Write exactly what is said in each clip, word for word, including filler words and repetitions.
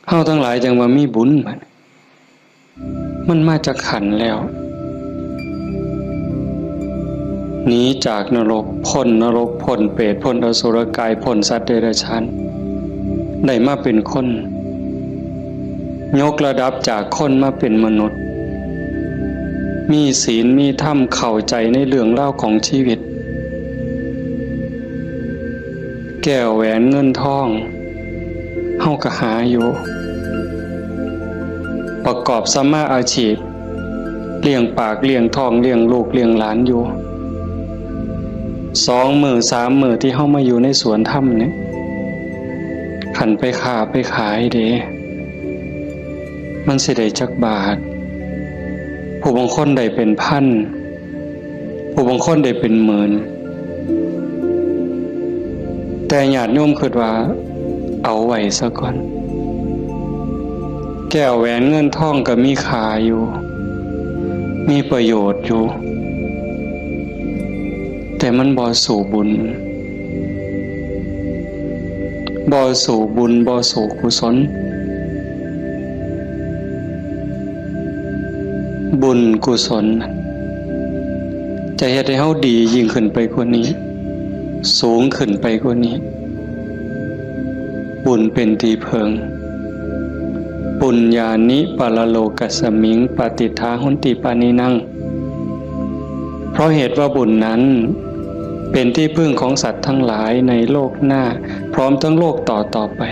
เฮาทั้งหลายจั่งว่ามีบุญบัดนี้ มันมาจากขันธ์แล้ว หนีจากนรก พ้นนรก พ้นเปรต พ้นอสุรกาย พ้นสัตว์เดรัจฉาน ได้มาเป็นคน ยกระดับจากคนมาเป็นมนุษย์ มีศีล มีธรรม เข้าใจในเรื่องราวของชีวิต แก้วแหวนเงินทอง เฮาก็หาอยู่ ประกอบสัมมาอาชีพ เลี้ยงปากเลี้ยงท้อง เลี้ยงลูกเลี้ยงหลานอยู่ สองมื้อสามมื้อที่เฮามาอยู่ในสวนธรรมเนี่ย คันไปค้าไปขายเด้ มันสิได้จักบาท ผู้บางคนได้เป็นพัน ผู้บางคนได้เป็นหมื่น แต่ญาติโยมคิดว่าเอาไว้ซะก่อน แก้วแหวนเงินทองก็มีค่าอยู่ มีประโยชน์อยู่ แต่มันบ่สู้บุญ บ่สู้บุญ บ่สู้กุศล บุญกุศล จะเฮ็ดให้เฮาดียิ่งขึ้นไปกว่านี้ สูงขึ้นไปกว่านี้ บุญเป็นที่เพิ่ง ปุญญานิปรโลกัสมิง ปฏิฏฐาหนติปานินัง เพราะเหตุว่าบุญนั้น เป็นที่พึ่งของสัตว์ทั้งหลายในโลกหน้า พร้อมทั้งโลกต่อต่อไป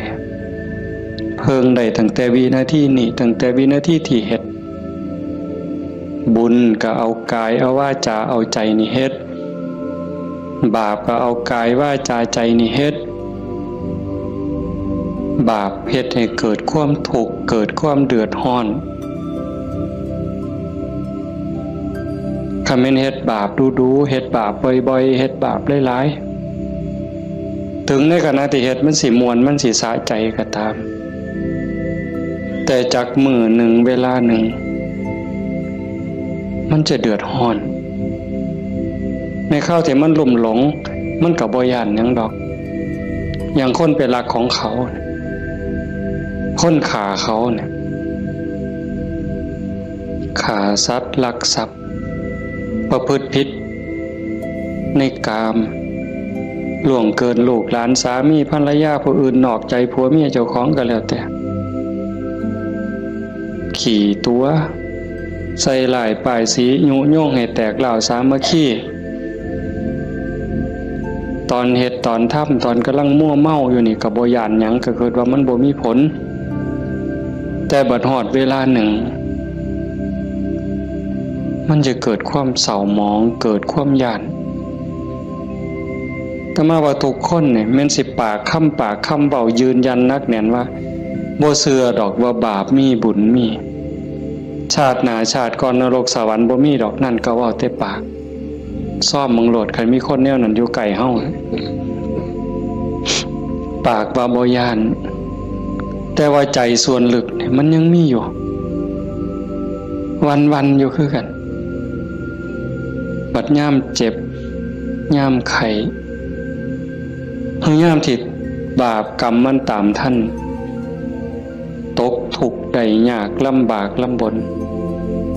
เพิ่งได้ตั้งแต่วินาทีนี้ ตั้งแต่วินาทีที่เฮ็ด บุญก็เอากายเอาวาจาเอาใจนี่เฮ็ด บาปก็เอากายวาจาใจนี่เฮ็ด บาปเฮ็ดให้เกิดความทุกข์ เกิดความเดือดร้อน คันแม่นเฮ็ดบาปดูๆ เฮ็ดบาปบ่อยๆ เฮ็ดบาปหลายๆ ถึงในขณะที่เฮ็ดมันสิม่วน มันสิสะใจก็ตาม แต่จักมื้อหนึ่งเวลาหนึ่ง มันจะเดือดร้อน ในคราวที่มันลุ่มหลง มันก็บ่ย้านหยังดอก อย่างคนไปลักของเขา คนฆ่าเขาเนี่ย ฆ่าสัตว์ ลักทรัพย์ ประพฤติผิดในกาม ล่วงเกินลูกหลาน สามีภรรยาผู้อื่น นอกใจผัวเมียเจ้าของก็แล้วแต่ ขี้ตั๋ว ใส่ร้ายป้ายสี ยุยงให้แตกร้าวสามัคคี ตอนเฮ็ดตอนทำ ตอนกำลังมัวเมาอยู่นี่ก็บ่ย้านหยัง ก็คิดว่ามันบ่มีผล แต่บัดฮอดเวลาหนึ่ง มันจะเกิดความเศร้าหมอง เกิดความย้าน อาตมาว่าทุกคนเนี่ยแม่นสิปากคำปากคำเว้ายืนยันหนักแน่นว่า บ่เชื่อดอกว่าบาปมีบุญมี ชาติหน้าชาติก่อนนรกสวรรค์บ่มีดอก นั่นก็เว้าแต่ปาก ซ่อมเบิ่งโลด คันมีคนแนวนั้นอยู่ใกล้เฮา ปากว่าบ่ย้าน แต่ว่าใจส่วนลึกเนี่ยมันยังมีอยู่ วันๆ อยู่คือกัน บัดยามเจ็บ ยามไข้ หรือยามที่บาปกรรมมันตามทัน ตกทุกข์ได้ยาก ลำบากลำบน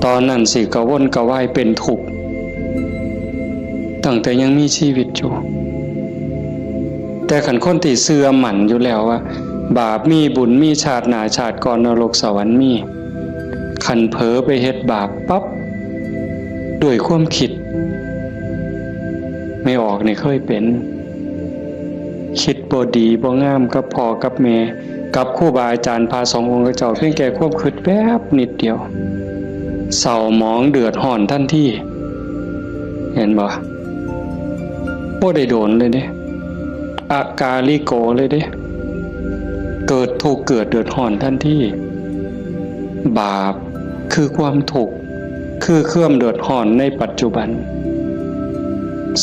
ตอนนั้นสิกระวนกระวายเป็นทุกข์ ตั้งแต่ยังมีชีวิตอยู่ แต่คันคนที่เชื่อมั่นอยู่แล้วว่า บาปมีบุญมี ชาติหน้าชาติก่อนนรกสวรรค์มี คันเผลอไปเฮ็ดบาปปั๊บ ด้วยความคิด แม่ออกนี่เคยเป็น คิดบ่ดีบ่งามกับพ่อกับแม่ กับครูบาอาจารย์พระสงฆ์องค์เจ้า เพียงแค่ความคิดแป๊บนิดเดียว เศร้าหมองเดือดร้อนทันที เห็นบ่ บ่ได้โดนเลยเด้ อากาลิโกเลยเด้ เกิดทุกข์เกิดเดือดร้อนทันที บาปคือความทุกข์ คือความเดือดร้อนในปัจจุบัน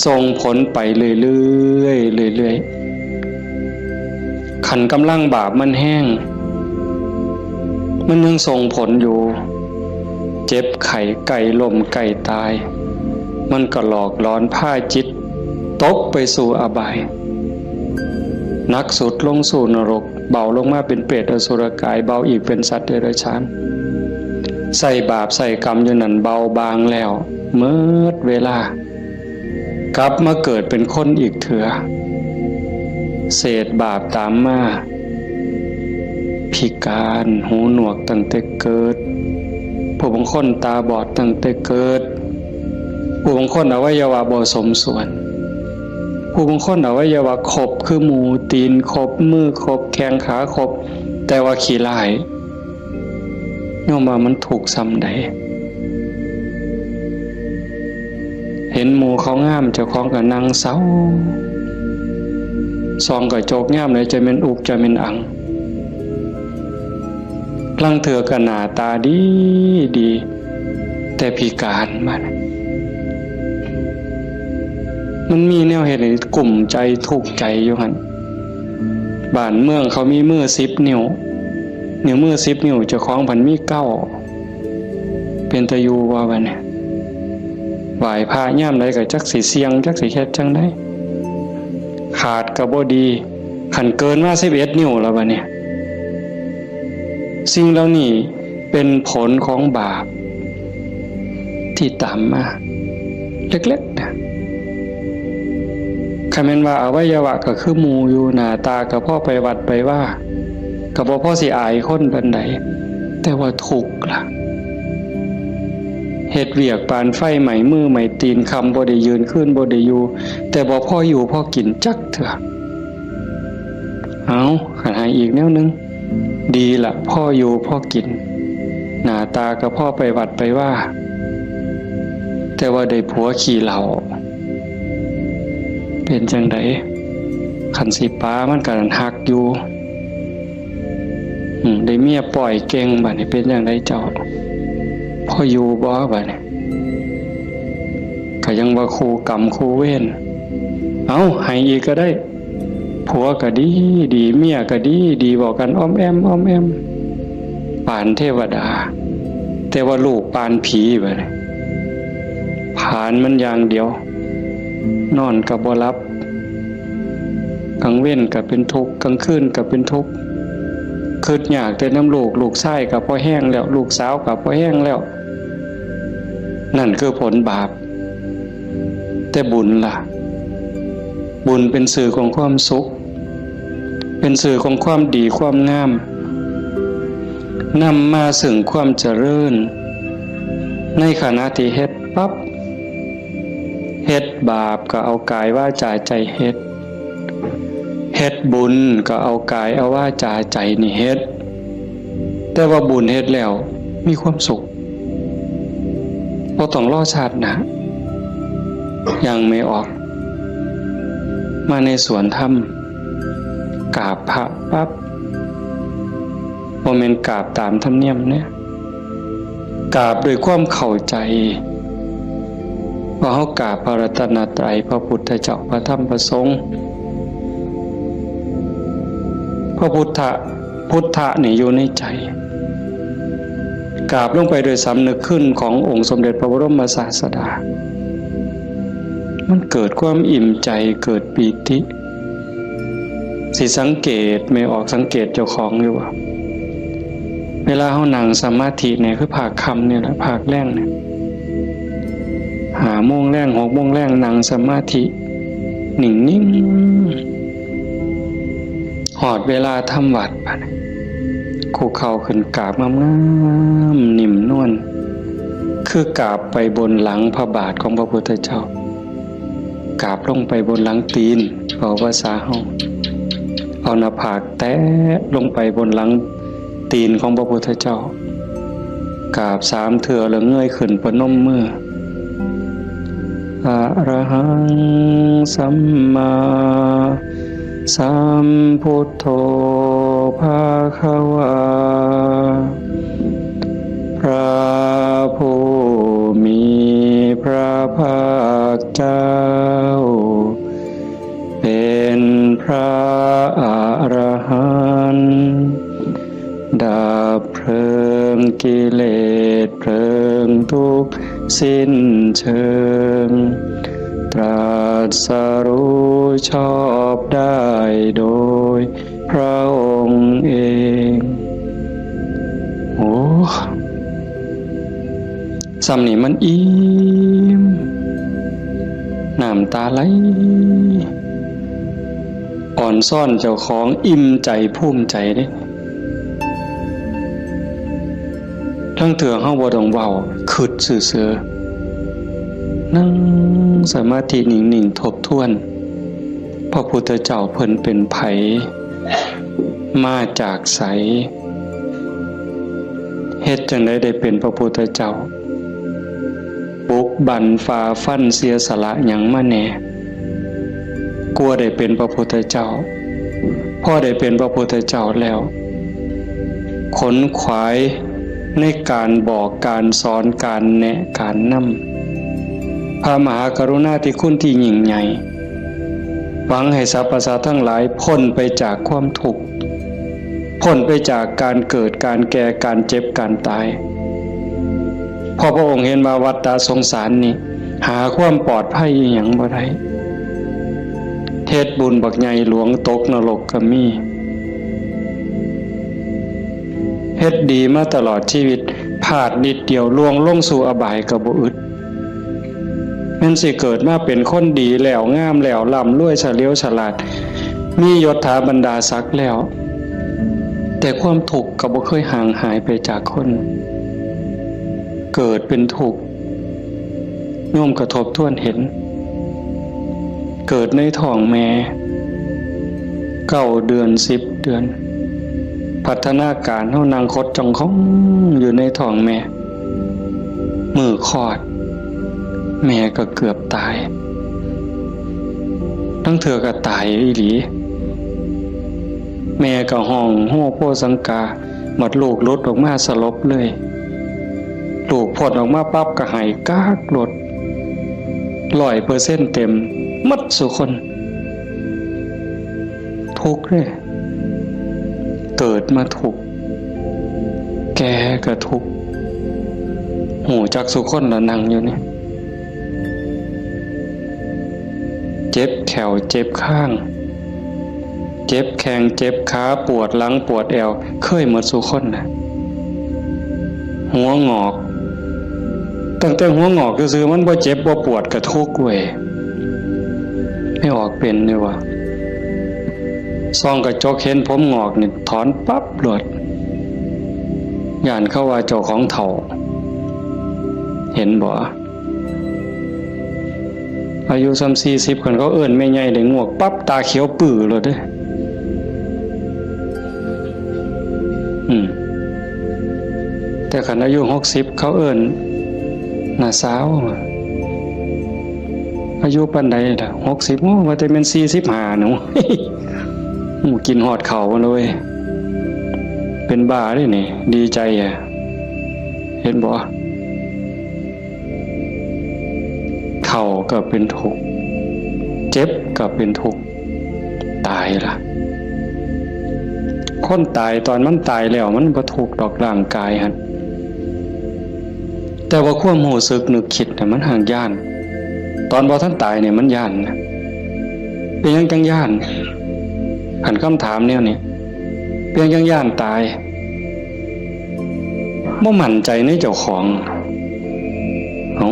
ส่งผลไปเรื่อยๆ เรื่อยๆ คันกำลังบาปมันแฮง มันยังส่งผลอยู่ เจ็บไข้ใกล้ล้มใกล้ตาย มันก็หลอกหลอนพาจิตตกไปสู่อบาย หนักสุดลงสู่นรก เบาลงมาเป็นเปรตอสุรกาย เบาอีกเป็นสัตว์เดรัจฉาน ใส่บาปใส่กรรมอยู่นั่น เบาบางแล้ว เมิดเวลา กลับมาเกิดเป็นคนอีกเถื่อ เศษบาปตามมา พิการ หูหนวกตั้งแต่เกิด ผู้บางคนตาบอดตั้งแต่เกิด ผู้บางคนอวัยวะบ่สมส่วน ผู้บางคนอวัยวะครบคือหมู่ ตีนครบ มือครบ แข้งขาครบ แต่ว่าขี้ร้าย โยมว่ามันทุกข์ส่ำใด เห็นหมู่เขางาม เจ้าของก็นั่งเศร้า ส่องกระจกยามใดจะแม่นอุกจะแม่นอัง ลางเทื่อก็หน้าตาดีดี แต่พิการบัด มันมีแนวเฮ็ดให้กุ้มใจทุกข์ใจอยู่หั่น บ้านเมืองเขามีมือสิบนิ้ว นิ้วมือสิบนิ้ว เจ้าของพันมีเก้า เป็นตาอยู่บ่บัดนี้ ไหว้พระยามใดก็จักสิเสี่ยง จักสิเฮ็ดจั่งใด ขาดก็บ่ดี คันเกินมาสิบเอ็ดนิ้วแล้วบัดนี้ สิ่งเหล่านี้เป็นผลของบาปที่ตามมา เล็กๆนะ คันแม่นว่าอวัยวะก็คือหมู่อยู่ หน้าตาก็พอไปวัดไปวา ก็บ่พอสิอายคนปานใด แต่ว่าทุกข์ล่ะ เฮ็ดเวียกปานไฟไหม้มือไหม้ตีน ค่ำบ่ได้ยืน คืนบ่ได้อยู่ แต่บ่พออยู่พอกินจักเทื่อ เอา คันให้อีกแนวหนึ่ง ดีละ พออยู่พอกิน หน้าตาก็พอไปวัดไปวา แต่ว่าได้ผัวขี้เหล้า เป็นจั่งใด คันสิปามันก็หักอยู่ อืม ได้เมียป้อยเก่ง บัดนี้เป็นจั่งใดเจ้า พออยู่บ่ บัดนี้ ก็ยังว่าคู่กรรมคู่เวร เอา ให้อีกก็ได้ ผัวก็ดีดี เมียก็ดีดี เว้ากันอ้อมแอ้มอ้อมแอ้ม ปานเทวดา แต่ว่าลูกปานผีบัดนี้ ผลาญมันอย่างเดียว นอนก็บ่หลับ กลางเว็นก็เป็นทุกข์ กลางคืนก็เป็นทุกข์ คิดยากแต่นำลูก ลูกชายก็พอแฮงแล้ว ลูกสาวก็พอแฮงแล้ว นั่นคือผลบาป แต่บุญล่ะ บุญเป็นสื่อของความสุข เป็นสื่อของความดีความงาม นำมาซึ่งความเจริญ ในขณะที่เฮ็ดปั๊บ เฮ็ดบาปก็เอากายวาจาใจเฮ็ด เฮ็ดบุญก็เอากายเอาวาจาใจนี่เฮ็ด แต่ว่าบุญเฮ็ดแล้วมีความสุข บ่ต้องรอชาติหน้า ยังไม่ออก มาในสวนธรรม กราบพระปั๊บ บ่แม่นกราบตามธรรมเนียมเนี่ย กราบด้วยความเข้าใจ ว่าเฮากราบพระรัตนตรัย พระพุทธเจ้า พระธรรม พระสงฆ์ พระพุทธะ พุทธะนี่อยู่ในใจ กราบลงไปโดยสำนึกคุณขององค์สมเด็จพระบรมศาสดา มันเกิดความอิ่มใจ เกิดปีติ สิสังเกต แม่ออกสังเกตเจ้าของอยู่ว่า เวลาเฮานั่งสมาธิเนี่ย คือภาคค่ำเนี่ยแหละ ภาคแลงเนี่ย ห้าโมงแลง หกโมงแลง นั่งสมาธิ นิ่งๆ ฮอดเวลาทำวัตรบัดนี้ คุกเข่าขึ้นกราบงามๆ นิ่มนวล คือกราบไปบนหลังพระบาทของพระพุทธเจ้า กราบลงไปบนหลังตีน เว้าภาษาเฮา เอาหน้าผากแตะลงไปบนหลังตีนของพระพุทธเจ้า กราบสามเทื่อแล้วเงยขึ้นประนมมือ อะระหังสัมมาสัมพุทโธภะคะวา พระผู้มีพระภาคเจ้า เป็นพระอรหันต์ ดับเพลิงกิเลสเพลิงทุกข์สิ้นเชิง ตรัสรู้ชอบได้โดย พระองค์เอง โอ้ ส่ำนี่มันอิ่ม น้ำตาไหล อ่อนซ้อนเจ้าของ อิ่มใจภูมิใจเด้ ลางเทื่อเฮาบ่ต้องเว้า คิดซื่อๆ นั่งสมาธินิ่งๆ ทบทวน พระพุทธเจ้าเพิ่นเป็นไผ มาจากไส เฮ็ดจั่งใดได้เป็นพระพุทธเจ้า บุกบั่นฝ่าฟันเสียสละหยังมาแหน่ กว่าได้เป็นพระพุทธเจ้า พอได้เป็นพระพุทธเจ้าแล้ว ขนขวายในการบอกการสอน การแนะการนำ พระมหากรุณาธิคุณที่ยิ่งใหญ่ หวังให้สรรพสัตว์ทั้งหลายพ้นไปจากความทุกข์ พ้นไปจากการเกิด การแก่ การเจ็บ การตาย เพราะพระองค์เห็นว่าวัฏฏะสงสารนี่ หาความปลอดภัยอิหยังบ่ได้ เฮ็ดบุญบักใหญ่หลวงตกนรกก็มี เฮ็ดดีมาตลอดชีวิต พลาดนิดเดียวล่วงลงสู่อบายก็บ่อึด แม่นสิเกิดมาเป็นคนดีแล้ว งามแล้ว ร่ำรวย เฉลียวฉลาด มียศถาบรรดาศักดิ์แล้ว แต่ความทุกข์ก็บ่เคยห่างหายไปจากคน เกิดเป็นทุกข์ โยมก็ทบทวนเห็น เกิดในท้องแม่ เก้าเดือน สิบเดือน พัฒนาการเฮานั่งขดจ้องของอยู่ในท้องแม่ มื้อคลอด แม่ก็เกือบตาย ลางเทื่อก็ตายอีหลี แม่ก็ฮ้องโฮโพสังกา บัดลูกหลุดออกมาสลบเลย ลูกพ้นออกมาปั๊บก็ไห้ก๊ากโลด ร้อยเปอร์เซ็นต์เต็ม หมดซุคน ทุกข์เด้ เกิดมาทุกข์ แก่ก็ทุกข์ ฮู้จักซุคนละนั่งอยู่นี่ เจ็บแข้วเจ็บคาง เจ็บแข้งเจ็บขา ปวดหลังปวดแอว เคยหมดซุคนนะ หัวงอก ตั้งแต่หัวงอกซื่อๆ มันบ่เจ็บบ่ปวดก็ทุกข์เว้ย ไม่ออกเป็นเลยว่ะ ส่องกระจกเห็นผมงอกนี่ถอนปั๊บโลด ย้านเขาว่าเจ้าของเฒ่า เห็นบ่ อายุส่ำสี่สิบ คันเขาเอิ้นแม่ใหญ่ได้งวกปั๊บ ตาเขียวปื้อโลดเด้ อืม แต่คันอายุหกสิบ เขาเอิ้นน้าสาว อายุปานใดล่ะ หกสิบ โอ้ ว่าแต่แม่นสี่สิบห้าหนู หมู่กินฮอดข้าวเลย เป็นบ้าเด้นี่ ดีใจอะ เห็นบ่ เฒ่าก็เป็นทุกข์ เจ็บก็เป็นทุกข์ ตายล่ะ คนตายตอนมันตายแล้วมันบ่ทุกข์ดอกร่างกายหั่น แต่ว่าความรู้สึกนึกคิดน่ะมันห่างย้าน ตอนบ่ทันตายเนี่ยมันย้านนะ เป็นหยังจังย้าน คันคำถามแนวนี้ เป็นหยังจังย้านตาย บ่มั่นใจในเจ้าของ เอ้า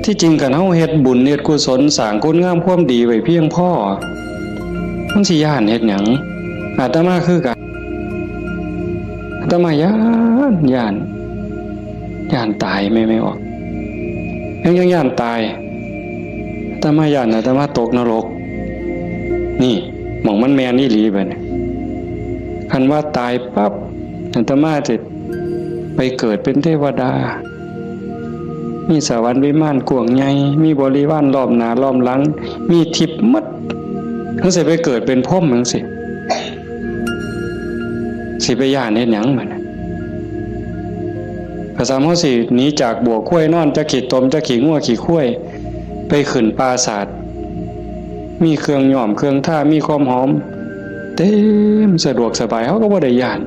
ที่จริงคันเฮาเฮ็ดบุญเฮ็ดกุศลสร้างคุณงามความดีไว้เพียงพอ มันสิย้านเฮ็ดหยัง อาตมาคือกัน อาตมาย้าน ย้าน ย้านตายแม่นบ่ ยัง ยังย้านตาย อาตมาย้านอาตมาตกนรก นี่ หม่องมันแม่นอีหลีบัดนี้ คันว่าตายปั๊บ อาตมาสิไปเกิดเป็นเทวดา มีสวรรค์วิมานกว้างใหญ่ มีบริวารล้อมหน้าล้อมหลัง มีทิพย์หมด จั่งซี้ไปเกิดเป็นพรหมจั่งซี้ สิไปย้านเฮ็ดหยังบัดนี้ ภาษาเฮาสิหนีจากบัวควายนอน จักขี้ตม จักขี้งัวขี้ควาย ไปขึ้นปราสาท มีเครื่องย้อมเครื่องทา มีความหอม เต็มสะดวกสบาย เฮาก็บ่ได้ย้าน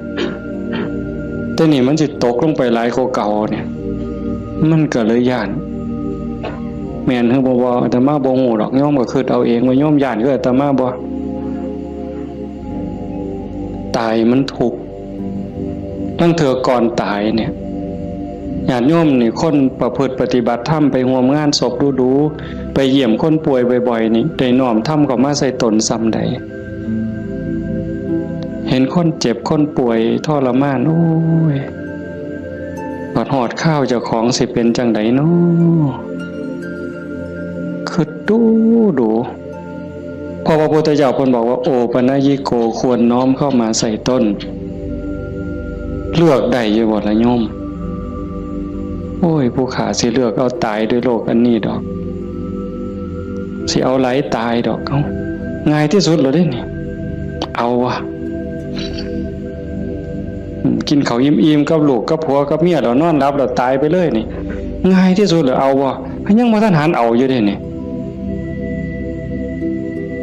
แต่นี่มันสิตกลงไปหลายกว่าเก่าเนี่ย มันก็เลยย้าน แม่นหรือบ่ บ่ อาตมาบ่ฮู้ดอก โยมก็คิดเอาเองว่าโยมย้านคืออาตมาบ่ ายมันทุกข์ ลางเทื่อก่อนตายเนี่ย ญาติโยมนี่ คนประพฤติปฏิบัติธรรม ไปร่วมงานศพดูๆ ไปเยี่ยมคนป่วยบ่อยๆ นี่ ได้น้อมธรรมเข้ามาใส่ตนส่ำใด เห็นคนเจ็บคนป่วยทรมาน โอ้ย บัดฮอดคราวเจ้าของสิเป็นจั่งใดน้อ คิดดูดู เพราะพระพุทธเจ้าเพิ่นบอกว่า โอปัญญิโก ควรน้อมเข้ามาใส่ตน เลือกได้อยู่บ่ล่ะโยม โอ้ย ผู้ข้าสิเลือกเอาตายด้วยโรคอันนี้ดอก สิเอาหลายตายดอก เอ้า ง่ายที่สุดแล้วเด้นี่ เอาวะ อืม กินข้าวอิ่มๆ กับลูกกับผัวกับเมียแล้วนอนหลับแล้วตายไปเลยนี่ ง่ายที่สุดแล้ว เอาวะ ยังบ่ทันหันเอาอยู่เด้นี่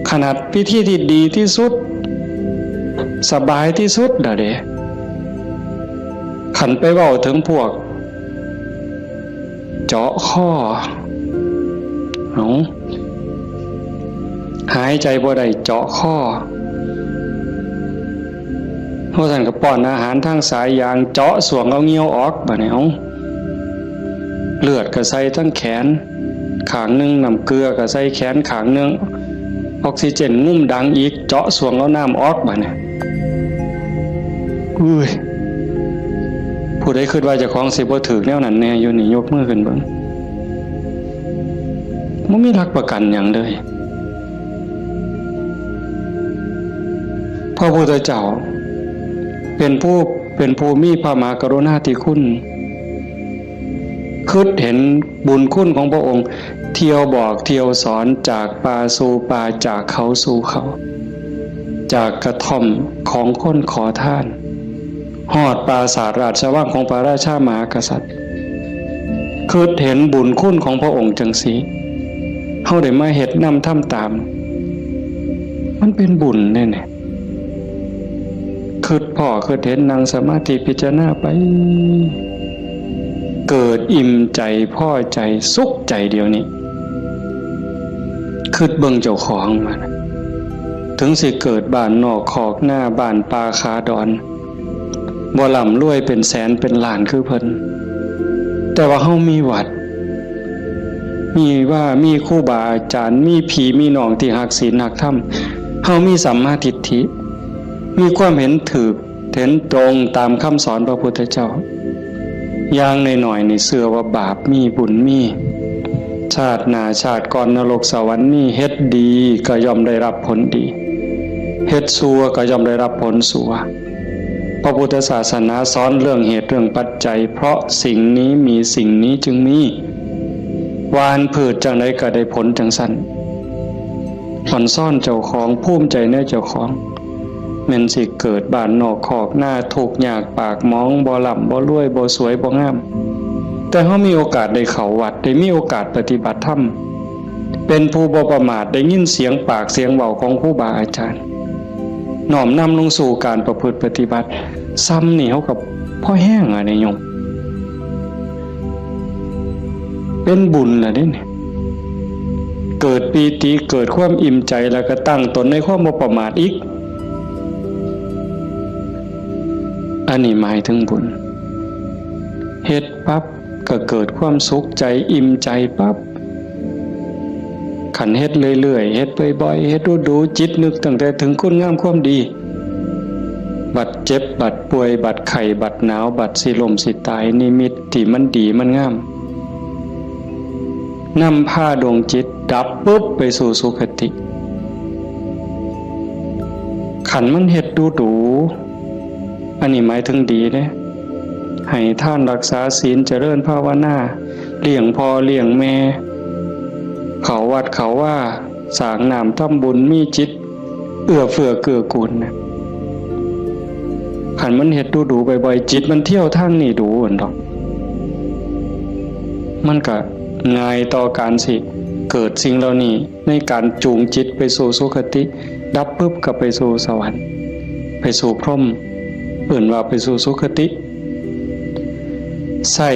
ขนาดวิธีที่ดีที่สุด สบายที่สุดแล้วเด้ คันไปเว้าถึงพวก เจาะคอ เอา หายใจบ่ได้เจาะคอ เพราะฉะนั้นก็ป้อนอาหารทางสายยาง เจาะส่วงเอาเงี้ยวออก บัดนี้ เอา เลือดก็ใส่ทั้งแขนข้างหนึ่ง น้ำเกลือก็ใส่แขนข้างหนึ่ง ออกซิเจนงุ่มดังอีก เจาะส่วงเอาน้ำออก บัดนี้ อุ้ย ผู้ใดคิดว่าเจ้าของสิบ่ถืกแนวนั้นแน่อยู่นี่ ยกมือขึ้นเบิ่ง บ่มีหลักประกันหยังเลย พระพุทธเจ้า เป็นผู้ เป็นผู้มีพระมหากรุณาธิคุณ คิดเห็นบุญคุณของพระองค์ เที่ยวบอกเที่ยวสอน จากป่าสู่ป่า จากเขาสู่เขา จากกระท่อมของคนขอทาน ฮอดปราสาทราชวังของพระราชามหากษัตริย์ คิดเห็นบุญคุณของพระองค์จังซี้ เฮาได้มาเฮ็ดนำทำตาม มันเป็นบุญเด้เนี่ย คิดพ้อคิดเห็น นั่งสมาธิพิจารณาไป เกิดอิ่มใจ พอใจ สุขใจเดี๋ยวนี้ คิดเบิ่งเจ้าของมัน ถึงสิเกิดบ้านนอกคอกนา บ้านป่าขาดอน บ่ร่ำรวยเป็นแสนเป็นล้านคือเพิ่น แต่ว่าเฮามีวัด มีว่า มีครูบาอาจารย์ มีพี่มีน้องที่ฮักศีลฮักธรรม เฮามีสัมมาทิฏฐิ มีความเห็นถูก เห็นตรงตามคำสอนพระพุทธเจ้า อย่างน้อยๆ นี่เชื่อว่าบาปมีบุญมี ชาติหน้าชาติก่อนนรกสวรรค์มี เฮ็ดดีก็ย่อมได้รับผลดี เฮ็ดชั่วก็ย่อมได้รับผลชั่ว พระพุทธศาสนาสอนเรื่องเหตุเรื่องปัจจัย เพราะสิ่งนี้มีสิ่งนี้จึงมี หว่านพืชจั่งใดก็ได้ผลจั่งซั้น อ่อนซ้อนเจ้าของ ภูมิใจในเจ้าของ แม่นสิเกิดบ้านนอกคอกนา ทุกข์ยากปากหมอง บ่ร่ำบ่รวย บ่สวยบ่งาม แต่เฮามีโอกาสได้เข้าวัด ได้มีโอกาสปฏิบัติธรรม เป็นผู้บ่ประมาท ได้ยินเสียงปากเสียงเว้าของครูบาอาจารย์ น้อมนำลงสู่การประพฤติปฏิบัติ ส่ำนี่เฮาก็พอแฮงอะเด้โยม เป็นบุญล่ะเด้เนี่ย เกิดปีติ เกิดความอิ่มใจ แล้วก็ตั้งตนในความบ่ประมาทอีก อันนี้หมายถึงบุญ เฮ็ดปั๊บก็เกิดความสุขใจ อิ่มใจปั๊บ คันเฮ็ดเรื่อยๆ เฮ็ดบ่อยๆ เฮ็ดดูๆ จิตนึกตั้งแต่ถึงคุณงามความดี บัดเจ็บ บัดป่วย บัดไข้ บัดหนาว บัดสิล้มสิตาย นิมิตที่มันดีมันงาม นำพาดวงจิตดับปุ๊บไปสู่สุคติ คันมันเฮ็ดดูๆ อันนี้หมายถึงดีเด้ ให้ทานรักษาศีล เจริญภาวนา เลี้ยงพ่อเลี้ยงแม่ เข้าวัดเข้าวา สร้างน้ำทำบุญ มีจิตเอื้อเฟื้อเกื้อกูลนะ คันมันเฮ็ดดูๆ บ่อยๆ จิตมันเที่ยวทางนี้ดูหั่นดอก มันก็ง่ายต่อการสิเกิดสิ่งเหล่านี้ ในการจูงจิตไปสู่สุคติ ดับปุ๊บก็ไปสู่สวรรค์ ไปสู่พรหม เอิ้นว่าไปสู่สุคติ ใส่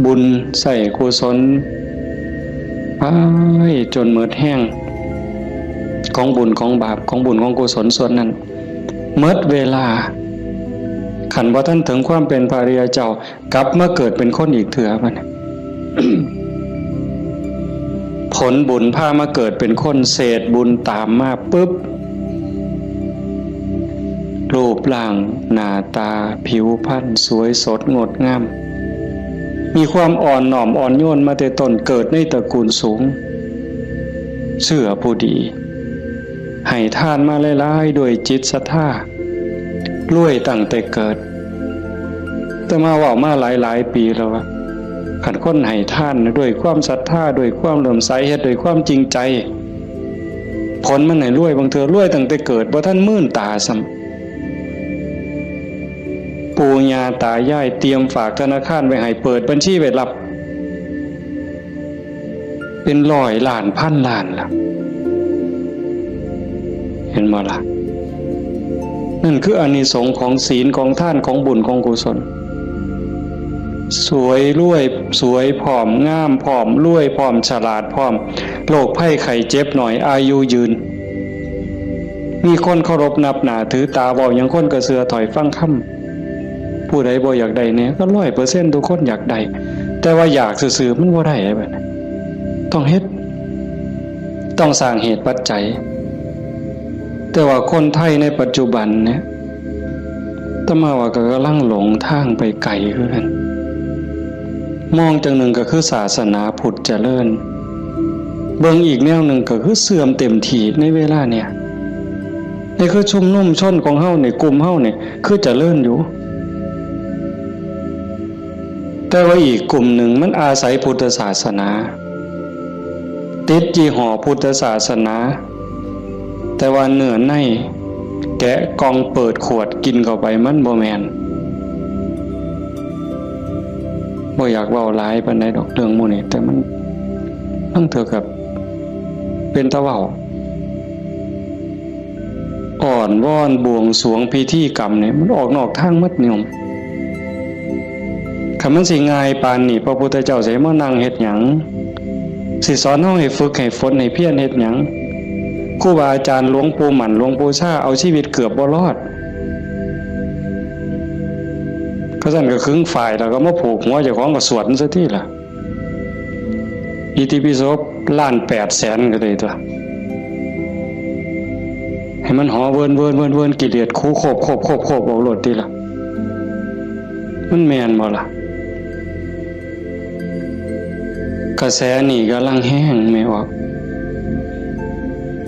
บุญ ใส่กุศล ไปจนหมดแฮง ของบุญของบาป ของบุญของกุศลส่วนนั้น หมดเวลา คันบ่ทันถึงความเป็นพระอริยเจ้า กลับมาเกิดเป็นคนอีกเทื่อบัดนี้ ผลบุญพามาเกิดเป็นคน เศษบุญตามมาปึ๊บ รูปร่างหน้าตาผิวพรรณสวยสดงดงาม มีความอ่อนน้อมอ่อนโยนมาแต่ต้น เกิดในตระกูลสูง เชื่อผู้ดี ให้ทานมาหลายๆ ด้วยจิตศรัทธา รวยตั้งแต่เกิด แต่มาเว้ามาหลายๆ ปีแล้วว่า คันคนให้ทานด้วยความศรัทธา ด้วยความเลื่อมใส เฮ็ดด้วยความจริงใจ ผลมันให้รวย บางเทื่อรวยตั้งแต่เกิด บ่ทันมื่นตาซ้ำ ปู่ย่าตายายเตรียมฝากธนาคารไว้ให้ เปิดบัญชีไว้รับ เป็นร้อยล้านพันล้านล่ะ เห็นบ่ล่ะ นั่นคืออานิสงส์ของศีล ของทาน ของบุญ ของกุศล สวยรวย สวยพร้อม งามพร้อม รวยพร้อม ฉลาดพร้อม โรคภัยไข้เจ็บน้อย อายุยืน มีคนเคารพนับหน้าถือตา เว้าหยังคนก็เชื่อถ้อยฟังคำ ผู้ใดบ่อยากได้แหน่ ก็ร้อยเปอร์เซ็นต์ ทุกคนอยากได้ แต่ว่าอยากซื่อๆ มันบ่ได้เด้บัดนี้ ต้องเฮ็ด ต้องสร้างเหตุปัจจัย แต่ว่าคนไทยในปัจจุบันเนี่ย อาตมาว่าก็กำลังหลงทางไปไกลคือกัน มองจั่งหนึ่งก็คือศาสนาพุทธเจริญ เบิ่งอีกแนวหนึ่งก็คือเสื่อมเต็มทีในเวลาเนี่ย นี่คือชุมนุมชนของเฮานี่ กลุ่มเฮานี่ คือเจริญอยู่ แต่ว่าอีกกลุ่มหนึ่งมันอาศัยพุทธศาสนา ติดยี่ห้อพุทธศาสนา แต่ว่าเนื้อในแกะกล่องเปิดขวดกินเข้าไปมันบ่แม่น บ่อยากเว้าหลายปานใดดอกเรื่องหมู่นี้ แต่มัน มันเท่ากับเป็นตาเว้า อ้อนวอนบวงสรวงพิธีกรรมเนี่ย มันออกนอกทางหมดโยม คันมันสิง่ายปานนี้ พระพุทธเจ้าสิให้มานั่งเฮ็ดหยัง สิสอนเฮาให้ฝึกให้ฝนให้เพียรเฮ็ดหยัง ครูบาอาจารย์หลวงปู่หมั่นหลวงปู่ชาเอาชีวิตเกือบบ่รอด เขาซั่นก็ขึงฝ้ายแล้วก็มาผูกหัวเจ้าของก็สวดมันซะติล่ะ อิติปิโสล้านแปดแสนก็ได้ตัว ให้มันหอเวินเวินเวินเวิน กิเลสคูโคบโคบโคบโคบเอาโลดติล่ะ มันแม่นบ่ล่ะ กระแสนี่กำลังแฮงแม่ออก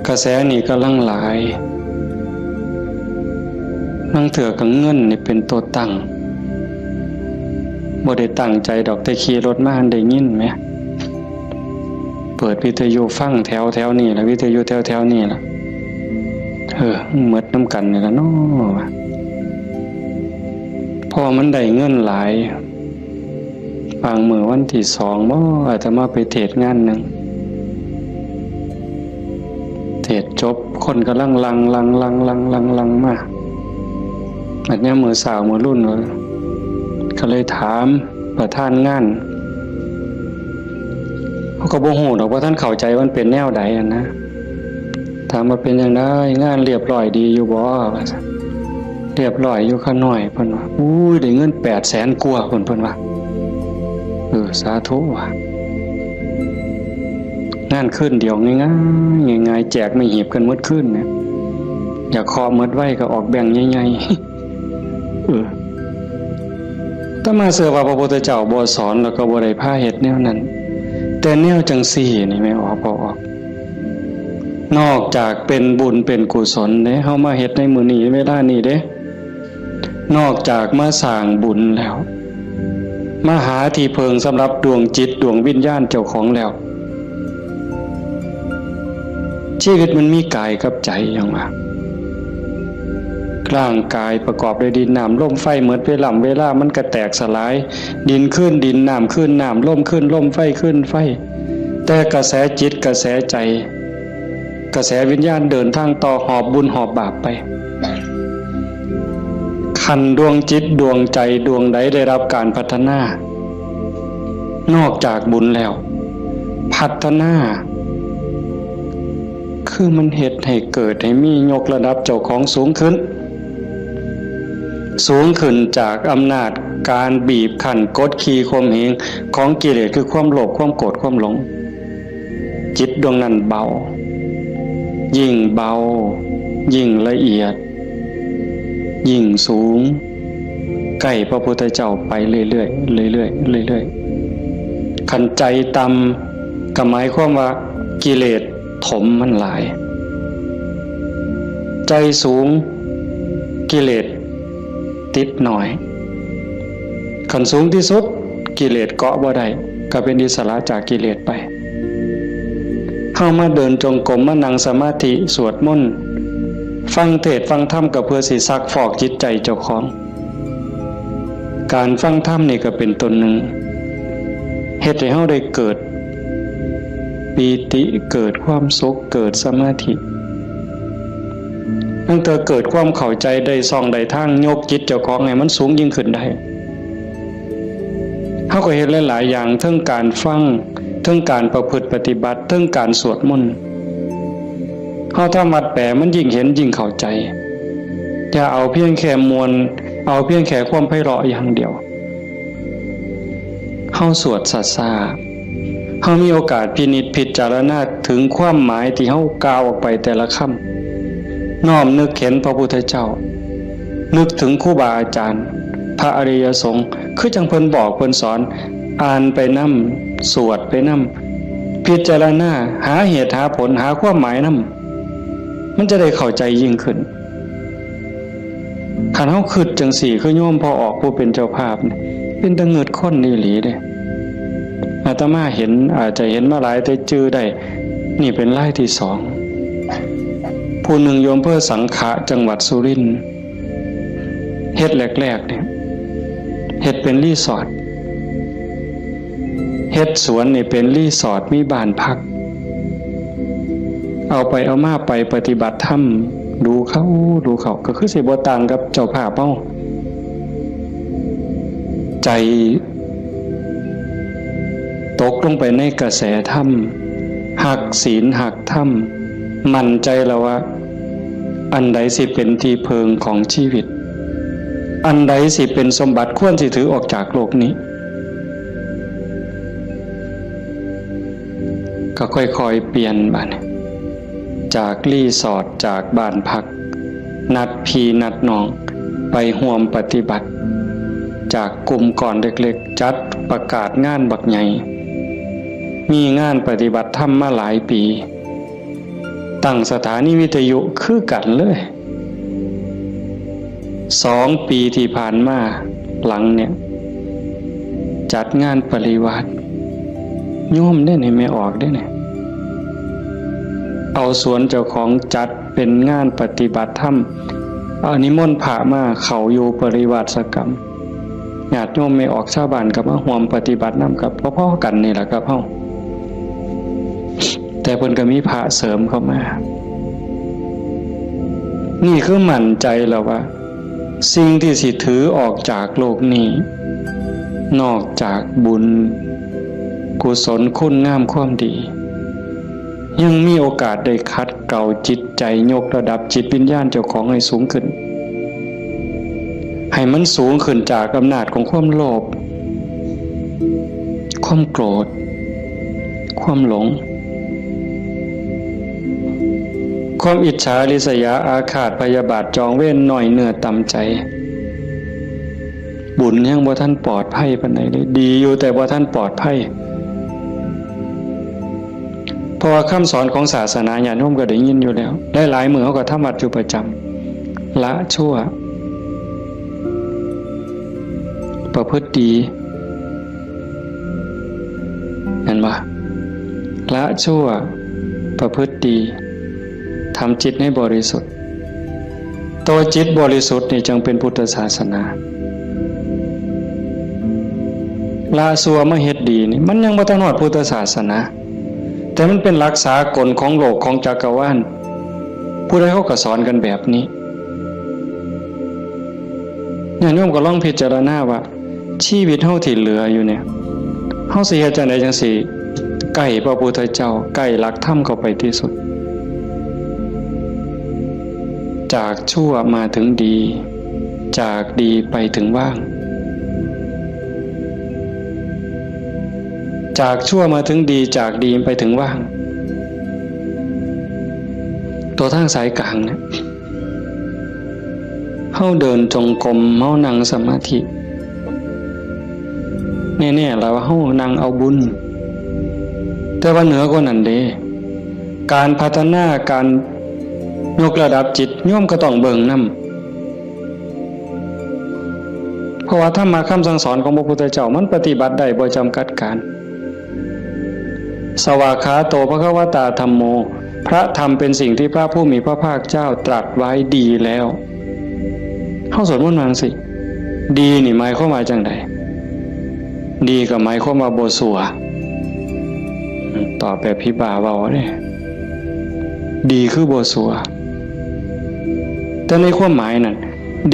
กระแสนี่กำลังหลาย ลางเทื่อก็เงินนี่เป็นตัวตั้ง บ่ได้ตั้งใจดอก แต่ขี่รถมาได้ยินแหม เปิดวิทยุฟังแถวแถวนี่ล่ะ วิทยุแถวแถวนี่ล่ะ เออ หมดนำกันนี่ล่ะเนาะ พอมันได้เงินหลาย บางมื้อวันที่สองบ่ อาตมาไปเทศน์งานหนึ่ง เทศน์จบ คนกำลังหลั่ง หลั่ง หลั่ง หลั่ง หลั่ง หลั่งมา บัดยามมื้อเช้ามื้อรุ่น ก็เลยถามประธานงาน เขาก็บ่ฮู้ดอกว่าท่านเข้าใจว่ามันเป็นแนวใดอะนะ ถามว่าเป็นจั่งใด งานเรียบร้อยดีอยู่บ่ ว่าซั่น เรียบร้อยอยู่ข้าน้อย เพิ่นว่า อุ้ย ได้เงินแปดแสนกว่า เพิ่น เพิ่นว่า เออ สาธุว่ะ งานคืนเดียวง่ายๆ ง่ายๆ แจกไม้หีบกันหมดคืนเนี่ย อยากเคาะหมดไวก็ออกแบงค์ใหญ่ๆ เออ อาตมาเชื่อว่าพระพุทธเจ้าบ่สอนแล้วก็บ่ได้พาเฮ็ดแนวนั้น แต่แนวจั่งซี้นี่แม่ออก บ่ออก นอกจากเป็นบุญเป็นกุศลเด้ เฮามาเฮ็ดในมื้อนี้เวลานี้เด้ นอกจากมาสร้างบุญแล้ว มาหาที่เพิ่งสำหรับดวงจิตดวงวิญญาณเจ้าของแล้ว ชีวิตมันมีกายกับใจหยังวะ ร่างกายประกอบด้วยดินน้ำลมไฟ หมดเวลา เวลามันก็แตกสลาย ดินคืนดิน น้ำคืนน้ำ ลมคืนลม ไฟคืนไฟ แต่กระแสจิตกระแสใจ กระแสวิญญาณเดินทางต่อ หอบบุญหอบบาปไป คันดวงจิตดวงใจดวงใดได้รับการพัฒนา นอกจากบุญแล้ว พัฒนา คือมันเฮ็ดให้เกิดให้มี ยกระดับเจ้าของสูงขึ้น สูงขึ้นจากอำนาจการบีบคั้นกดขี่ข่มเหงของกิเลส คือความโลภ ความโกรธ ความหลง จิตดวงนั้นเบา ยิ่งเบา ยิ่งละเอียด ยิ่งสูง ใกล้พระพุทธเจ้าไปเรื่อยๆ เรื่อยๆ เรื่อยๆ คันใจต่ำก็หมายความว่ากิเลสถมมันหลาย ใจสูง กิเลสติดน้อย คันสูงที่สุด กิเลสเกาะบ่ได้ ก็เป็นอิสระจากกิเลสไป เฮามาเดินจงกรม มานั่งสมาธิ สวดมนต์ ฟังเทศน์ฟังธรรม ก็เพื่อสิซักฟอกจิตใจเจ้าของ การฟังธรรมนี่ก็เป็นต้นหนึ่ง เฮ็ดให้เฮาได้เกิดปีติ เกิดความสุข เกิดสมาธิ ตั้งแต่เกิดความเข้าใจ ได้ช่องได้ทาง ยกจิตเจ้าของให้มันสูงยิ่งขึ้นได้ เฮาก็เฮ็ดหลายๆ อย่าง เทิงการฟัง เทิงการประพฤติปฏิบัติ เทิงการสวดมนต์ เฮาทำวัดแปล มันยิ่งเห็นยิ่งเข้าใจ อย่าเอาเพียงแค่ม่วน เอาเพียงแค่ความไพเราะอย่างเดียว เฮาสวดช้าๆ เฮามีโอกาสพินิจพิจารณาถึงความหมายที่เฮากล่าวออกไปแต่ละคำ น้อมนึกเห็นพระพุทธเจ้า นึกถึงครูบาอาจารย์ พระอริยสงฆ์ คือจั่งเพิ่นบอกเพิ่นสอน อ่านไปนำ สวดไปนำ พิจารณา หาเหตุหาผล หาความหมายนำ มันจะได้เข้าใจยิ่งขึ้น คันเฮาคิดจั่งซี้ คือโยมพ่อออกผู้เป็นเจ้าภาพนี่ เป็นตาเงิดคนอีหลีเด้ อาตมาเห็น อาจจะเห็นมาหลายแต่จื่อได้ นี่เป็นรายที่สอง ผู้หนึ่งอยู่อำเภอสังขะ จังหวัดสุรินทร์ เฮ็ดแรกๆ เนี่ย เฮ็ดเป็นรีสอร์ท เฮ็ดสวนนี่เป็นรีสอร์ท มีบ้านพัก เอาไปเอามาไปปฏิบัติธรรม ดูเข้า ดูเข้า ก็คือสิบ่ต่างกับเจ้าภาพเฮา ใจตกลงไปในกระแสธรรม ฮักศีลฮักธรรม มั่นใจแล้วว่า อันใดสิเป็นที่เพิ่งของชีวิต อันใดสิเป็นสมบัติควรสิถือออกจากโลกนี้ ก็ค่อยๆ เปลี่ยนบัดนี้ จากรีสอร์ท จากบ้านพัก นัดพี่นัดน้อง ไปร่วมปฏิบัติ จากกลุ่มก้อนเล็กๆ จัดประกาศงานบักใหญ่ มีงานปฏิบัติธรรมมาหลายปี ตั้งสถานีวิทยุคือกันเลย สองปีที่ผ่านมาหลังเนี่ย จัดงานปริวาส โยมเด้นี่ แม่ออกเด้นี่ เอาสวนเจ้าของจัดเป็นงานปฏิบัติธรรม เอานิมนต์พระมาเข้าอยู่ปริวาสกรรม ญาติโยมแม่ออกชาวบ้านก็มาร่วมปฏิบัตินำกับพอๆ กันนี่แหละครับเฮา แต่เพิ่นก็มีพระเสริมเข้ามา นี่คือมั่นใจแล้วว่า สิ่งที่สิถือออกจากโลกนี้ นอกจากบุญ กุศลคุณงามความดี ยังมีโอกาสได้ขัดเกลาจิตใจ ยกระดับจิตวิญญาณเจ้าของให้สูงขึ้น ให้มันสูงขึ้นจากอำนาจของความโลภ ความโกรธ ความหลง ความอิจฉาริษยาอาฆาตพยาบาทจองเวรน้อยเนื้อต่ำใจ บุญยังบ่ทันปลอดภัยปานใดเลย ดีอยู่แต่บ่ทันปลอดภัย เพราะว่าคำสอนของศาสนาญาติโยมก็ได้ยินอยู่แล้ว หลายๆ มื้อเฮาก็ทำวัดอยู่ประจำ ละชั่ว ประพฤติดี เห็นบ่ ละชั่ว ประพฤติดี ทำจิตให้บริสุทธิ์ ตัวจิตบริสุทธิ์นี่จึงเป็นพุทธศาสนา ละชั่วมาเฮ็ดดีนี่ มันยังบ่ทันฮอดพุทธศาสนา แต่มันเป็นหลักสากลของโลกของจักรวาล ผู้ใดเขาก็สอนกันแบบนี้ ญาติโยมก็ลองพิจารณาว่า ชีวิตเฮาที่เหลืออยู่เนี่ย เฮาสิเฮ็ดจั่งใดจั่งสิใกล้พระพุทธเจ้า ใกล้หลักธรรมเข้าไปที่สุด จากชั่วมาถึงดี จากดีไปถึงว่าง จากชั่วมาถึงดี จากดีไปถึงว่าง ตัวทางสายกลางเนี่ย เฮาเดินจงกรม เฮานั่งสมาธิ แน่ๆ แล้วว่าเฮานั่งเอาบุญ แต่ว่าเหนือกว่านั้นเด้ การพัฒนา การยกระดับจิต โยมก็ต้องเบิ่งนำ เพราะว่าธรรมะคำสั่งสอนของพระพุทธเจ้ามันปฏิบัติได้บ่จำกัดการ สวากขาโต ภควตา ธัมโม พระธรรมเป็นสิ่งที่พระผู้มีพระภาคเจ้าตรัสไว้ดีแล้ว เฮาสวดมนต์ว่าจั่งซี้ ดีนี่หมายความว่าจั่งใด ดีก็หมายความว่าบ่ซัว ตอบแบบผีบ้าเว้าเด้ ดีคือบ่ซัว แต่ในความหมายนั่น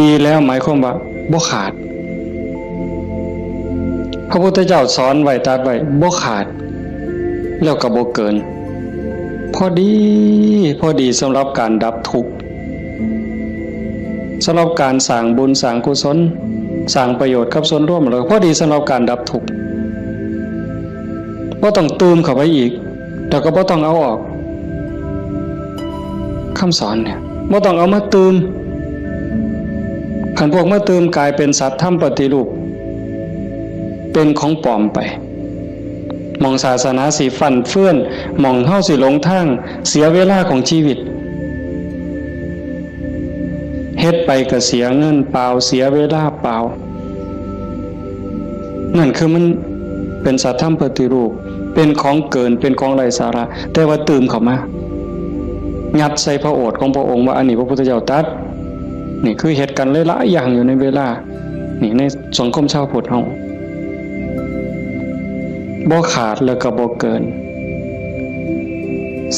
ดีแล้วหมายความว่าบ่ขาด พระพุทธเจ้าสอนไว้ ตรัสไว้ บ่ขาด แล้วก็บ่เกิน พอดี พอดีสำหรับการดับทุกข์ สำหรับการสร้างบุญสร้างกุศล สร้างประโยชน์กับส่วนรวม แล้วพอดีสำหรับการดับทุกข์ บ่ต้องตื่มเข้าไปอีก แล้วก็บ่ต้องเอาออก คำสอนเนี่ย บ่ต้องเอามาตื่ม คันพวกมาตื่มกลายเป็นสัตว์ธรรมปฏิรูป เป็นของปลอมไป หม่องศาสนาสิฟั่นเฟือน หม่องเฮาสิหลงทาง เสียเวลาของชีวิต เฮ็ดไปก็เสียเงินเปล่า เสียเวลาเปล่า นั่นคือมันเป็นสัตว์ธรรมปฏิรูป เป็นของเกิน เป็นของไร้สาระ แต่ว่าตื่มเข้ามา ยัดใส่พระโอษฐ์ของพระองค์ว่าอันนี้พระพุทธเจ้าตรัส นี่คือเฮ็ดกันหลายๆอย่างอยู่ในเวลา นี่ในสังคมชาวพุทธเฮา บ่ขาดแล้วก็บ่เกิน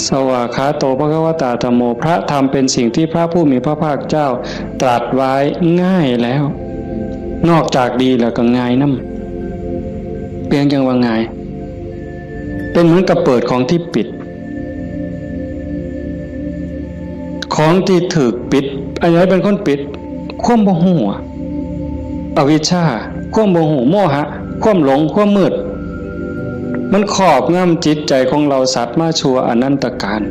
สวากขาโต ภควตา ธัมโม พระธรรมเป็นสิ่งที่พระผู้มีพระภาคเจ้าตรัสไว้ง่ายแล้ว นอกจากดีแล้วก็ง่ายนำ เพียงจั่งว่าง่าย เป็นเหมือนกับเปิดของที่ปิด ของที่ถูกปิด อันไหนเป็นคนปิด ความบ่ฮู้อะ อวิชชา ความบ่ฮู้ โมหะ ความหลง ความมืด มันครอบงำจิตใจของเราสัตว์มาชั่วอนันตกาล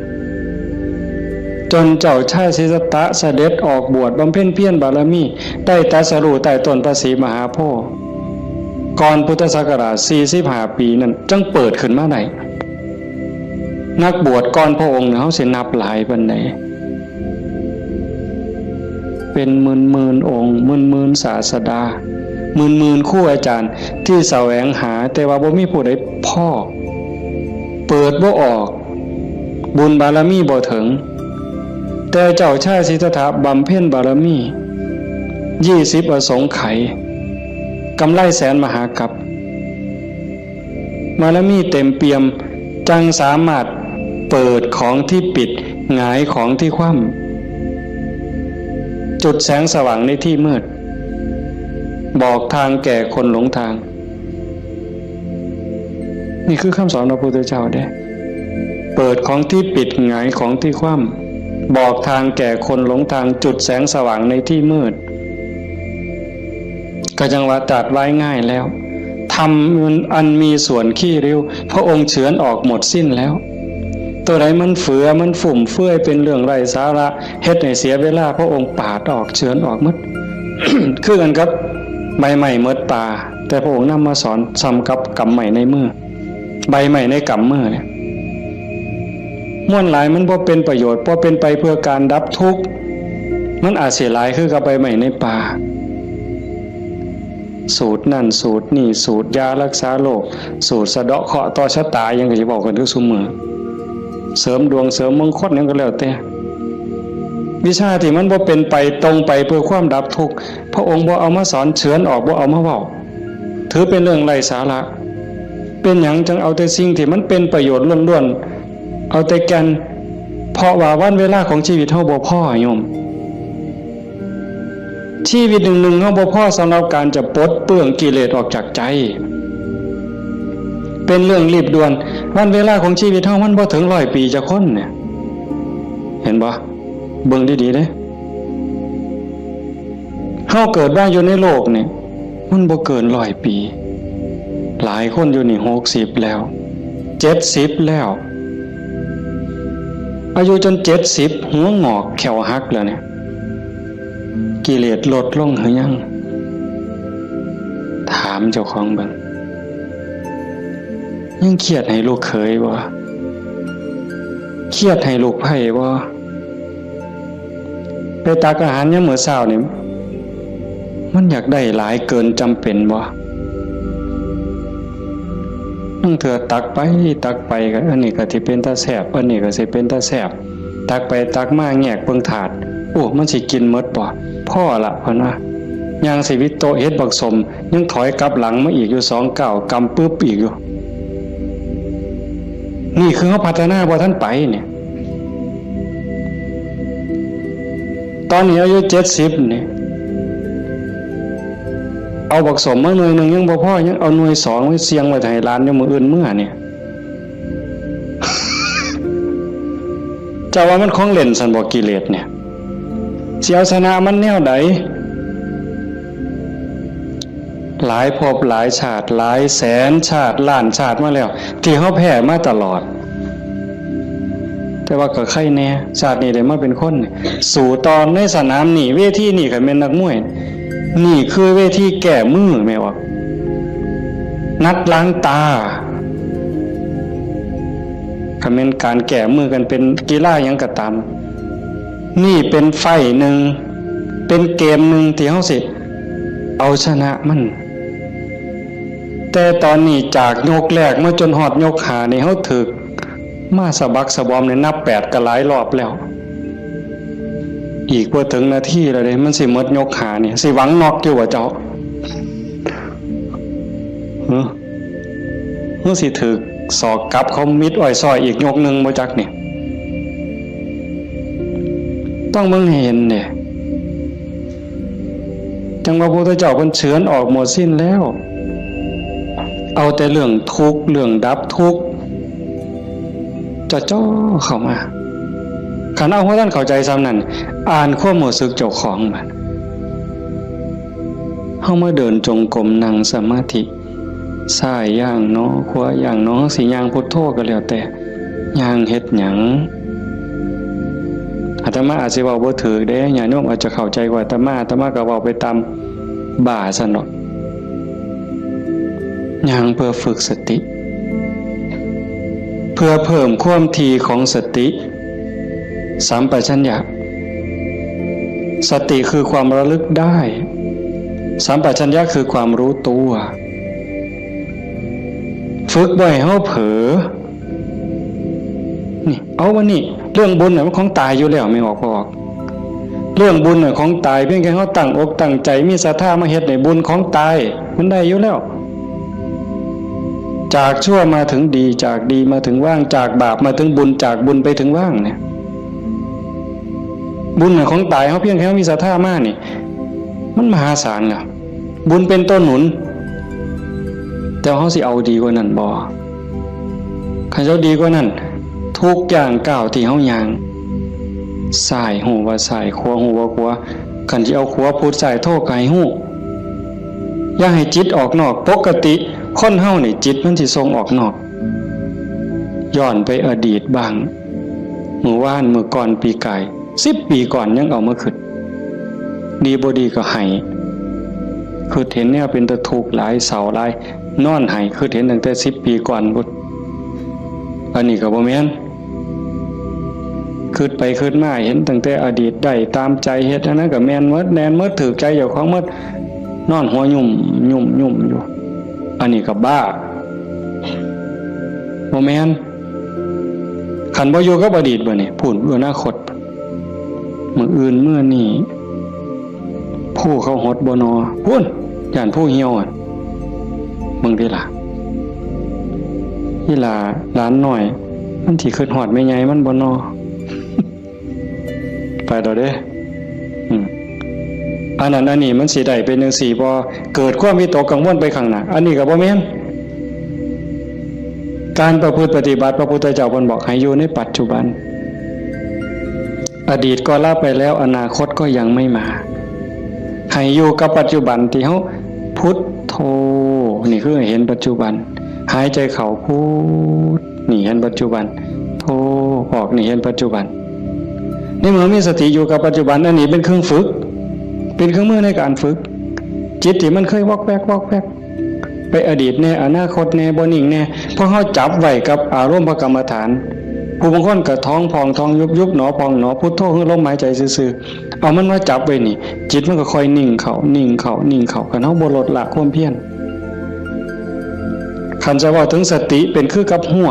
จนเจ้าชายสิทธัตถะเสด็จออกบวชบำเพ็ญเพียรบารมี ได้ตรัสรู้ใต้ต้นพระศรีมหาโพธิ์ ก่อนพุทธศักราชสี่สิบห้าปีนั่น จั่งเปิดขึ้นมาได้ นักบวชก่อนพระองค์เนี่ย เฮาสินับหลายปานใด เป็นหมื่นๆองค์ หมื่นๆศาสดา หมื่นๆครูอาจารย์ที่แสวงหา แต่ว่าบ่มีผู้ใดพ้อ เปิดบ่ออก บุญบารมีบ่ถึง แต่เจ้าชายสิทธัตถะบำเพ็ญบารมี ยี่สิบอสงไขย กำไรแสนมหากัป บารมีเต็มเปี่ยม จั่งสามารถเปิดของที่ปิด หงายของที่คว่ำ จุดแสงสว่างในที่มืด บอกทางแก่คนหลงทาง นี่คือคำสอนพระพุทธเจ้าเด้ เปิดของที่ปิด หงายของที่คว่ำ บอกทางแก่คนหลงทาง จุดแสงสว่างในที่มืด ก็จั่งว่าตรัสไว้ง่ายแล้ว ธรรมอันมีส่วนขี้ริ้ว พระองค์เฉือนออกหมดสิ้นแล้ว ตัวใดมันเฟือ มันฟุ่มเฟือย เป็นเรื่องไร้สาระ เฮ็ดให้เสียเวลา พระองค์ปาดออก เฉือนออกหมด คือกันกับใบไม้หมดป่า แต่พระองค์นำมาสอนส่ำกับกำไม้ในมือ ใบไม้ในกำมือเนี่ย มวลหลายมันบ่เป็นประโยชน์ บ่เป็นไปเพื่อการดับทุกข์ มันอาจสิหลายคือกับใบไม้ในป่า สูตรนั่นสูตรนี่ สูตรยารักษาโรค สูตรสะเดาะเคราะห์ต่อชะตา หยังก็สิเว้ากันคือซุมื้อ เสริมดวงเสริมมงคลหยังก็แล้วแต่ วิชาที่มันบ่เป็นไปตรงไปเพื่อความดับทุกข์ พระองค์บ่เอามาสอน เฉือนออก บ่เอามาเว้า ถือเป็นเรื่องไร้สาระ เป็นหยังจั่งเอาแต่สิ่งที่มันเป็นประโยชน์ล้วนๆ เอาแต่แก่น เพราะว่าวันเวลาของชีวิตเฮาบ่พอโยม ชีวิตหนึ่งๆเฮาบ่พอสำหรับการจะปลดเปลื้องกิเลสออกจากใจ เป็นเรื่องรีบด่วน วันเวลาของชีวิตเฮามันบ่ถึงร้อยปีจักคนเนี่ย เห็นบ่ เบิ่งดีๆเด้ เฮาเกิดมาอยู่ในโลกนี่ มันบ่เกินร้อยปี หลายคนอยู่นี่หกสิบแล้ว เจ็ดสิบแล้ว อายุจนเจ็ดสิบ หัวงอกแข้วหักแล้วเนี่ย กิเลสลดลงหรือยัง ถามเจ้าของเบิ่ง ยังเครียดให้ลูกเขยบ่ เครียดให้ลูกไพร่บ่ ไปตักอาหารยามมื้อเช้านี่ มันอยากได้หลายเกินจำเป็นบ่ ลางเทื่อตักไปตักไปก็ อันนี้ก็สิเป็นตาแซ่บ อันนี้ก็สิเป็นตาแซ่บ ตักไปตักมาแงกเบิ่งถาด โอ้ มันสิกินหมดบ่ พอละ เพิ่นว่า ย่างสิวิโตะเห็นบักสม ยังถอยกลับหลังมาอีกอยู่สองก้าว กำปึบอีกอยู่ นี่คือเฮาพัฒนาบ่ทันไปเนี่ย ตอนนี้อายุเจ็ดสิบนี่ เอาบักสมมาหน่วยหนึ่งยังบ่พอ ยังเอาหน่วยสองไว้เสี่ยงไว้ให้หลานอยู่มื้ออื่นเมือเนี่ย เจ้าว่ามันของเล่นซั่นบ่ กิเลสเนี่ย สิเอาชนะมันแนวใด หลายภพหลายชาติ หลายแสนชาติ ล้านชาติมาแล้ว ที่เฮาแพ้มาตลอด แต่ว่าก็ไคแน่ ชาตินี้ได้มาเป็นคน สู้ต่อในสนามนี่ เวทีนี่ คันแม่นนักมวย นี่คือเวทีแก้มือ แม่นบ่ นัดล้างตา คันแม่นการแก้มือกันเป็นกีฬาหยังก็ตาม นี่เป็นไฟต์หนึ่ง เป็นเกมหนึ่งที่เฮาสิเอาชนะมัน แต่ตอนนี้จากยกแรกมาจนฮอดยกห้านี่ เฮาถืกมาสะบักสะบอมนี่ นับแปดก็หลายรอบแล้ว อีกบ่ถึงนาทีแล้วเด้ มันสิหมดยกห้านี่ สิหวังน็อกอยู่บ่เจ้า หึ หึ สิถืกศอกกลับเขามิดอ้อยซ้อยอีกยกหนึ่งบ่จักนี่ ต้องเบิ่งให้เห็นเด้ จั่งว่าพระพุทธเจ้าเพิ่นเฉือนออกหมดสิ้นแล้ว เอาแต่เรื่องทุกข์ เรื่องดับทุกข์ จ่อๆเข้ามา คันเอาบ่ทันเข้าใจส่ำนั้น อ่านความรู้สึกเจ้าของบัด เฮามาเดินจงกรม นั่งสมาธิ ซ้ายย่างหนอ ขวาย่างหนอ สิย่างพุทโธก็แล้วแต่ ย่างเฮ็ดหยัง อาตมาอาจสิเว้าบ่ถูกเด้ ญาติโยมอาจจะเข้าใจกว่าอาตมา อาตมาก็เว้าไปตามบ้าซั่นดอก ย่างเพื่อฝึกสติ เพื่อเพิ่มความถี่ของสติ สัมปชัญญะ สติคือความระลึกได้ สัมปชัญญะคือความรู้ตัว ฝึกบ่ให้เฮาเผลอ นี่ เอาวันนี้ เรื่องบุญน่ะมันของตายอยู่แล้ว แม่นออกบ่ออก เรื่องบุญน่ะของตาย เพียงแค่เฮาตั้งอกตั้งใจ มีศรัทธามาเฮ็ดนี่ บุญของตาย มันได้อยู่แล้ว จากชั่วมาถึงดี จากดีมาถึงว่าง จากบาปมาถึงบุญ จากบุญไปถึงว่างเนี่ย บุญน่ะของตาย เฮาเพียงแค่เฮามีศรัทธามานี่ มันมหาศาลแล้ว บุญเป็นตัวหนุน แต่เฮาสิเอาดีกว่านั้นบ่ คันเฮาดีกว่านั้น ทุกย่างก้าวที่เฮาย่าง ซ้ายฮู้ว่าซ้าย ขวาฮู้ว่าขวา คันสิเอาขวาพุทซ้ายโธก็ให้ฮู้ อย่าให้จิตออกนอก ปกติคนเฮานี่จิตมันสิส่งออกนอก ย้อนไปอดีตบ้าง มื้อวาน มื้อก่อน ปีกาย สิบปีก่อนยังเอามาคิด ดีบ่ดีก็ไห้ คิดเห็นแนวเป็นตาทุกข์หลาย เศร้าหลาย นอนไห้ คิดเห็นตั้งแต่สิบปีก่อนพุ้น อันนี้ก็บ่แม่น คิดไปคิดมาเห็นตั้งแต่อดีต ได้ตามใจ เฮ็ดอันนั้นก็แม่นหมด แม่นหมด ถูกใจเจ้าของหมด นอนหัวยุ่มยุ่มยุ่มอยู่ อันนี้ก็บ้า บ่แม่น คันบ่อยู่กับอดีตบัดนี้ พู้น อนาคต มื้ออื่นมื้อนี้ ผู้เขาหดบ่นอ พู้น ย่านผู้เหี่ยวอะ เบิ่งติล่ะ อีหล่าหลานน้อย มันสิคิดฮอดแม่ใหญ่มันบ่นอ ไปแล้วเด้ อืม อันนั้นอันนี้มันสิได้เป็นจั่งซี้บ่ เกิดความวิตกกังวลไปข้างหน้า อันนี้ก็บ่แม่น การประพฤติปฏิบัติ พระพุทธเจ้าเพิ่นบอกให้อยู่ในปัจจุบัน อดีตก็ละไปแล้ว อนาคตก็ยังไม่มา ให้อยู่กับปัจจุบันที่เฮาพุทโธ นี่คือเห็นปัจจุบัน หายใจเข้าพุท นี่เห็นปัจจุบัน โธ ออก นี่เห็นปัจจุบัน ในเมื่อมีสติอยู่กับปัจจุบัน อันนี้เป็นเครื่องฝึก เป็นเครื่องมือในการฝึก จิตที่มันเคยวอกแวกวอกแวก ไปอดีตแน่ อนาคตแน่ บ่นิ่งแน่ พอเฮาจับไว้กับอารมณ์พระกรรมฐาน ผู้บางคนก็ท้องพองท้องยุบ ยุบหนอพองหนอ พุทโธคือลมหายใจซื่อๆ เอามันมาจับไว้นี่ จิตมันก็ค่อยนิ่งเข้า นิ่งเข้า นิ่งเข้า คันเฮาบ่ลดละความเพียร คันจะเว้าถึงสติเป็นคือกับฮั้ว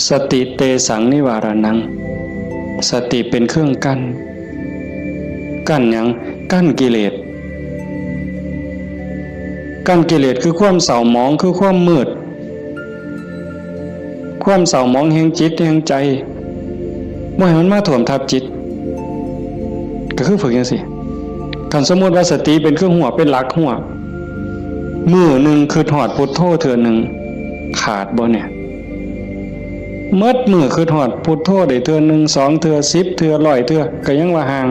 สติเตสังนิวารณัง สติเป็นเครื่องกั้น กั้นหยัง กั้นกิเลส กั้นกิเลสคือความเศร้าหมอง คือความมืด ความเศร้าหมองแห่งจิตแห่งใจ บ่ให้มันมาท่วมทับจิต ก็คือฝึกจังซี่ คันสมมุติว่าสติเป็นเครื่องฮั้ว เป็นหลักฮั้ว มื้อหนึ่งคิดฮอดพุทโธเทื่อหนึ่ง ขาดบ่เนี่ย หมดมื้อคิดฮอดพุทโธได้เทื่อหนึ่ง สองเทื่อ สิบเทื่อ ร้อยเทื่อ ก็ยังว่าห่าง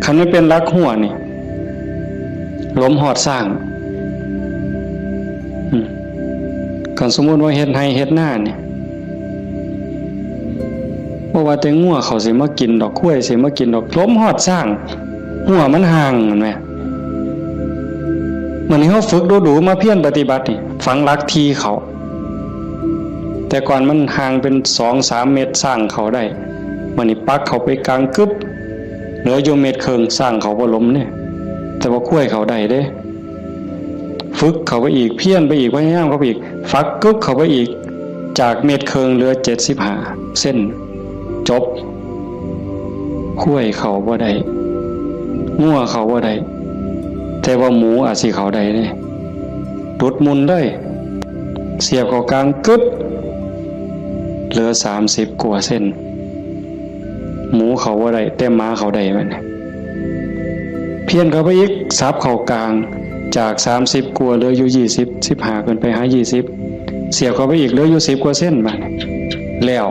คันมันเป็นหลักฮั้วนี่ หลมฮอดซ้าง อืม คันสมมุติว่าเฮ็ดไร่เฮ็ดนานี่ บ่ว่าแต่งัวเขาสิมากินดอก ควายสิมากินดอก หลมฮอดซ้าง ฮั้วมันห่าง แม่นบ่ มื้อนี้เฮาฝึกดูๆ มาเพียรปฏิบัตินี่ ฝังหลักที่เข้า แต่ก่อนมันห่างเป็นสองสามเมตร ซ้างเข้าได้ มื้อนี้ปักเข้าไปกลางกึ๊บ เหลืออยู่เมตรครึ่ง ซ้างเข้าบ่หลมเนี่ย แต่ว่าควายเข้าได้เด้ ฝึกเข้าไปอีก เพียรไปอีก พยายามเข้าไปอีก ฝักกึ๊บเข้าไปอีก จากเมตรครึ่งเหลือเจ็ดสิบห้าเซน จบ ควายเข้าบ่ได้ งัวเข้าบ่ได้ แต่ว่าหมูอาจสิเข้าได้เด้ หลุดมุ่นเลย เสียบเข้ากลางกึ๊บ เหลือสามสิบกว่าเซน หมูเข้าบ่ได้ แต่หมาเข้าได้ บัดนี้เพี้ยนเข้าไปอีก สับเข้ากลาง จากสามสิบกว่าเหลืออยู่ยี่สิบ สิบห้า ขึ้นไปหายี่สิบ เสียบเข้าไปอีก เหลืออยู่สิบกว่าเซน บัดนี้ แล้ว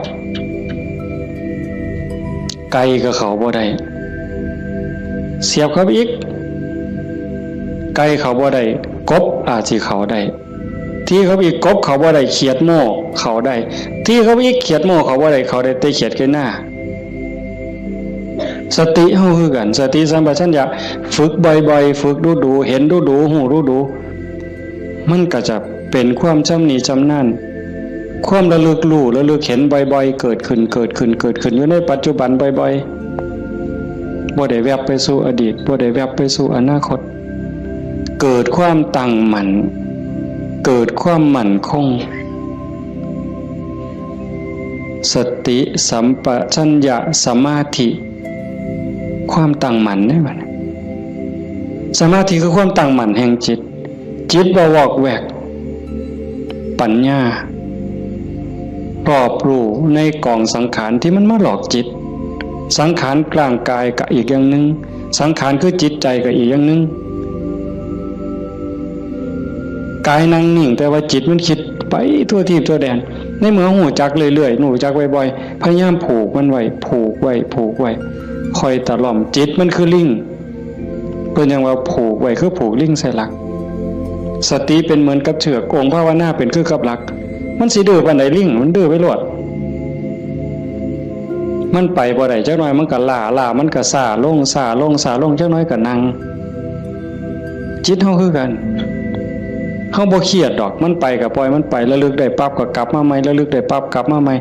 ไก่ก็เข้าบ่ได้ เสียบเข้าไปอีก ไก่เข้าบ่ได้ กบอาจสิเข้าได้ ที่เข้าไปอีก กบเข้าบ่ได้ เขียดโม่เข้าได้ ที่เข้าไปอีก เขียดโม่เข้าบ่ได้ เข้าได้แต่เขียดไก่นา สติเฮาคือกัน สติสัมปชัญญะ ฝึกบ่อยๆ ฝึกดูๆ เห็นดูๆ ฮู้ดูๆ มันก็จะเป็นความชำนิชำนาญ ความระลึกรู้ ระลึกเห็นบ่อยๆ เกิดขึ้น เกิดขึ้น เกิดขึ้น อยู่ในปัจจุบันบ่อยๆ บ่ได้แวบไปสู่อดีต บ่ได้แวบไปสู่อนาคต เกิดความตั้งมั่น เกิดความมั่นคง สติสัมปชัญญะสมาธิ ความตั้งมั่นเนี่ยมัน สมาธิคือความตั้งมั่นแห่งจิต จิตบ่วอกแวก ปัญญา รอบรู้ในกองสังขารที่มันมาหลอกจิต สังขารร่างกายก็อีกอย่างหนึ่ง สังขารคือจิตใจก็อีกอย่างหนึ่ง กายนั่งนิ่ง แต่ว่าจิตมันคิดไปทั่วทีปทั่วแดน ในเมื่อฮู้จักเรื่อยๆ ฮู้จักบ่อยๆ พยายามผูกมันไว้ ผูกไว้ ผูกไว้ คอยตะล่อม จิตมันคือลิง เพิ่นยังว่าผูกไว้คือผูกลิงใส่หลัก สติเป็นเหมือนกับเชือก องค์ภาวนาเป็นคือกับหลัก มันสิดื้อปานใดลิง มันดื้อไปโลด มันไปบ่ได้ จักหน่อยมันก็ล้า ล้ามันก็ซ้าลง ซ้าลง ซ้าลง จักหน่อยก็นั่ง จิตเฮาคือกัน เฮาบ่เครียดดอก มันไปก็ปล่อยมันไป ระลึกได้ปั๊บก็กลับมาใหม่ ระลึกได้ปั๊บกลับมาใหม่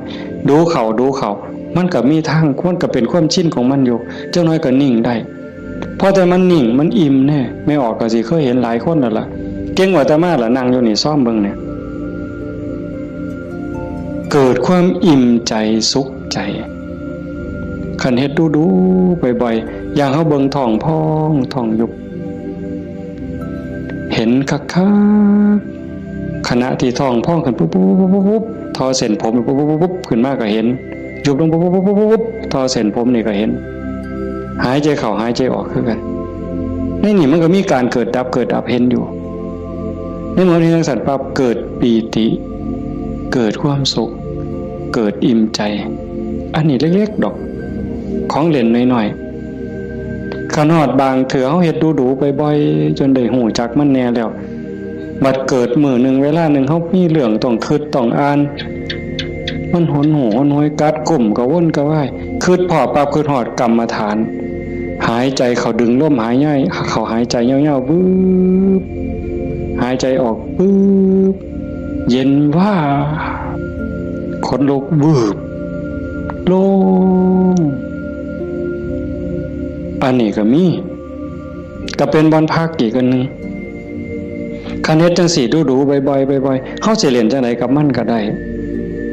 ดูเข้า ดูเข้า มันก็มีทาง มันก็เป็นความชินของมันอยู่ จักหน่อยก็นิ่งได้ พอแต่มันนิ่ง มันอิ่มแน่ แม่ออกก็สิเคยเห็นหลายคนแล้วล่ะ เก่งกว่าอาตมาล่ะ นั่งอยู่นี่ ซ่อมเบิ่งเนี่ย เกิดความอิ่มใจ สุขใจ คันเฮ็ดดูๆ บ่อยๆ อย่างเฮาเบิ่งท้องพอง ท้องยุบ เห็นคักๆ ขณะที่ท้องพองขึ้นปุ๊บปุ๊บปุ๊บปุ๊บปุ๊บ ทอเส้นผมปุ๊บปุ๊บปุ๊บปุ๊บ ขึ้นมาก็เห็น ยุบลงปุ๊บปุ๊บปุ๊บปุ๊บปุ๊บ ทอเส้นผมนี่ก็เห็น หายใจเข้าหายใจออกคือกัน ในนี่มันก็มีการเกิดดับ เกิดดับเห็นอยู่ ในเมื่อที่จังซั่นปั๊บ เกิดปีติ เกิดความสุข เกิดอิ่มใจ อันนี้เล็กๆ ดอก ของเล่นน้อยๆ คันฮอดบางเทื่อเฮาเฮ็ดดูๆ บ่อยๆ จนได้ฮู้จักมันแหน่แล้ว บัดเกิดมื้อหนึ่งเวลาหนึ่งเฮามีเรื่องต้องคิดต้องอ่าน มันหนหูหนหวยกัดกุ้มกระวนกระวาย คิดพ้อปั๊บคิดฮอดกรรมฐาน หายใจเข้าดึงลมหายใจเข้าหายใจยาวๆ วืบ หายใจออก วืบ เย็นวาบ ขนลุก วืบ โล่ง อันนี้ก็มี ก็เป็นบ่อนพักอีกอันหนึ่ง คันเฮ็ดจั่งซี้ดูๆ บ่อยๆ บ่อยๆ เฮาสิเล่นจั่งใดกับมันก็ได้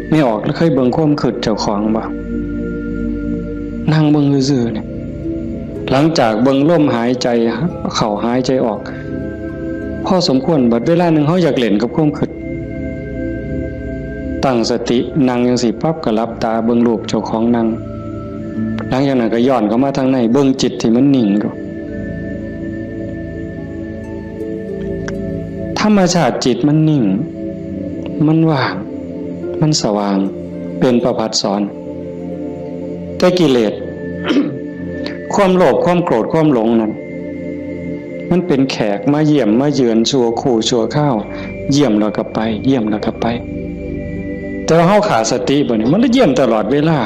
แม่ออกเคยเบิ่งความคิดเจ้าของบ่ นั่งเบิ่งซื่อๆ เนี่ย หลังจากเบิ่งลมหายใจเข้าหายใจออก พอสมควร บัดเวลาหนึ่งเฮาอยากเล่นกับความคิด ตั้งสตินั่งจั่งซี้ปั๊บก็หลับตาเบิ่งรูปเจ้าของนั่ง หลังจากนั้นก็ย้อนเข้ามาทางใน เบิ่งจิตที่มันนิ่งดู ธรรมชาติจิตมันนิ่ง มันว่าง มันสว่าง เป็นประภัสสร แต่กิเลส ความโลภ ความโกรธ ความหลงนั่น มันเป็นแขกมาเยี่ยมมาเยือนชั่วครู่ชั่วคราว เยี่ยมแล้วก็ไป เยี่ยมแล้วก็ไป แต่ว่าเฮาขาดสติบ่นี่ มันเลยเยี่ยมตลอดเวลา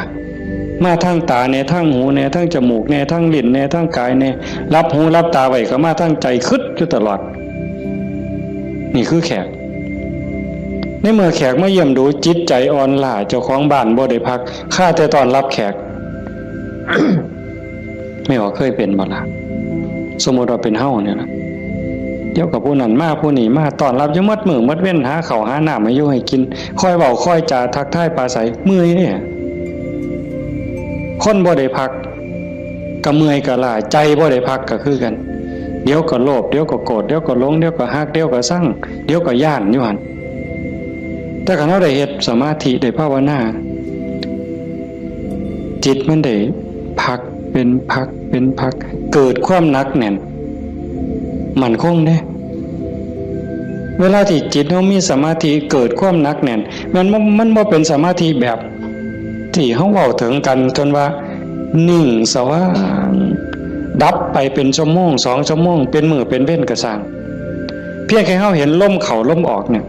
มาทางตาแหน่ ทางหูแหน่ ทางจมูกแหน่ ทางลิ้นแหน่ ทางกายแหน่ หลับหูหลับตาไว้ก็มาทางใจ คิดอยู่ตลอด นี่คือแขก ในเมื่อแขกมาเยี่ยมดู จิตใจอ่อนล้า เจ้าของบ้านบ่ได้พัก คาแต่ต้อนรับแขก แม่ออกเคยเป็นบ่ล่ะ สมมุติว่าเป็นเฮาเนี่ยนะ เดี๋ยวก็ผู้นั้นมาผู้นี้มา ต้อนรับอยู่หมดมื้อหมดเว็น หาข้าวหาน้ำให้อยู่ให้กิน คอยเว้าคอยจาทักทายปราศรัย เมื่อยเด้ คนบ่ได้พัก ก็เมื่อยก็ล้า ใจบ่ได้พักก็คือกัน เดี๋ยวก็โลภ เดี๋ยวก็โกรธ เดี๋ยวก็หลง เดี๋ยวก็ฮัก เดี๋ยวก็ซัง เดี๋ยวก็ย้านอยู่หั่น แต่คันเฮาได้เฮ็ดสมาธิ ได้ภาวนา จิตมันได้พักเป็นพักเป็นพัก เกิดความหนักแน่น มั่นคงเด้ เวลาที่จิตเฮามีสมาธิ เกิดความหนักแน่น มันบ่ มันบ่เป็นสมาธิแบบที่เฮาเว้าถึงกัน จนว่านิ่งสว่าง ดับไปเป็นชั่วโมง สองชั่วโมง เป็นมื้อเป็นเว็นก็ซ่าง เพียงแค่เฮาเห็นลมเข้าลมออกเนี่ย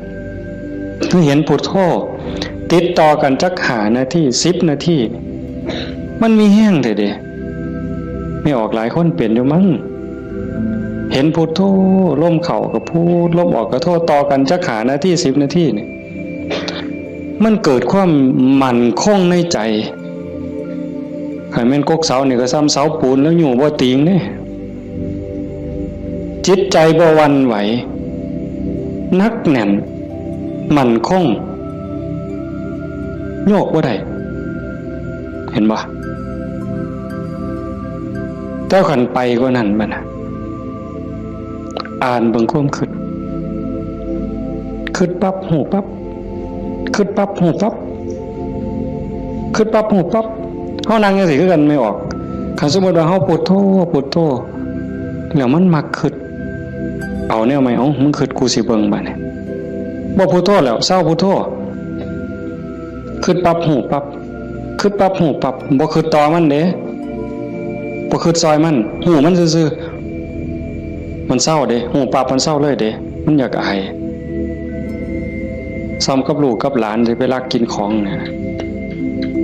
คือเห็นพุทโธติดต่อกันจักห้านาที สิบนาที มันมีแฮงแท้เด้ แม่ออกหลายคนเป็นอยู่มั้ง เห็นพุทโธ ลมเข้าก็พุท ลมออกก็โธ ต่อกันจักห้านาที สิบนาทีนี่ มันเกิดความมั่นคงในใจ คันแม่นกกเสานี่ก็ส่ำเสาปูนแล้วอยู่บ่ติงเด้ จิตใจบ่หวั่นไหว หนักแน่น มั่นคง โยกบ่ได้ เห็นบ่ แต่คันไปกว่านั้นบัดน่ะ อ่านเบิ่งความคิด คิดปั๊บ ฮู้ปั๊บ คิดปั๊บ ฮู้ปั๊บ คิดปั๊บ ฮู้ปั๊บ เฮานั่งจั่งซี้คือกันแม่ออก คันสมมุติว่าเฮาพุทโธ พุทโธ แล้วมันมักคิด เอาแนวใหม่ เอ้า มึงคิด กูสิเบิ่งบัดนี้ บ่พุทโธแล้ว เซาพุทโธ คิดปั๊บ ฮู้ปั๊บ คิดปั๊บ ฮู้ปั๊บ บ่คิดต่อมันเด้ บ่คิดซอยมัน ฮู้มันซื่อๆ มันเซาเด้ ฮู้ปั๊บมันเซาเลยเด้ มันอยากอาย ส่ำกับลูกกับหลานสิไปลักกินของเนี่ย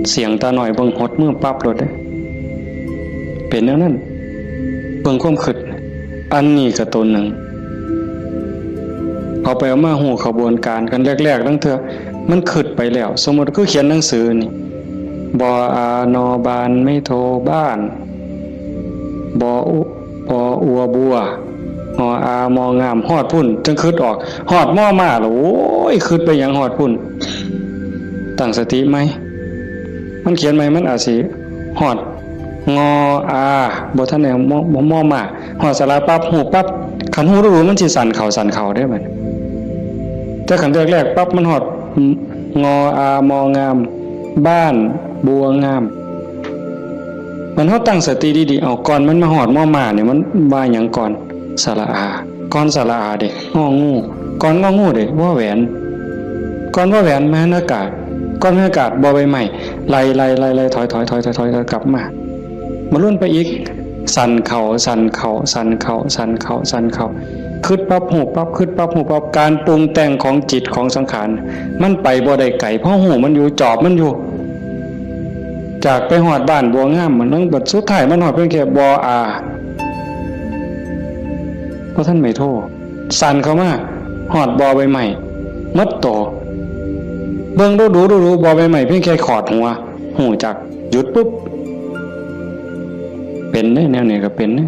เสี้ยงตาน้อยเบิ่งหดมือปั๊บโลดเด้ เป็นแนวนั้น เบิ่งความคิด อันนี้ก็ตัวหนึ่ง เอาไปเอามาฮู้ขบวนการกันแรกๆ ลางเทื่อ มันคิดไปแล้ว สมมุติคือเขียนหนังสือนี่ บออา นอ บาน ไม้โท บ้าน บออุ ปออัวบัว หออา มองาม ฮอดพุ้น จั่งคิดออก ฮอดมอมาแล้ว โอ้ย คิดไปหยังฮอดพุ้น ตั้งสติใหม่ มันเขียนใหม่ มันอาจสิฮอด งออา บ่ทันได้มอ มอมา ฮอดสระปั๊บ ฮู้ปั๊บ คันฮู้รู้มันสิสั่นเข้าสั่นเข้าเด้บัดนี้ แต่คันแรกๆ ปั๊บ มันฮอด งออา มองาม บ้าน บัวงาม มันเฮาตั้งสติดีๆ เอา ก่อนมันมาฮอดมอมาเนี่ย มันว่าหยังก่อน สระอา ก่อนสระอาเด้ งองู ก่อนงองูเด้ วอแหวน ก่อนวอแหวน มหันอากาศ ก่อนมหันอากาศ บอใบไม้ ไล่ๆๆๆ ถอยๆๆๆ กลับมา มาลุ้นไปอีก สั่นเข่า สั่นเข่า สั่นเข่า สั่นเข่า สั่นเข่า คิดปั๊บฮู้ปั๊บ คิดปั๊บฮู้ปั๊บ การปรุงแต่งของจิตของสังขาร มันไปบ่ได้ไกล เพราะฮู้มันอยู่ จอบมันอยู่ จากไปฮอดบ้านบัวงาม มันบัดสุดท้ายมันฮอดเพียงแค่บ่ออา เพราะท่านไม่โทษ สั่นเข้ามา ฮอดบ่อใบไม้ หมดโต เบิ่งดูดูดูดู บ่อใบไม้เพียงแค่ขอดหัว ฮู้จัก หยุดปุ๊บ เป็นเด้ แนวนี้ก็เป็นเด้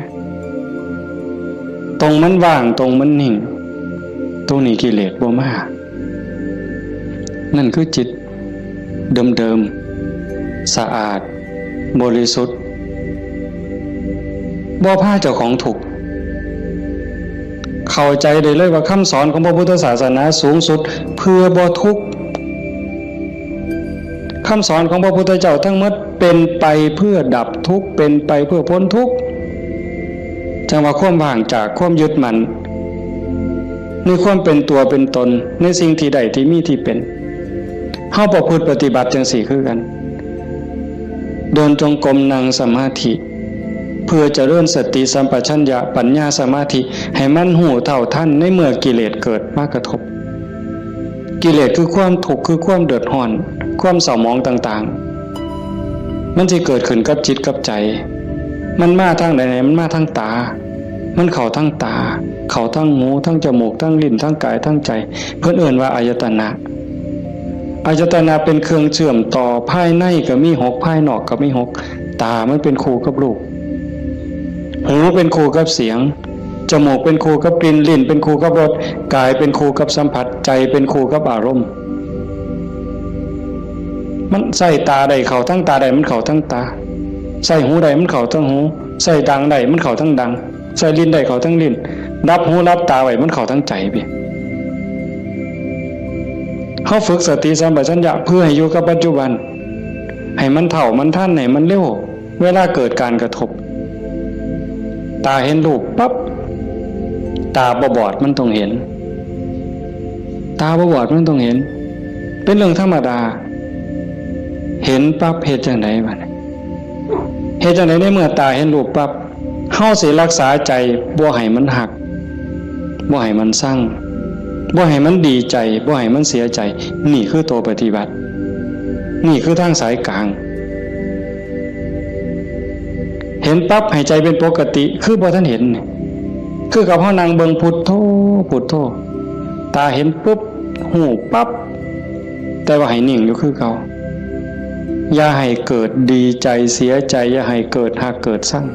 ตรงมันว่าง ตรงมันนิ่ง ตรงนี้กิเลสบ่มา นั่นคือจิตเดิมๆ สะอาด บริสุทธิ์ บ่พาเจ้าของทุกข์ เข้าใจได้เลยว่าคำสอนของพระพุทธศาสนาสูงสุดเพื่อบ่ทุกข์ คำสอนของพระพุทธเจ้าทั้งหมดเป็นไปเพื่อดับทุกข์ เป็นไปเพื่อพ้นทุกข์ จังว่าความว่างจากความยึดมั่น ในความเป็นตัวเป็นตน ในสิ่งที่ได้ที่มีที่เป็น เฮาประพฤติปฏิบัติจังซี่คือกัน เดินจงกรม นั่งสมาธิ เพื่อเจริญสติสัมปชัญญะ ปัญญา สมาธิ ให้มันฮู้เท่าทันในเมื่อกิเลสเกิดมากระทบ กิเลสคือความทุกข์ คือความเดือดร้อน ความเศร้าหมองต่างๆ มันสิเกิดขึ้นกับจิตกับใจ มันมาทางใด มันมาทางตา มันเข้าทางตา เข้าทางหู ทางจมูก ทางลิ้น ทางกาย ทางใจ เพิ่นเอิ้นว่าอายตนะ อายตนะเป็นเครื่องเชื่อมต่อ ภายในก็มีหก ภายนอกก็มีหก ตามันเป็นคู่กับรูป หูเป็นคู่กับเสียง จมูกเป็นคู่กับกลิ่น ลิ้นเป็นคู่กับรส กายเป็นคู่กับสัมผัส ใจเป็นคู่กับอารมณ์ มันใส่ตาได้เข้าทั้งตาได้ มันเข้าทั้งตา ใส่หูได้ มันเข้าทั้งหู ใส่ดังได้ มันเข้าทั้งดัง ใส่ลิ้นได้เข้าทั้งลิ้น รับหูรับตาไว้ มันเข้าทั้งใจพี่ เฮาฝึกสติสัมปชัญญะเพื่อให้อยู่กับปัจจุบัน ให้มันเท่ามันทัน ให้มันเร็ว เวลาเกิดการกระทบ ตาเห็นรูปปั๊บ ตาบ่บอดมันต้องเห็น ตาบ่บอดมันต้องเห็น เป็นเรื่องธรรมดา เห็นปั๊บเฮ็ดจังได๋บัดนี้ เฮ็ดจังได๋ในเมื่อตาเห็นรูปปั๊บ เฮาสิรักษาใจบ่ให้มันฮัก บ่ให้มันซัง บ่ให้มันดีใจ บ่ให้มันเสียใจ นี่คือตัวปฏิบัติ นี่คือทางสายกลาง เห็นปั๊บให้ใจเป็นปกติ คือบ่ทันเห็นนี่ คือกับเฮานั่งเบิ่งพุทโธ พุทโธ ตาเห็นปุ๊บ ฮู้ปั๊บ แต่ว่าให้นิ่งอยู่คือเก่า อย่าให้เกิดดีใจเสียใจ อย่าให้เกิดฮักเกิดซัง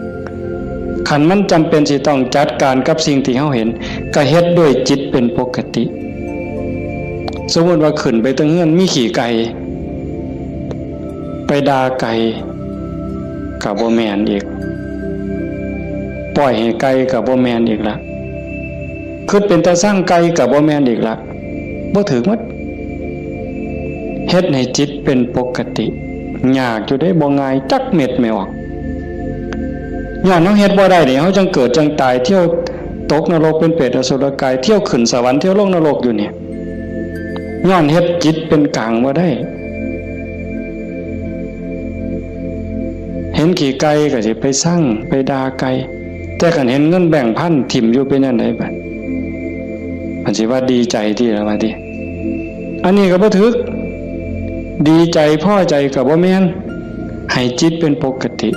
คันมันจำเป็นสิต้องจัดการกับสิ่งที่เฮาเห็น ก็เฮ็ดด้วยจิตเป็นปกติ สมมุติว่าขึ้นไปเทิงเฮือนมีขี้ไก่ ไปด่าไก่ ก็บ่แม่นอีก ปล่อยให้ไก่ก็บ่แม่นอีกละ คิดเป็นตาซังไก่ก็บ่แม่นอีกละ บ่ถืกหมด เฮ็ดให้จิตเป็นปกติ ยากอยู่เด้ บ่ง่ายจักเม็ดแม่ออก ย้อนเฮาเฮ็ดบ่ได้นี่ เฮาจังเกิดจังตาย เที่ยวตกนรกเป็นเปรตอสุรกาย เที่ยวขึ้นสวรรค์ เที่ยวลงนรกอยู่นี่ ย้อนเฮ็ดจิตเป็นกลางบ่ได้ เห็นขี้ไก่ก็สิไปซัง ไปด่าไก่ แต่คันเห็นเงินแบงค์พันถิ่มอยู่เป็นจั่งใดบัด มันสิว่าดีใจติล่ะว่าติ อันนี้ก็บ่ถืก ดีใจพอใจก็บ่แม่น ให้จิตเป็นปกติ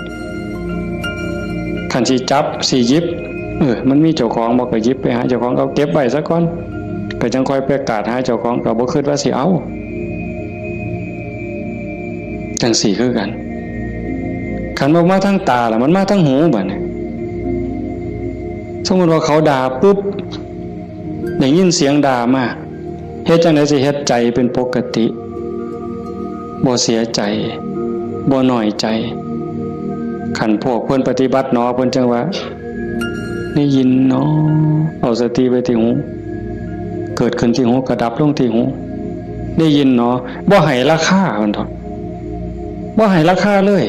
คันสิจับสิหยิบ เออ มันมีเจ้าของบ่ก็หยิบไปหาเจ้าของ เอาเก็บไว้ซะก่อน ก็จั่งค่อยไปกาดหาเจ้าของ ก็บ่คิดว่าสิเอา จั่งซี้คือกัน คันบ่มาทางตาล่ะ มันมาทางหูบัดนี้ สมมุติว่าเขาด่าปุ๊บ ได้ยินเสียงด่ามา เฮ็ดจั่งใดสิเฮ็ดใจเป็นปกติ บ่เสียใจ บ่น้อยใจ คันพวกเพิ่นปฏิบัติหนอ เพิ่นจั่งว่า ได้ยินหนอ เอาสติไว้ที่หู เกิดขึ้นที่หู ก็ดับลงที่หู ได้ยินหนอ บ่ให้ราคา เพิ่นดอก บ่ให้ราคาเลย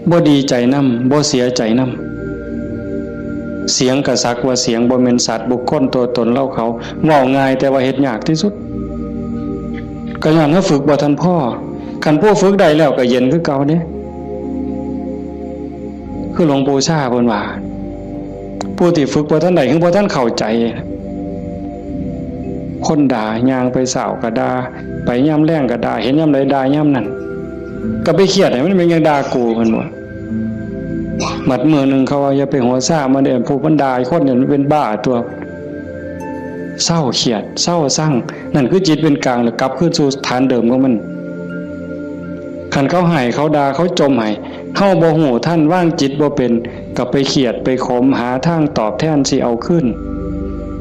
บ่ดีใจนำ บ่เสียใจนำ เสียงก็สักว่าเสียง บ่แม่นสัตว์บุคคลตัวตนเราเขา เว้าง่ายแต่ว่าเฮ็ดยากที่สุด ก็ย้อนเฮาฝึกบ่ทันพอ คันผู้ฝึกได้แล้วก็เย็นคือเก่าเด้ คือหลวงปู่ชาเพิ่นว่า ผู้ที่ฝึกบ่ทันได้ คือบ่ทันเข้าใจ คนด่า ย่างไปเช้าก็ด่า ไปยามแลงก็ด่า เห็นยามใดด่ายามนั้น ก็ไปเครียดให้มันเป็นหยังด่ากู เพิ่นว่า บัดมื้อหนึ่งเขาว่า อย่าไปหัวซ่ามันเด้อ ผู้มันด่าคนเนี่ยมันเป็นบ้าตัว เซาเครียด เซาซัง นั่นคือจิตเป็นกลาง แล้วกลับคืนสู่ฐานเดิมของมัน คันเขาให้ เขาด่า เขาจ่มให้ เฮาบ่ฮู้ทัน วางจิตบ่เป็น ก็ไปเครียด ไปขม หาทางตอบแทนสิเอาคืน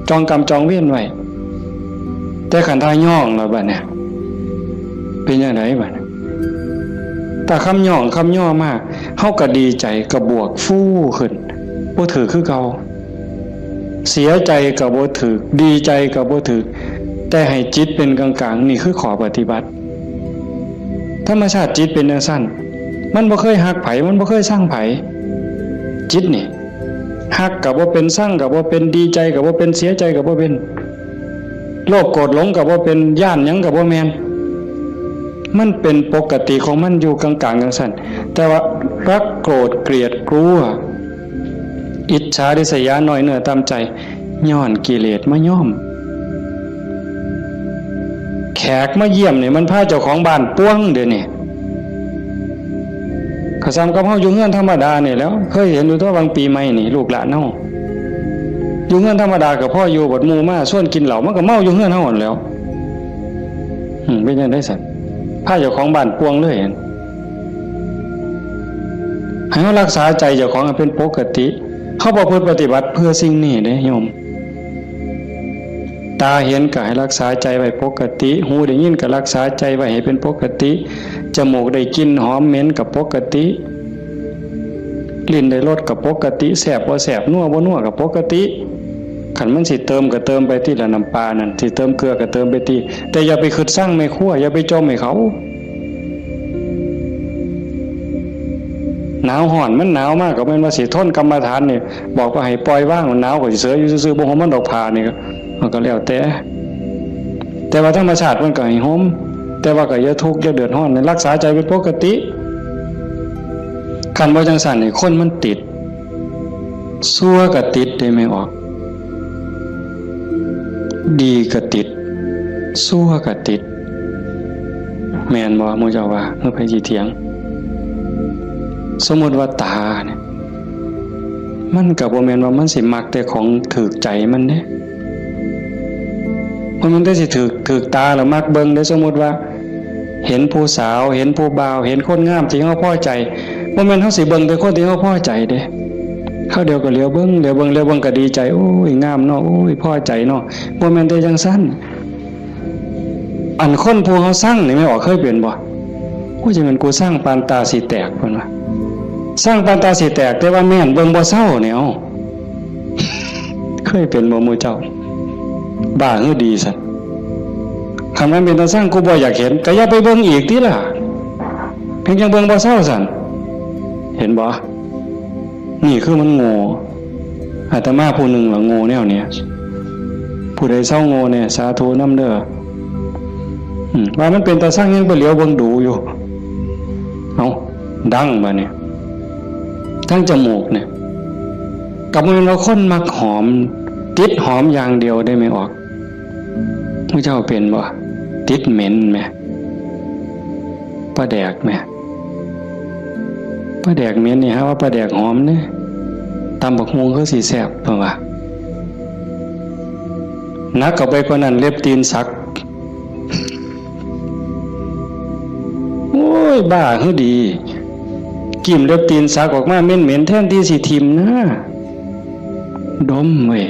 จองกรรมจองเวรไว้ แต่คันถ้าย้องแล้วบัดเนี่ย เป็นจั่งใดบัดเนี่ย ถ้าคำย้องคำย่อมา เฮาก็ดีใจ ก็บวกฟูขึ้น บ่ถืกคือเก่า เสียใจก็บ่ถืก ดีใจก็บ่ถืก แต่ให้จิตเป็นกลางๆ นี่คือข้อปฏิบัติ ธรรมชาติจิตเป็นจั่งซั้น มันบ่เคยฮักไผ มันบ่เคยซังไผ จิตนี่ ฮักก็บ่เป็น ซังก็บ่เป็น ดีใจก็บ่เป็น เสียใจก็บ่เป็น โลภโกรธหลงก็บ่เป็น ย้านหยังก็บ่แม่น มันเป็นปกติของมันอยู่กลางๆ จั่งซั้น แต่ว่ารักโกรธเกลียดกลัว อิจฉาริษยา น้อยเนื้อต่ำใจ ย้อนกิเลสมาย้อม แขกมาเยี่ยมนี่มันพาเจ้าของบ้านป่วงเดี๋ยวนี้ ก็ส่ำกับเฮาอยู่เฮือนธรรมดานี่แหล้ว เคยเห็นอยู่ตั๊ว บางปีใหม่นี่ ลูกหลานเฮาอยู่เฮือนธรรมดาก็พออยู่ บัดหมู่มาชวนกินเหล้า มันก็เมาอยู่เฮือนเฮาหั้นแหล้ว อืม เป็นจั่งใดซั้น พาเจ้าของบ้านป่วงเลย ให้เฮารักษาใจเจ้าของให้เป็นปกติ เฮาประพฤติปฏิบัติเพื่อสิ่งนี้เด้โยม ตาเห็นก็ให้รักษาใจไว้ปกติ หูได้ยินก็รักษาใจไว้ให้เป็นปกติ จมูกได้กลิ่นหอมเหม็นก็ปกติ ลิ้นได้รสก็ปกติ แซ่บบ่แซ่บ นัวบ่นัวก็ปกติ คันมันสิเติมก็เติมไปติละ น้ำปลานั่น สิเติมเกลือก็เติมไปติ แต่อย่าไปคิดซังแม่ครัว อย่าไปจ่มให้เขา หนาวฮ้อน มันหนาวมากก็แม่นว่าสิทนกรรมฐานนี่ บอกว่าให้ปล่อยวาง หนาวก็สิเสยอยู่ซื่อๆ บ่ห่มมันดอกผ้านี่ก็ มันก็แล้วแต่ แต่ว่าธรรมชาติมันก็ให้ห่ม แต่ว่าก็อย่าทุกข์อย่าเดือดร้อน รักษาใจเป็นปกติ คันบ่จั่งซั้นนี่ คนมันติด ชั่วก็ติดเด้แม่ออก ดีก็ติด ชั่วก็ติด แม่นบ่ หมู่เจ้าว่า หรือไผสิเถียง สมมุติว่าตาเนี่ย มันก็บ่แม่นว่ามันสิมักแต่ของถืกใจมันเด้ บ่แม่นแต่สิถืก ถืกตาแล้วมักเบิ่งเด้ สมมุติว่า เห็นผู้สาว เห็นผู้บ่าว เห็นคนงามที่เฮาพอใจ บ่แม่นเฮาสิเบิ่งแต่คนที่เฮาพอใจเด้ คราวเดียวก็เหลียวเบิ่ง เหลียวเบิ่ง เหลียวเบิ่งก็ดีใจ โอ้ย งามเนาะ โอ้ย พอใจเนาะ บ่แม่นแต่จั่งซั้น อันคนผู้เฮาซังนี่ แม่ออกเคยเป็นบ่ โอ้ย จั่งแม่นกูซังปานตาสิแตก เพิ่นว่า ซังปานตาสิแตก แต่ว่าแม่นเบิ่งบ่เซาเนี่ย เอ้า เคยเป็นบ่หมู่เจ้า บ้าหรือดีซั้น คันมันเป็นตาซัง กูบ่อยากเห็น ก็อย่าไปเบิ่งอีกติล่ะ เพียงจั่งเบิ่งบ่เซาซั้น เห็นบ่ นี่คือมันโง่ อาตมาผู้หนึ่งล่ะโง่แนวเนี้ย ผู้ใดเซาโง่แน่ สาธุนำเด้อ อืม ว่ามันเป็นตาซังยังไปเหลียวเบิ่งดูอยู่ เอ้า ดังบาดนี้ ทั้งจมูกเนี่ย ก็บ่แม่นว่าคนมักหอม ติดหอมอย่างเดียวเด้แม่ออก หมู่เจ้าเป็นบ่ ติดเหม็นแหม ปลาแดกแหม ปลาแดกเหม็นนี่ หาว่าปลาแดกหอมเด้ ตำบักหุ่งคือสิแซ่บ เพิ่นว่า หนักเข้าไปกว่านั้น เล็บตีนสัก โอ้ย บ้าหรือดี กลิ่นเล็บตีนสักออกมาเหม็นๆ แทนที่สิถิ่มนะ ดมเว้ย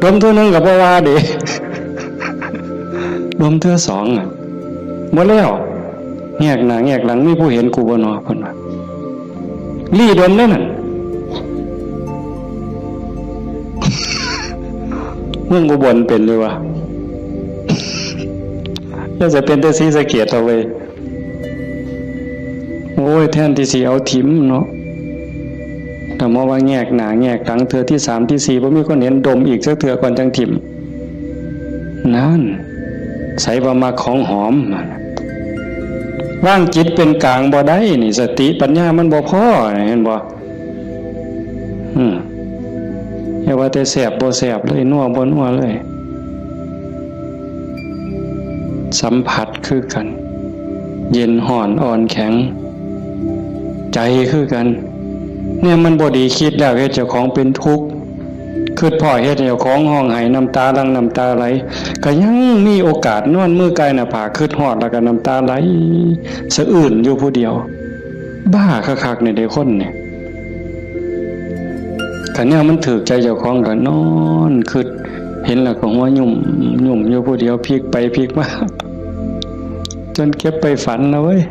ดมเทื่อหนึ่งก็บ่ว่าเด้ ดมเทื่อสองอะ บ่แล้ว แงกหน้าแงกหลัง มีผู้เห็นกูบ่นอ เพิ่นว่า ลี่ดมเด้นั่น เมืองอุบลเป็นอยู่วะ แล้วจะเป็นแต่ศรีสะเกษเอาเว้ย โอ้ย แทนที่สิเอาถิ่มเนาะ แต่มาว่าแงกหน้าแงกหลังเทื่อที่สามที่สี่ บ่มีคนเห็น ดมอีกจักเทื่อก่อนจั่งถิ่ม นั่น ไสว่ามักของหอม วางจิตเป็นกลางบ่ได้นี่ สติปัญญามันบ่พอ เห็นบ่ อืม อย่าว่าแต่แซ่บบ่แซ่บเลย นัวบ่นัวเลย สัมผัสคือกัน เย็นฮ้อนอ่อนแข็ง ใจคือกัน เนี่ยมันบ่ดี คิดแล้วเฮ็ดเจ้าของเป็นทุกข์ คิดพ้อเฮ็ดให้เจ้าของฮ้องไห้ น้ำตาหลั่งน้ำตาไหล ก็ยังมีโอกาสนอนมือกายหน้าผาก คิดฮอดแล้วก็น้ำตาไหลสะอื้นอยู่ผู้เดียว บ้าคักๆ นี่เด้คนนี่ คันแนวมันถืกใจเจ้าของก็นอนคิด เห็นแล้วก็หัวยุ่มยุ่มอยู่ผู้เดียว พลิกไปพลิกมา จนเก็บไปฝันนะเว้ย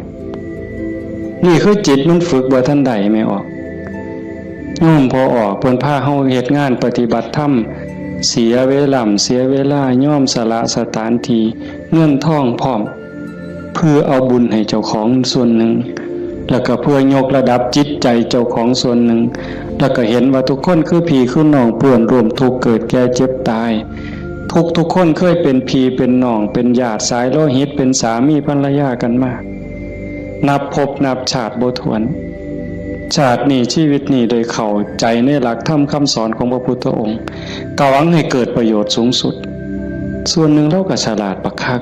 นี่คือจิตมันฝึกบ่ทันได้ แม่ออก โยมพ่อออก เพิ่นพาเฮาเฮ็ดงานปฏิบัติธรรม เสียเวลา เสียเวลา ยอมสละสถานที่ เงินทองพร้อม เพื่อเอาบุญให้เจ้าของส่วนหนึ่ง แล้วก็เพื่อยกระดับจิตใจเจ้าของส่วนหนึ่ง แล้วก็เห็นว่าทุกคนคือพี่คือน้อง เพื่อนร่วมทุกข์เกิดแก่เจ็บตาย ทุกทุกคนเคยเป็นพี่เป็นน้อง เป็นญาติสายโลหิต เป็นสามีภรรยากันมา นับภพนับชาติบ่ถ้วน ชาตินี้ชีวิตนี้ได้เข้าใจในหลักธรรมคำสอนของพระพุทธองค์ ก็หวังให้เกิดประโยชน์สูงสุด ส่วนหนึ่งลาวก็ฉลาดบักคัก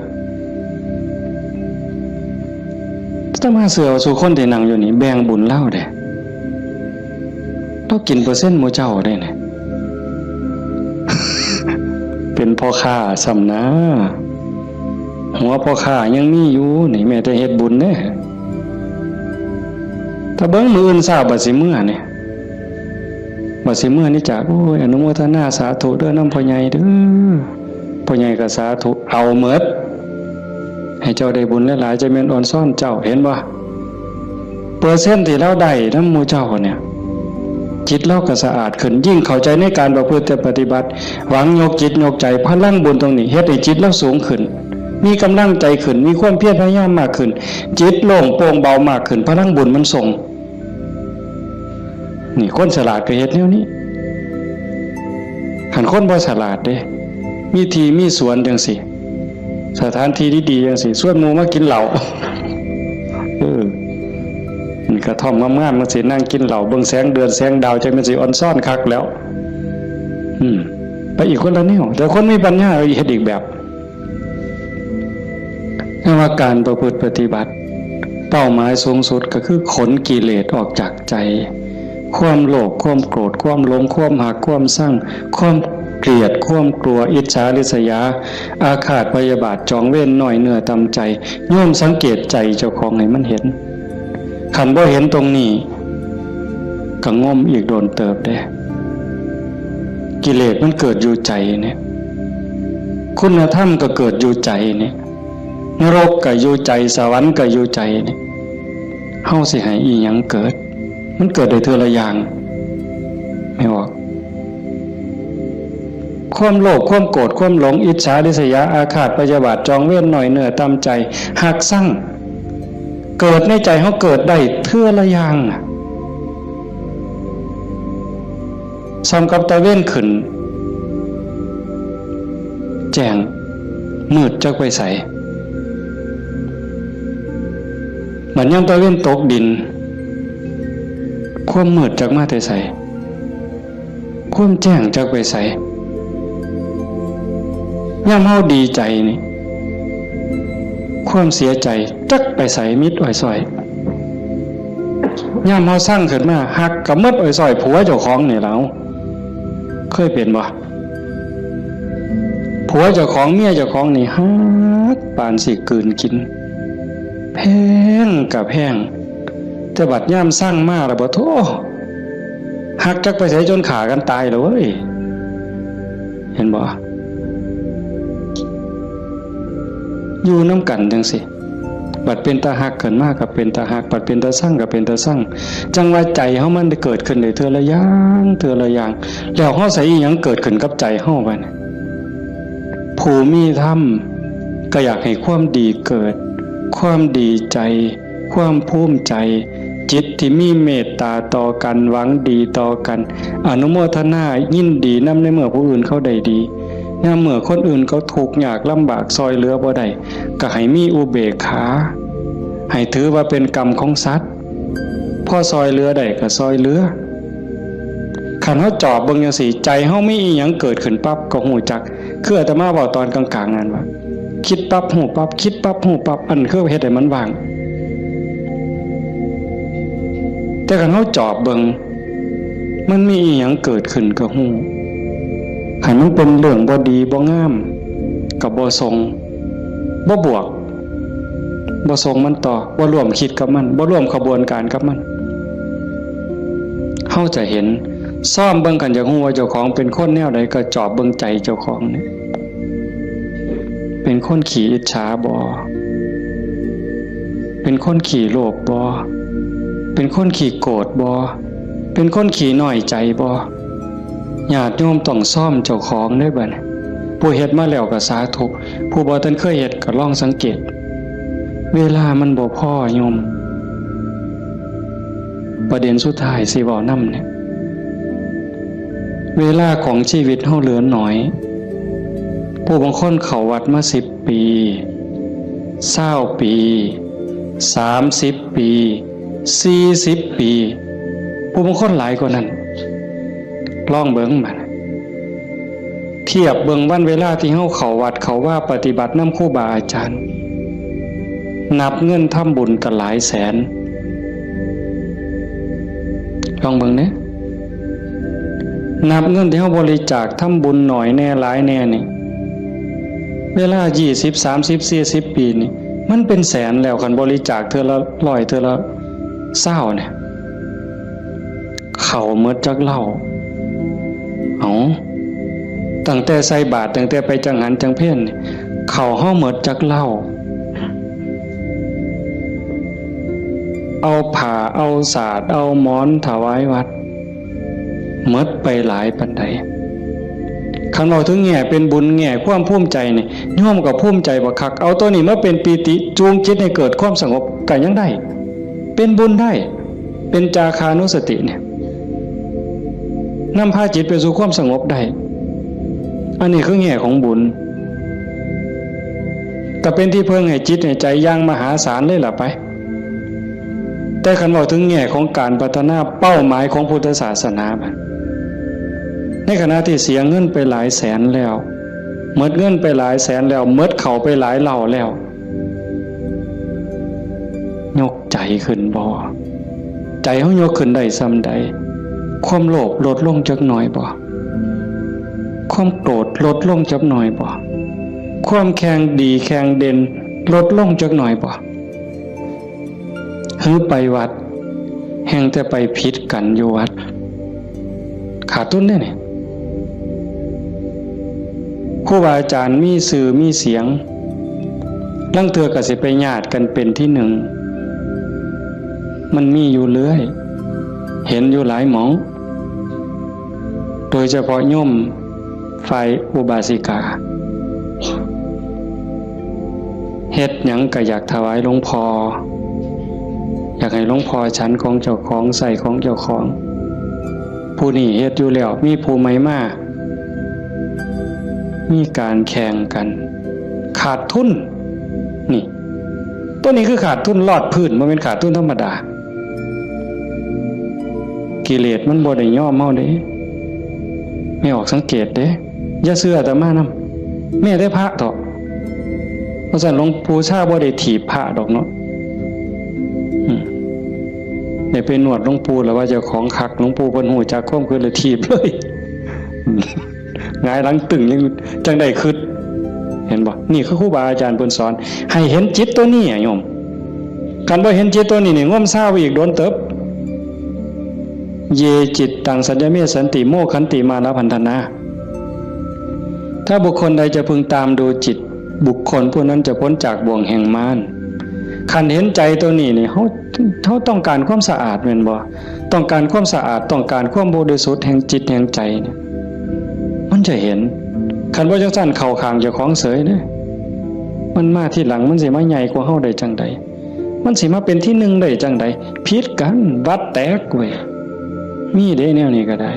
อาตมาเชื่อว่าซุคนที่นั่งอยู่นี่แบ่งบุญลาวเด้ ลาวกินเปอร์เซ็นต์หมู่เจ้าเด้เนี่ย เป็นพ่อค้าซ้ำนะ หัวพ่อค้ายังมีอยู่นี่ แม้แต่เฮ็ดบุญเด้ ถ้าเบิ่งมื้ออื่นเช้าบัดสิเมือนี่ บัดสิเมือนี่จาก โอ้ย อนุโมทนาสาธุเด้อนำพ่อใหญ่เด้อ พ่อใหญ่ก็สาธุ เอาหมด ให้เจ้าได้บุญหลายๆ จะแม่นออนซ่อนเจ้า เห็นบ่ เปอร์เซ็นต์ที่ลาวได้นำหมู่เจ้าเนี่ย จิตลาวก็สะอาดขึ้น ยิ่งเข้าใจในการประพฤติปฏิบัติ หวังยกจิตยกใจ พลังบุญตรงนี้เฮ็ดให้จิตลาวสูงขึ้น มีกำลังใจขึ้น มีความเพียรพยายามมากขึ้น จิตโล่งโปร่งเบามากขึ้น พลังบุญมันส่ง นี่คนฉลาดก็เฮ็ดแนวนี้ คันคนบ่ฉลาดเด้ มีที่มีสวนจังซี่ สถานที่ดีๆจังซี่ ชวนหมู่มากินเหล้า เออ นี่กระท่อมงามๆจังซี่ นั่งกินเหล้า เบิ่งแสงเดือนแสงดาว จังแม่นสิออนซ่อนคักแล้ว อืม ไปอีกคนละแนว แต่คนมีปัญญาเฮ็ดอีกแบบ แต่ว่าการประพฤติปฏิบัติ เป้าหมายสูงสุดก็คือขนกิเลสออกจากใจ ความโลภ ความโกรธ ความหลง ความฮัก ความซัง ความเกลียด ความกลัว อิจฉาริษยา อาฆาตพยาบาท จองเวร น้อยเนื้อต่ำใจ โยมสังเกตใจเจ้าของให้มันเห็น คันบ่เห็นตรงนี้ ก็งมอีกโดนเติบเด้ กิเลสมันเกิดอยู่ใจเนี่ย คุณธรรมก็เกิดอยู่ใจเนี่ย นรกก็อยู่ใจ สวรรค์ก็อยู่ใจเนี่ย เฮาสิให้อีหยังเกิด มันเกิดได้เทื่อละอย่าง แม่นบ่ ความโลภ ความโกรธ ความหลง อิจฉาริษยา อาฆาตพยาบาท จองเวร น้อยเนื้อต่ำใจ ฮักซัง เกิดในใจเฮาเกิดได้เทื่อละอย่างน่ะ ส่ำกับตะเวนขึ้น แจ้ง มืดจักไปไส บัดยามตะเวนตกดิน ความมืดจักมาแต่ไส ความแจ้งจักไปไส ยามเฮาดีใจนี่ ความเสียใจจักไปไส มิดอ้อยซ้อย ยามเฮาซังขึ้นมา ฮักก็หมดอ้อยซ้อย ผัวเจ้าของนี่แหละ เคยเป็นบ่ ผัวเจ้าของ เมียเจ้าของนี่ฮักปานสิกลืนกิน แพงก็แพง แต่บัดยามซังมาแล้วบ่ โธ่ ฮักจักไปไสจนฆ่ากันตายแล้วเว้ย เห็นบ่ อยู่นำกันจังซี่ บัดเป็นตาฮักขึ้นมาก็เป็นตาฮัก บัดเป็นตาซังก็เป็นตาซัง จั่งว่าใจเฮามันได้เกิดขึ้นได้เทื่อละอย่าง เทื่อละอย่าง แล้วเฮาใส่อีหยังเกิดขึ้นกับใจเฮาบัดนี้ ผู้มีธรรมก็อยากให้ความดีเกิด ความดีใจ ความภูมิใจ จิตที่มีเมตตาต่อกัน หวังดีต่อกัน อนุโมทนายินดีนำในเมื่อผู้อื่นเขาได้ดี ยามเมื่อคนอื่นเขาทุกข์ยากลำบาก ซ่อยเหลือบ่ได้ ก็ให้มีอุเบกขา ให้ถือว่าเป็นกรรมของสัตว์ พอซอยเหลือได้ก็ซอยเหลือ คันเฮาจอบเบิ่งจั่งซี้ ใจเฮามีอีหยังเกิดขึ้นปั๊บก็ฮู้จัก คืออาตมาเว้าตอนกลางๆ นั่นว่า คิดปั๊บฮู้ปั๊บ คิดปั๊บฮู้ปั๊บ อันคือเฮ็ดให้มันว่าง แต่คันเฮาจอบเบิ่ง มันมีอีหยังเกิดขึ้นก็ฮู้ คันมันเป็นเรื่องบ่ดีบ่งาม ก็บ่ส่ง บ่บวก บ่ส่งมันต่อ บ่ร่วมคิดกับมัน บ่ร่วมขบวนการกับมัน เฮาจะเห็น ซ่อมเบิ่ง คันอยากฮู้ว่าเจ้าของเป็นคนแนวใด ก็จอบเบิ่งใจเจ้าของเนี่ย เป็นคนขี้อิจฉาบ่ เป็นคนขี้โลภบ่ เป็นคนขี้โกรธบ่ เป็นคนขี้น้อยใจบ่ ญาติโยมต้องซ่อมเจ้าของเด้อบัดนี้ ผู้เฮ็ดมาแล้วก็สาธุ ผู้บ่ทันเคยเฮ็ดก็ลองสังเกต เวลามันบ่พอโยม ประเด็นสุดท้ายสิเว้านำเนี่ย เวลาของชีวิตเฮาเหลือน้อย ผู้บางคนเข้าวัดมาสิบปี ซาวปี สามสิบปี สี่สิบปี ผู้บางคนหลายกว่านั้น ลองเบิ่งบัด เทียบเบิ่งวันเวลาที่เฮาเข้าวัดเข้าวาปฏิบัตินำครูบาอาจารย์ นับเงินทำบุญก็หลายแสน ลองเบิ่งเด้ นับเงินที่เฮาบริจาคทำบุญน้อยแน่หลายแน่นี่ เวลายี่สิบ สามสิบ สี่สิบ ปีนี่ มันเป็นแสนแล้ว คันบริจาคเทื่อละร้อย เทื่อละซาวเนี่ย เข้าหมดจักเหล้า เอ้า ตั้งแต่ใส่บาตร ตั้งแต่ไปจังหันจังเพลนี่ เข้าเฮาหมดจักเหล้า เอาผ้า เอาสาด เอาหมอนถวายวัด หมดไปหลายปานใด คันเว้าถึงแง่เป็นบุญ แง่ความภูมิใจนี่ โยมก็ภูมิใจบักคัก เอาตัวนี้มาเป็นปีติ จูงจิตให้เกิดความสงบ ก็ยังได้ เป็นบุญได้ เป็นจาคานุสติเนี่ย นำพาจิตไปสู่ความสงบได้ อันนี้คือแง่ของบุญ ก็เป็นที่เพิ่งให้จิตให้ใจอย่างมหาศาลเลยล่ะไป แต่คันเว้าถึงแง่ของการพัฒนาเป้าหมายของพุทธศาสนาบัด ในขณะที่เสียเงินไปหลายแสนแล้ว หมดเงินไปหลายแสนแล้ว หมดเข้าไปหลายเหล้าแล้ว ยกใจขึ้นบ่ ใจเฮายกขึ้นได้ส่ำใด ความโลภลดลงจักหน่อยบ่ ความโกรธลดลงจักหน่อยบ่ ความแข่งดีแข่งเด่นลดลงจักหน่อยบ่ หือไปวัด แฮ่งแต่ไปผิดกันอยู่วัด ขาดทุนเด้นี่ ครูบาอาจารย์มีชื่อมีเสียง ลางเทื่อก็สิไปญาติกันเป็นที่หนึ่ง มันมีอยู่เรื่อย เห็นอยู่หลายหม่อง โดยเฉพาะโยมฝ่ายอุบาสิกา เฮ็ดหยังก็อยากถวายหลวงพ่อ อยากให้หลวงพ่อฉันของเจ้าของ ใช้ของเจ้าของ ผู้นี้เฮ็ดอยู่แล้ว มีผู้ใหม่มา มีการแข่งกัน ขาดทุน นี่ ตัวนี้คือขาดทุนลอดพื้น บ่แม่นขาดทุนธรรมดา กิเลสมันบ่ได้ยอมเฮาเด้ แม่ออกสังเกตเด้ อย่าเชื่ออาตมานำ แม้แต่พระเถาะ เพราะฉะนั้นหลวงปู่ชาบ่ได้ถีบพระดอกเนาะ อืม ได้ไปนวดหลวงปู่แล้วว่าเจ้าของคัก หลวงปู่เพิ่นฮู้จักความคิดเลยถีบเลย หงายหลังตึงยังจังได้คิด เห็นบ่ นี่คือครูบาอาจารย์เพิ่นสอน ให้เห็นจิตตัวนี้อะโยม คันบ่เห็นจิตตัวนี้นี่ งมซาวอีกโดนเติบ เยจิตตังสัญญเมสันติ โมคขันติมาลพันธนา ถ้าบุคคลใดจะพึงตามดูจิต บุคคลผู้นั้นจะพ้นจากบ่วงแห่งมาร คันเห็นใจตัวนี้นี่ เฮา เฮาต้องการความสะอาดแม่นบ่ ต้องการความสะอาด ต้องการความบริสุทธิ์แห่งจิตแห่งใจเนี่ย มันจะเห็น คันบ่จั่งซั้นเข้าข้างเจ้าของเสยเด้ มันมาทีหลัง มันสิมาใหญ่กว่าเฮาได้จั่งใด มันสิมาเป็นที่หนึ่งได้จั่งใด ผิดกัน วัดแตกเว้ย มีเด้แนวนี้ก็ได้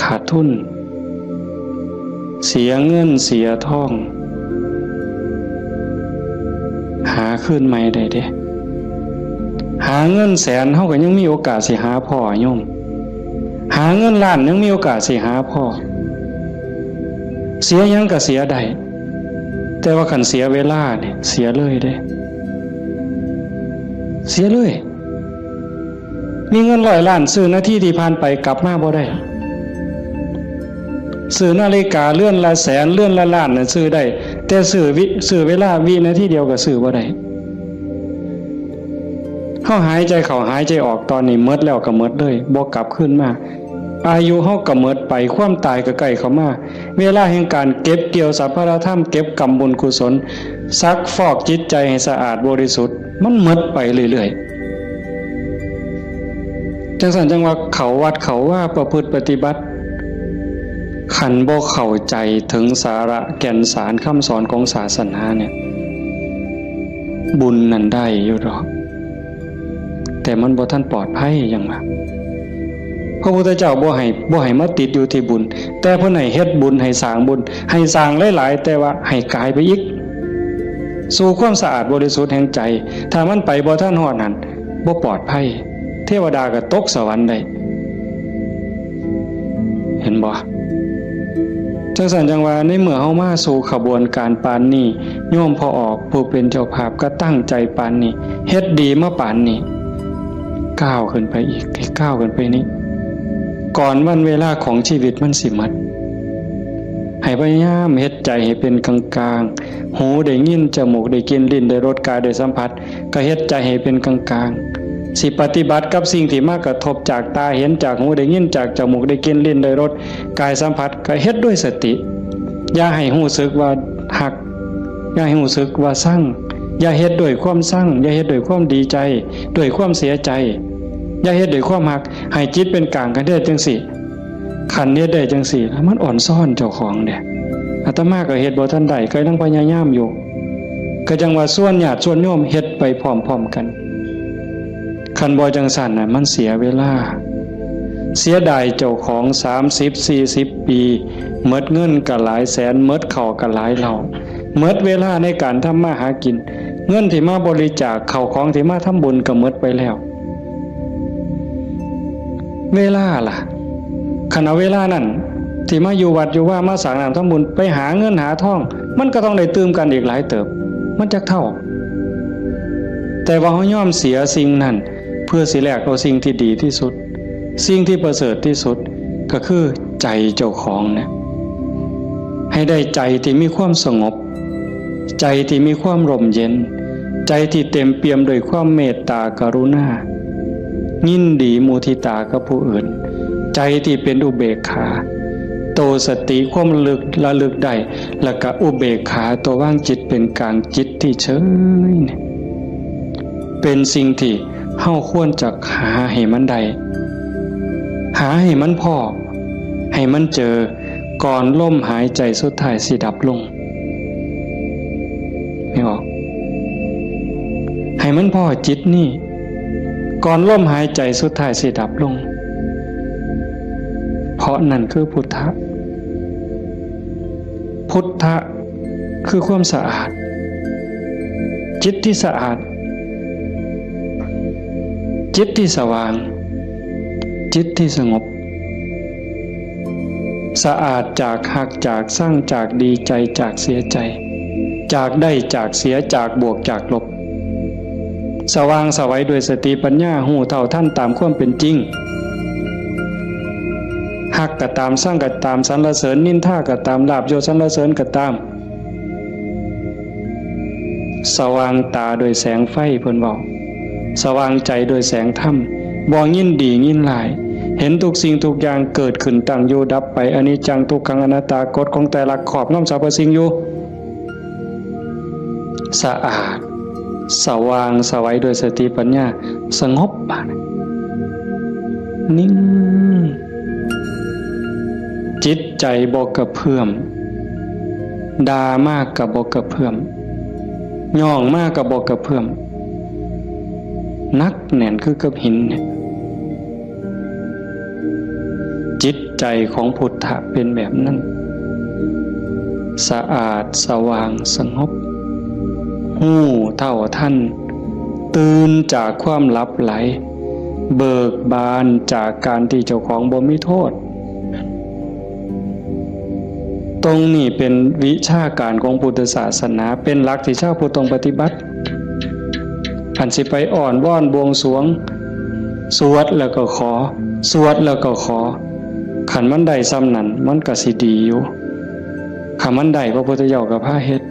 ขาดทุน เสียเงินเสียทอง หา คืนใหม่ได้เด้ หาเงินแสนเฮาก็ยังมีโอกาสสิหาพ้อโยม หาเงินล้านยังมีโอกาสสิหาพ้อ เสียหยังก็เสียได้ แต่ว่าคันเสียเวลาเนี่ยเสียเลยเด้ เสียเลย มีเงินร้อยล้านซื้อนาทีที่ผ่านไปกลับมาบ่ได้ ซื้อนาฬิกาเรือนละแสนเรือนละล้านน่ะซื้อได้ แต่ซื้อวิ ซื้อเวลาวินาทีเดียวก็ซื้อบ่ได้ เฮาหายใจเข้าหายใจออกตอนนี้หมดแล้วก็หมดเลย บ่กลับคืนมา อายุเฮาก็หมดไป ความตายก็ใกล้เข้ามา เวลาแห่งการเก็บเกี่ยวสรรพธรรม เก็บกรรมบุญกุศล ซักฟอกจิตใจให้สะอาดบริสุทธิ์ มันหมดไปเรื่อยๆ จังซั่นจังว่าเข้าวัดเข้าวาประพฤติปฏิบัติ คันบ่เข้าใจถึงสาระแก่นสารคำสอนของศาสนาเนี่ย บุญนั่นได้อยู่ดอก แต่มันบ่ทันปลอดภัยหยังว่า พระพุทธเจ้าบ่ให้ บ่ให้มาติดอยู่ที่บุญ แต่เพิ่นให้เฮ็ดบุญ ให้สร้างบุญ ให้สร้างหลายๆ แต่ว่าให้กายไปอีก สู่ความสะอาดบริสุทธิ์แห่งใจ ถ้ามันไปบ่ทันฮอดนั่น บ่ปลอดภัย เทวดาก็ตกสวรรค์ได้ เห็นบ่ จังซั่นจังว่าในเมื่อเฮามาสู่ขบวนการปานนี้ โยมพ่อออกผู้เป็นเจ้าภาพก็ตั้งใจปานนี้ เฮ็ดดีมาปานนี้ ก้าวขึ้นไปอีก ให้ก้าวขึ้นไปนี้ ก่อนวันเวลาของชีวิตมันสิหมด ให้พยายามเฮ็ดใจให้เป็นกลางๆ หูได้ยิน จมูกได้กลิ่น ลิ้นได้รส กายได้สัมผัส ก็เฮ็ดใจให้เป็นกลางๆ สิปฏิบัติกับสิ่งที่มากระทบจากตาเห็น จากหูได้ยิน จากจมูกได้กลิ่น ลิ้นได้รส กายสัมผัส ก็เฮ็ดด้วยสติ อย่าให้รู้สึกว่าฮัก อย่าให้รู้สึกว่าชัง อย่าเฮ็ดด้วยความชัง อย่าเฮ็ดด้วยความดีใจ ด้วยความเสียใจ อย่าเฮ็ดด้วยความฮัก ให้จิตเป็นกลางกันได้จังซี่ คันเฮ็ดได้จังซี่ มันอ่อนซ้อนเจ้าของเด้ อาตมาก็เฮ็ดบ่ทันได้ ก็ยังพยายามอยู่ ก็จังว่าชวนญาติชวนโยมเฮ็ดไปพร้อมๆกัน คันบ่จังซั่นน่ะ มันเสียเวลา เสียดายเจ้าของ สามสิบ สี่สิบ ปี หมดเงินก็หลายแสน หมดข้าวก็หลายเล่า หมดเวลาในการทำมาหากิน เงินที่มาบริจาค ข้าวของที่มาทำบุญก็หมดไปแล้ว เวลาล่ะ คันเอาเวลานั้นที่มาอยู่วัดอยู่วา มาสร้างน้ำทำบุญ ไปหาเงินหาทอง มันก็ต้องได้ตื่มกันอีกหลายเติบ มันจักเท่า แต่ว่าเฮายอมเสียสิ่งนั้น เพื่อสิแลกเอาสิ่งที่ดีที่สุด สิ่งที่ประเสริฐที่สุด ก็คือใจเจ้าของเนี่ย ให้ได้ใจที่มีความสงบ ใจที่มีความร่มเย็น ใจที่เต็มเปี่ยมด้วยความเมตตากรุณา ยินดีมุทิตากับผู้อื่น ใจที่เป็นอุเบกขา โตสติความระลึก ระลึกได้ แล้วก็อุเบกขาตัววางจิตเป็นกลาง จิตที่เฉยเนี่ย เป็นสิ่งที่เฮาควรจะหาให้มันได้ หาให้มันพ้อ ให้มันเจอ ก่อนลมหายใจสุดท้ายสิดับลง ไม่ออก ให้มันพ้อจิตนี่ ก่อนลมหายใจสุดท้ายสิดับลง เพราะนั่นคือพุทธะ พุทธะคือความสะอาด จิตที่สะอาด จิตที่สว่าง จิตที่สงบ สะอาดจากฮัก จากชัง จากดีใจ จากเสียใจ จากได้ จากเสีย จากบวก จากลบ สว่างไสวด้วยสติปัญญา ฮู้เท่าทันตามความเป็นจริง ฮักก็ตาม ชังก็ตาม สรรเสริญนินทาก็ตาม ลาภยศสรรเสริญก็ตาม สว่างตาด้วยแสงไฟ เพิ่นเว้า สว่างใจด้วยแสงธรรม บ่ยินดียินร้าย เห็นทุกสิ่งทุกอย่างเกิดขึ้น ตั้งอยู่ดับไป อนิจจัง ทุกขัง อนัตตา กฎของไตรลักษณ์ครอบงำสรรพสิ่งอยู่ สะอาด สว่างไสวด้วยสติปัญญา สงบ บาดนี้ นิ่ง จิตใจบ่กระเพื่อม ด่ามากก็บ่กระเพื่อม ย่องมากก็บ่กระเพื่อม หนักแน่นคือกับหินเนี่ย จิตใจของพุทธะเป็นแบบนั้น สะอาด สว่าง สงบ ห ฮู้เท่าทัน ตื่นจากความหลับไหล เบิกบานจากการที่เจ้าของบ่มีโทษ ตรงนี้เป็นวิชาการของพุทธศาสนา เป็นหลักที่ชาวพุทธต้องปฏิบัติ อันสิไปอ้อนวอนบวงสรวง สวดแล้วก็ขอ สวดแล้วก็ขอ คันมันได้ส่ำนั้น มันก็สิดีอยู่ คันมันได้ พระพุทธเจ้าก็พาเฮ็ด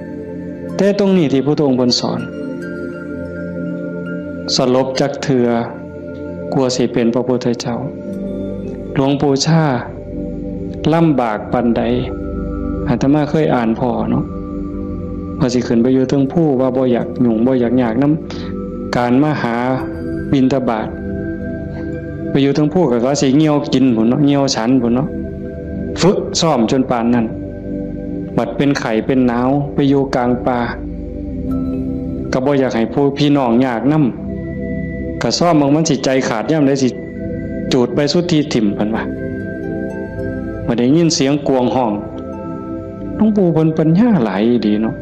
แต่ตรงนี้ที่พระพุทธองค์เพิ่นสอน สลบจักเทื่อ กลัวสิเป็นพระพุทธเจ้า หลวงปู่ชาลำบากปานใด อาตมาเคยอ่านพ้อเนาะ ว่าสิขึ้นไปอยู่เทิงภู ว่าบ่อยากยุ่ง บ่อยากยากนำการมาหาบิณฑบาต ไปอยู่เทิงภูก็ว่าสิเหี่ยวกินพุ้นเนาะ เหี่ยวฉันพุ้นเนาะ ฝึกซ้อมจนปานนั้น บัดเป็นไข้เป็นหนาว ไปอยู่กลางป่า ก็บ่อยากให้ผู้พี่น้องยากนำ ก็ซ้อมเบิ่งมันสิใจขาดยามใด สิจูดใบสุทธิถิ่ม เพิ่นว่า บัดได้ยินเสียงกวางฮ้อง หลวงปู่เพิ่นปัญญาหลายอีหลีเนาะ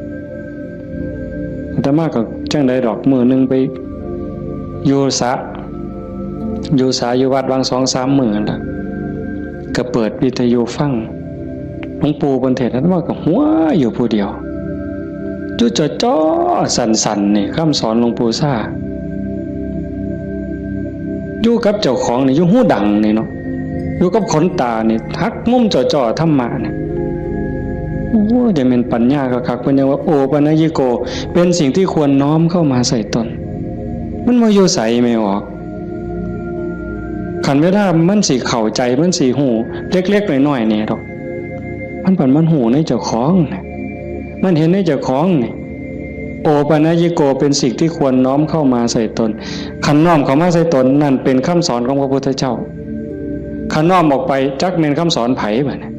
อาตมาก็จั่งใดดอก มื้อหนึ่งไปอยู่สระ อยู่สระอยู่วัดหว่างสองสามมื้อนั่นล่ะ ก็เปิดวิทยุฟัง หลวงปู่เพิ่นเทศน์ อาตมาก็หัวอยู่ผู้เดียว อยู่จ่อๆ สั่นๆ นี่ คำสอนหลวงปู่ชา อยู่กับเจ้าของนี่ อยู่หูดังนี่เนาะ อยู่กับขนตานี่ หักมุมจ่อๆ ธรรมะนี่ โอ้ จะเป็นปัญญาคักๆ เพิ่นยังว่า โอปัญญิโก เป็นสิ่งที่ควรน้อมเข้ามาใส่ตน มันบ่อยู่ไสแม่ออก คันเวลามันสิเข้าใจ มันสิฮู้ เล็กๆ น้อยๆ นี่ดอก มันปันมันฮู้ในเจ้าของน่ะ มันเห็นในเจ้าของนี่ โอปัญญิโก เป็นสิ่งที่ควรน้อมเข้ามาใส่ตน คันน้อมเข้ามาใส่ตน นั่นเป็นคำสอนของพระพุทธเจ้า คันน้อมออกไป จักแม่นคำสอนไผบัดนี้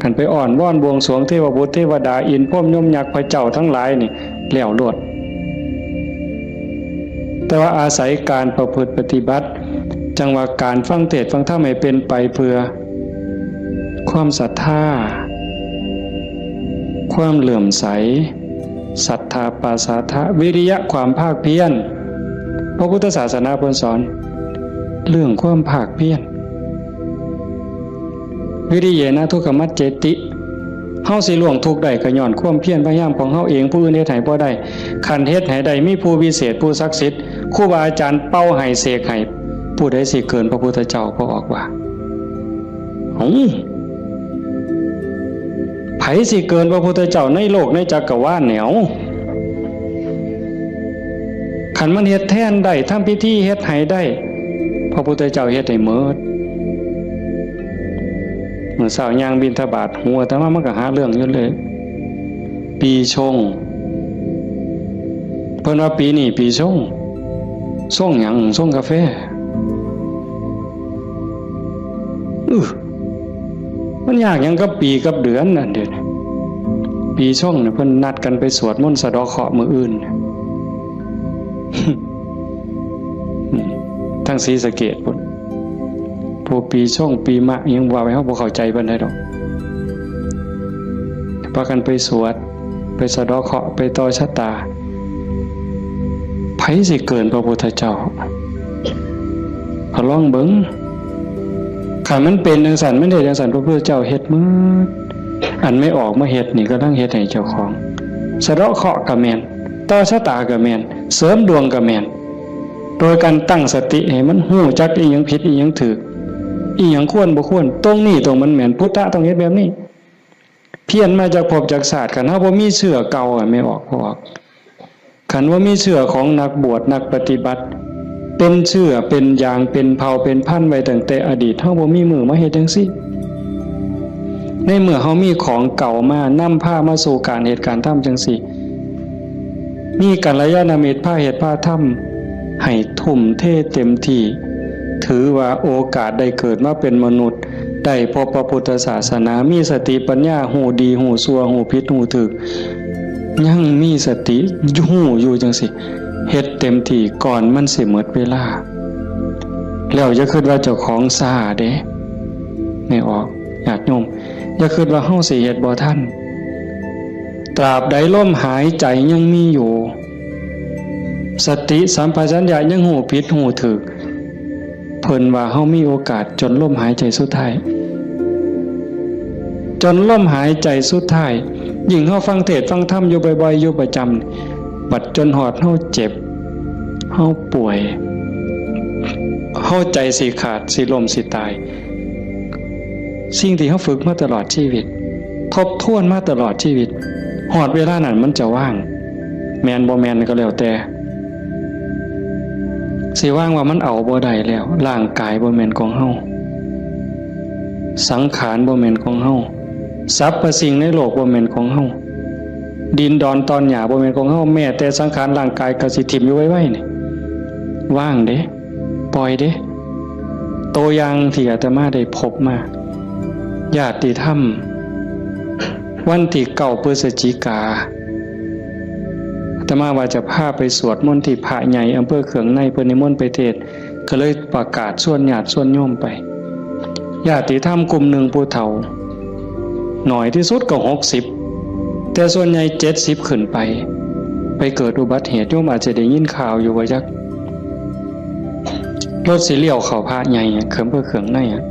คันไปอ้อนวอนบวงสรวงเทวบุตรเทวดา อินทร์พรหมยมยักษ์พระเจ้าทั้งหลายนี่ แล้วโลด แต่ว่าอาศัยการประพฤติปฏิบัติ จั่งว่าการฟังเทศน์ฟังธรรมให้เป็นไปเพื่อ ความศรัทธา ความเลื่อมใส ศรัทธาปาสาทะ วิริยะ ความภาคเพียร พระพุทธศาสนาเพิ่นสอน เรื่องความภาคเพียร วิริเยนะทุกขมัจเจติ เฮาสิล่วงทุกข์ได้ก็ย้อนความเพียรพยายามของเฮาเอง ผู้อื่นเฮ็ดให้บ่ได้ คันเฮ็ดให้ได้ มีผู้วิเศษ ผู้ศักดิ์สิทธิ์ ครูบาอาจารย์เป่าให้เสกให้ ผู้ใดสิเกินพระพุทธเจ้า พระออกว่า เอ้า ไผสิเกินพระพุทธเจ้าในโลกในจักรวาลเนี่ย เอ้า คันมันเฮ็ดแทนได้ ทำพิธีเฮ็ดให้ได้ พระพุทธเจ้าเฮ็ดให้หมด มื้อเช้าย่างบิณฑบาต หัวอาตมามันก็หาเรื่องอยู่เลย ปีชง เพิ่นว่าปีนี้ปีชง ชงหยัง ชงกาแฟ อื้อ มันยากหยังกับปีกับเดือนนั่นเดี๋ยวนี้ ปีชงเนี่ยเพิ่นนัดกันไปสวดมนต์สะเดาะเคราะห์มื้ออื่น อืม ทางศรีสะเกษพุ้น ผู้ปีชงปีมะยังว่าไป เฮาบ่เข้าใจปานใดดอก พากันไปสวด ไปสะเดาะเคราะห์ ไปต่อชะตา ไผสิเกินพระพุทธเจ้า ก็ลองเบิ่ง คันมันเป็นจั่งซั่น มันเฮ็ดจั่งซั่น พระพุทธเจ้าเฮ็ดหมด อันแม่ออกมาเฮ็ดนี่กำลังเฮ็ดให้เจ้าของ สะเดาะเคราะห์ก็แม่น ต่อชะตาก็แม่น เสริมดวงก็แม่น โดยการตั้งสติให้มันฮู้จักอีหยังผิดอีหยังถูก อีหยังควรบ่ควร ตรงนี้ตรงมันแม่น พุทธะต้องเฮ็ดแบบนี้ เพี้ยนมาจากภพจากชาติ คันเฮาบ่มีเชื้อเก่าอะ แม่ออก พอออก คันว่ามีเชื้อของนักบวชนักปฏิบัติ เป็นเชื้อเป็นยางเป็นเผ่าเป็นพันธุ์ไว้ตั้งแต่อดีต เฮาบ่มีมื้อมาเฮ็ดจั่งซี้ ในเมื่อเฮามีของเก่ามานำพามาสู่การเฮ็ดการทำจั่งซี้ มีกัลยาณมิตรพาเฮ็ดพาทำ ให้ทุ่มเทเต็มที่ ถือว่าโอกาสได้เกิดมาเป็นมนุษย์ ได้พบพระพุทธศาสนา มีสติปัญญา ฮู้ดีฮู้ชั่ว ฮู้ผิดฮู้ถูก ยังมีสติฮู้อยู่จั่งซี้ เฮ็ดเต็มที่ก่อนมันสิหมดเวลา แล้วอย่าคิดว่าเจ้าของช้าเด้ แม่ออก ญาติโยม อย่าคิดว่าเฮาสิเฮ็ดบ่ทัน ตราบใดลมหายใจยังมีอยู่ สติสัมปชัญญะยังฮู้ผิดฮู้ถูก เพิ่นว่าเฮามีโอกาสจนลมหายใจสุดท้าย จนลมหายใจสุดท้าย ยิ่งเฮาฟังเทศน์ฟังธรรมอยู่บ่อยๆ อยู่ประจำ บัดจนฮอดเฮาเจ็บ เฮาป่วย เฮาใจสิขาด สิล้ม สิตาย สิ่งที่เฮาฝึกมาตลอดชีวิต ทบทวนมาตลอดชีวิต ฮอดเวลานั้นมันจะว่าง แม่นบ่แม่นก็แล้วแต่ สิว่างว่ามันเอาบ่ได้แล้ว ร่างกายบ่แม่นของเฮา สังขารบ่แม่นของเฮา สรรพสิ่งในโลกบ่แม่นของเฮา ดินดอนตอนหญ้าบ่แม่นของเฮา แม้แต่สังขารร่างกายก็สิถิ่มอยู่ไวๆ นี่ ว่างเด้ ปล่อยเด้ ตัวอย่างที่อาตมาได้พบมา ญาติธรรม วันที่เก้าพฤศจิกา อาตมาว่าจะพาไปสวดมนต์ที่พระใหญ่อำเภอเคืองใน เพิ่นนิมนต์ไปเทศน์ ก็เลยประกาศชวนญาติชวนโยมไป ญาติธรรมกลุ่มหนึ่งผู้เฒ่า น้อยที่สุดก็หกสิบ แต่ส่วนใหญ่เจ็ดสิบขึ้นไป ไปเกิดอุบัติเหตุ โยมอาจจะได้ยินข่าวอยู่ว่าจัก รถสิเลี้ยวเข้าพระใหญ่อะ เคืองอำเภอเคืองในอะ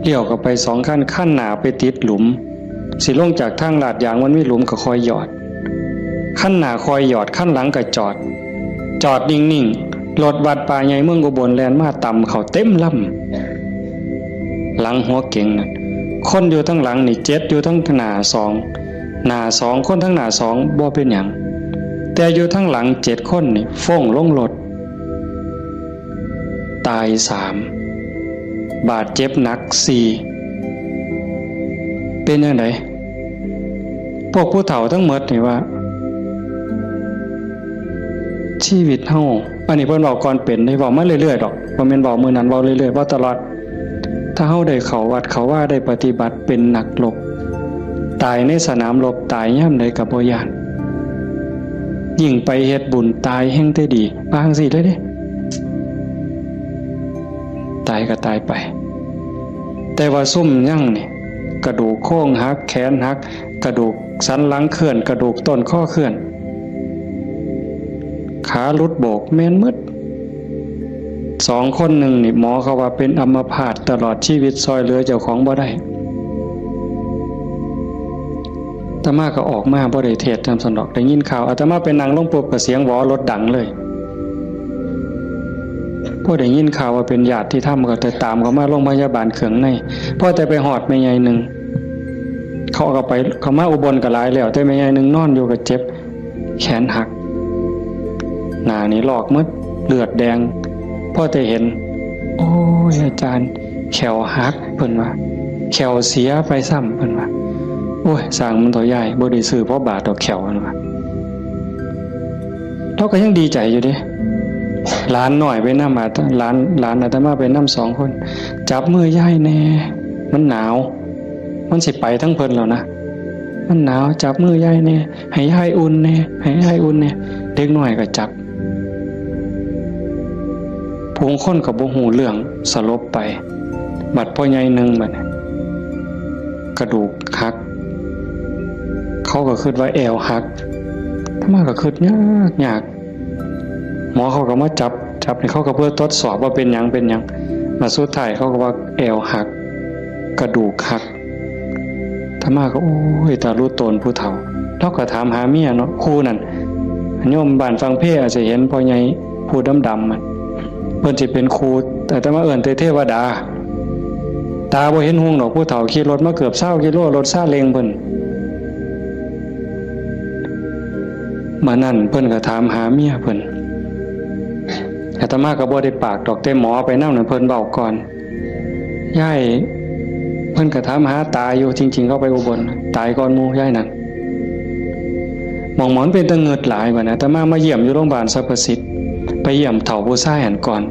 เลี้ยวเข้าไปสองคัน คันหน้าไปติดหลุม สิลงจากทางลาดยางมันมีหลุมก็ค่อยหยอด คันหน้าค่อยหยอด คันหลังก็จอด จอดนิ่งๆ รถวัดป่าใหญ่เมืองอุบลแล่นมาตำเข้าเต็มลำ หลังหัวเก๋งน่ะ คนอยู่ทั้งหลังนี่เจ็ด อยู่ทั้งหน้าสอง หน้าสอง คนทั้งหน้าสองบ่เป็นหยัง แต่อยู่ทั้งหลังเจ็ดคนนี่ฟ้งลงรถ ตายสาม บาดเจ็บหนักสี่ เป็นจั่งใด พวกผู้เฒ่าทั้งหมดนี่ว่า ชีวิตเฮา อันนี้เพิ่นเว้าก่อนเป็นเด้ เว้ามาเรื่อยๆ ดอก บ่แม่นเว้ามื้อนั้น เว้าเรื่อยๆ เว้าตลอด ถ้าเฮาได้เข้าวัดเข้าวา ได้ปฏิบัติเป็นนักรบ ตายในสนามรบ ตายยามใดก็บ่ย้าน ยิ่งไปเฮ็ดบุญตายแฮ่งแต่ดี ว่าจั่งซี้เลยเด้ ตายก็ตายไป แต่ว่าซุมยังนี่ กระดูกโครงหัก แขนหัก กระดูกสันหลังเคลื่อน กระดูกต้นคอเคลื่อน ขาหลุดโบก แม่นหมด สองคนหนึ่งนี่ หมอเขาว่าเป็นอัมพาตตลอดชีวิต ซ่อยเหลือเจ้าของบ่ได้ อาตมาก็ออกมาบ่ได้เทศน์นำซั้นดอก ได้ยินข่าว อาตมาไปนั่งลงปุ๊บก็เสียงหวอรถดังเลย พอได้ยินข่าวว่าเป็นญาติธรรมก็แต่ตามเขามาโรงพยาบาลเคืองใน พอแต่ไปฮอดแม่ใหญ่หนึ่ง เขาก็ไป เขามาอุบลก็หลายแล้ว แต่แม่ใหญ่หนึ่งนอนอยู่ก็เจ็บ แขนหัก หน้านี่ลอกหมด เลือดแดง พอแต่เห็น โอ้ย อาจารย์ แข้วหัก เพิ่นว่า แข้วเสียไปซ้ำ เพิ่นว่า โอ้ย ซ่างมันเถาะยาย บ่ได้ซื้อพอบาทดอกแข้ว เพิ่นว่า ลาวก็ยังดีใจอยู่เด้ หลานน้อยไปนำ อาต- หลาน หลานอาตมาไปนำสองคน จับมือยายแหน่ มันหนาว มันสิไปทั้งเพิ่นแล้วนะ มันหนาว จับมือยายแหน่ ให้ยายอุ่นแหน่ ให้ยายอุ่นแหน่ เด็กน้อยก็จับ ผู้คนก็บ่ฮู้เรื่อง สลบไป บัดพ่อใหญ่หนึ่งบัดนี้ กระดูกหัก เขาก็คิดว่าแอวหัก อาตมาก็คิดยากยาก หมอเขาก็มาจับ จับนี่เขาก็เพื่อทดสอบว่าเป็นหยัง เป็นหยัง มาสุดท้ายเขาก็ว่าแอวหัก กระดูกหัก อาตมาก็ โอ้ย ตาลุโตนผู้เฒ่า ลาวก็ถามหาเมียเนาะ ครูนั่น โยมบ้านฝั่งเพอาจจะเห็นพ่อใหญ่ผู้ดำๆ มัน เพิ่นสิเป็นครู อาตมาเอิ้นแต่เทวดา ตาบ่เห็นฮุงดอก ผู้เฒ่าขี่รถมาเกือบซาวกิโล รถซาเล้งเพิ่น มื้อนั้นเพิ่นก็ถามหาเมียเพิ่น อาตมาก็บ่ได้ปากดอก แต่หมอไปนำนั่นเพิ่นเว้าก่อน ยาย เพิ่นก็ถามหาตาอยู่ จริงๆ เขาไปอุบล ตายก่อนหมู่ยายนั่น หม่องหมอนเป็นตะเงิดหลายบัดนี้ อาตมามาเยี่ยมอยู่โรงพยาบาลสรรพสิทธิ์ ไปเยี่ยมเฒ่าผู้ชายหั้นก่อน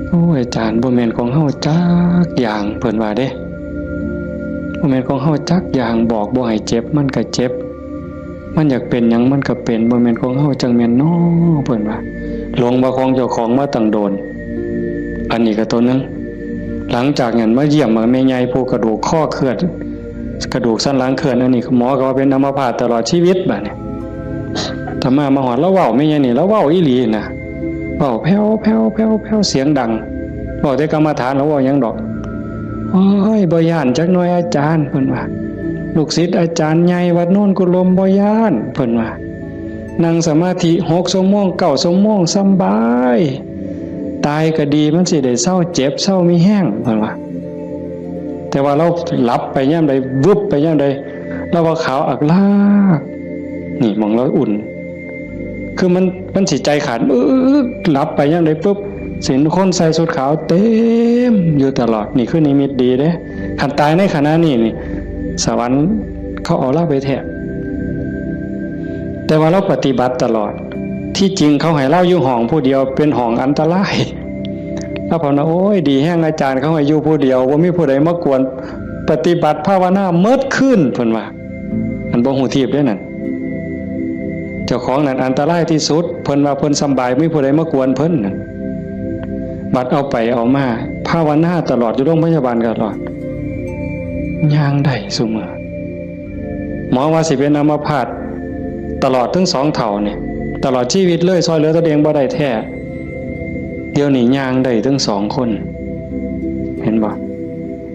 โอ้ย อาจารย์ บ่แม่นของเฮาจักอย่าง เพิ่นว่าเด้ บ่แม่นของเฮาจักอย่าง บอกบ่ให้เจ็บ มันก็เจ็บ มันอยากเป็นหยังมันก็เป็น บ่แม่นของเฮาจั่งแม่นน้อ เพิ่นว่า หลงว่าของเจ้าของมาตั้งโดน อันนี้ก็ตัวหนึ่ง หลังจากนั้นมาเยี่ยมแม่ใหญ่ผู้กระดูกคอเคลื่อน กระดูกสันหลังเคลื่อน อันนี้หมอก็ว่าเป็นอัมพาตตลอดชีวิตบัดนี้ อาตมามาฮอด ลาวเว้าแม่ใหญ่นี่ ลาวเว้าอีหลีนะ เว้าแผ่วแผ่วแผ่วแผ่ว เสียงดัง เว้าแต่กรรมฐาน ลาวเว้าหยังดอก โอ้ย บ่ย้านจักหน่อยอาจารย์ เพิ่นว่า ลูกศิษย์อาจารย์ใหญ่วัดโนนกุลม บ่ย้าน เพิ่นว่า นั่งสมาธิหกชั่วโมง เก้าชั่วโมง สำบาย ตายก็ดี มันสิได้เซาเจ็บ เซามีแฮง เพิ่นว่า แต่ว่าลาวหลับไปยามใด วึบไปยามใด ลาวว่าขาวอักลาก นี่หม่องลาวอุ่น คือมัน มันสิใจขาด อึ๊ก หลับไปยามใดปุ๊บ สิเห็นคนใส่ชุดขาวเต็มอยู่ตลอด นี่คือนิมิตดีเด้ คันตายในขณะนี้นี่ สวรรค์เขาเอาลาวไปแท้ แต่ว่าลาวปฏิบัติตลอด ที่จริงเขาให้ลาวอยู่ห้องผู้เดียว เป็นห้องอันตราย ลาวภาวนา โอ้ย ดีแฮงอาจารย์ เขาให้อยู่ผู้เดียว บ่มีผู้ใดมากวน ปฏิบัติภาวนาเมิดคืน เพิ่นว่า อันบ่ฮู้ทีบเด้นั่น เจ้าของนั่นอันตรายที่สุด เพิ่นว่าเพิ่นสำบาย มีผู้ใดมากวนเพิ่นนั่น บัดเอาไปเอามา ภาวนาตลอด อยู่โรงพยาบาลตลอด ย่างได้ซุมื้อ หมอว่าสิเป็นอัมพาตตลอดทั้งสองเฒ่านี่ ตลอดชีวิตเลย ซ่อยเหลือตัวเองบ่ได้แท้ เดี๋ยวนี้ย่างได้ทั้งสองคน เห็นบ่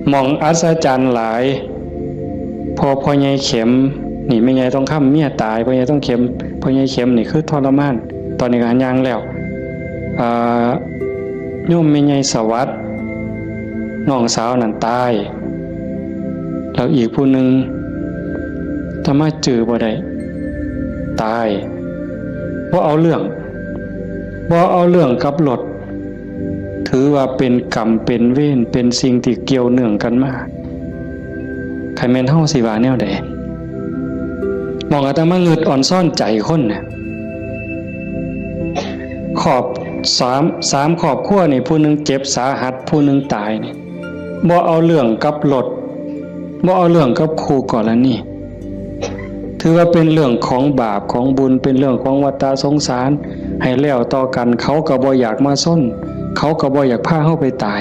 หม่องอัศจรรย์หลาย พอพ่อใหญ่เข็ม นี่แม่ใหญ่ทองคำเมียตาย พ่อใหญ่ทองเข็ม พ่อใหญ่เข็มนี่คือทรมาน ตอนนี้ก็ย่างแล้ว อ่า โยมแม่ใหญ่สวัสดิ์ น้องสาวนั่นตาย แล้วอีกผู้หนึ่ง อาตมาจื่อบ่ได้ ตาย บ่เอาเรื่อง บ่เอาเรื่องกับรถ ถือว่าเป็นกรรมเป็นเวร เป็นสิ่งที่เกี่ยวเนื่องกันมา คันแม่นเฮาสิว่าแนวใด หม่องอาตมางึดอ่อนซ้อนใจคนน่ะ ครอบ สาม สามครอบครัวนี่ ผู้หนึ่งเจ็บสาหัส ผู้หนึ่งตายนี่ บ่เอาเรื่องกับรถ บ่เอาเรื่องกับคู่กรณี ถือว่าเป็นเรื่องของบาปของบุญ เป็นเรื่องของวัฏฏะสงสาร ให้แล้วต่อกัน เขาก็บ่อยากมาชน เขาก็บ่อยากพาเฮาไปตาย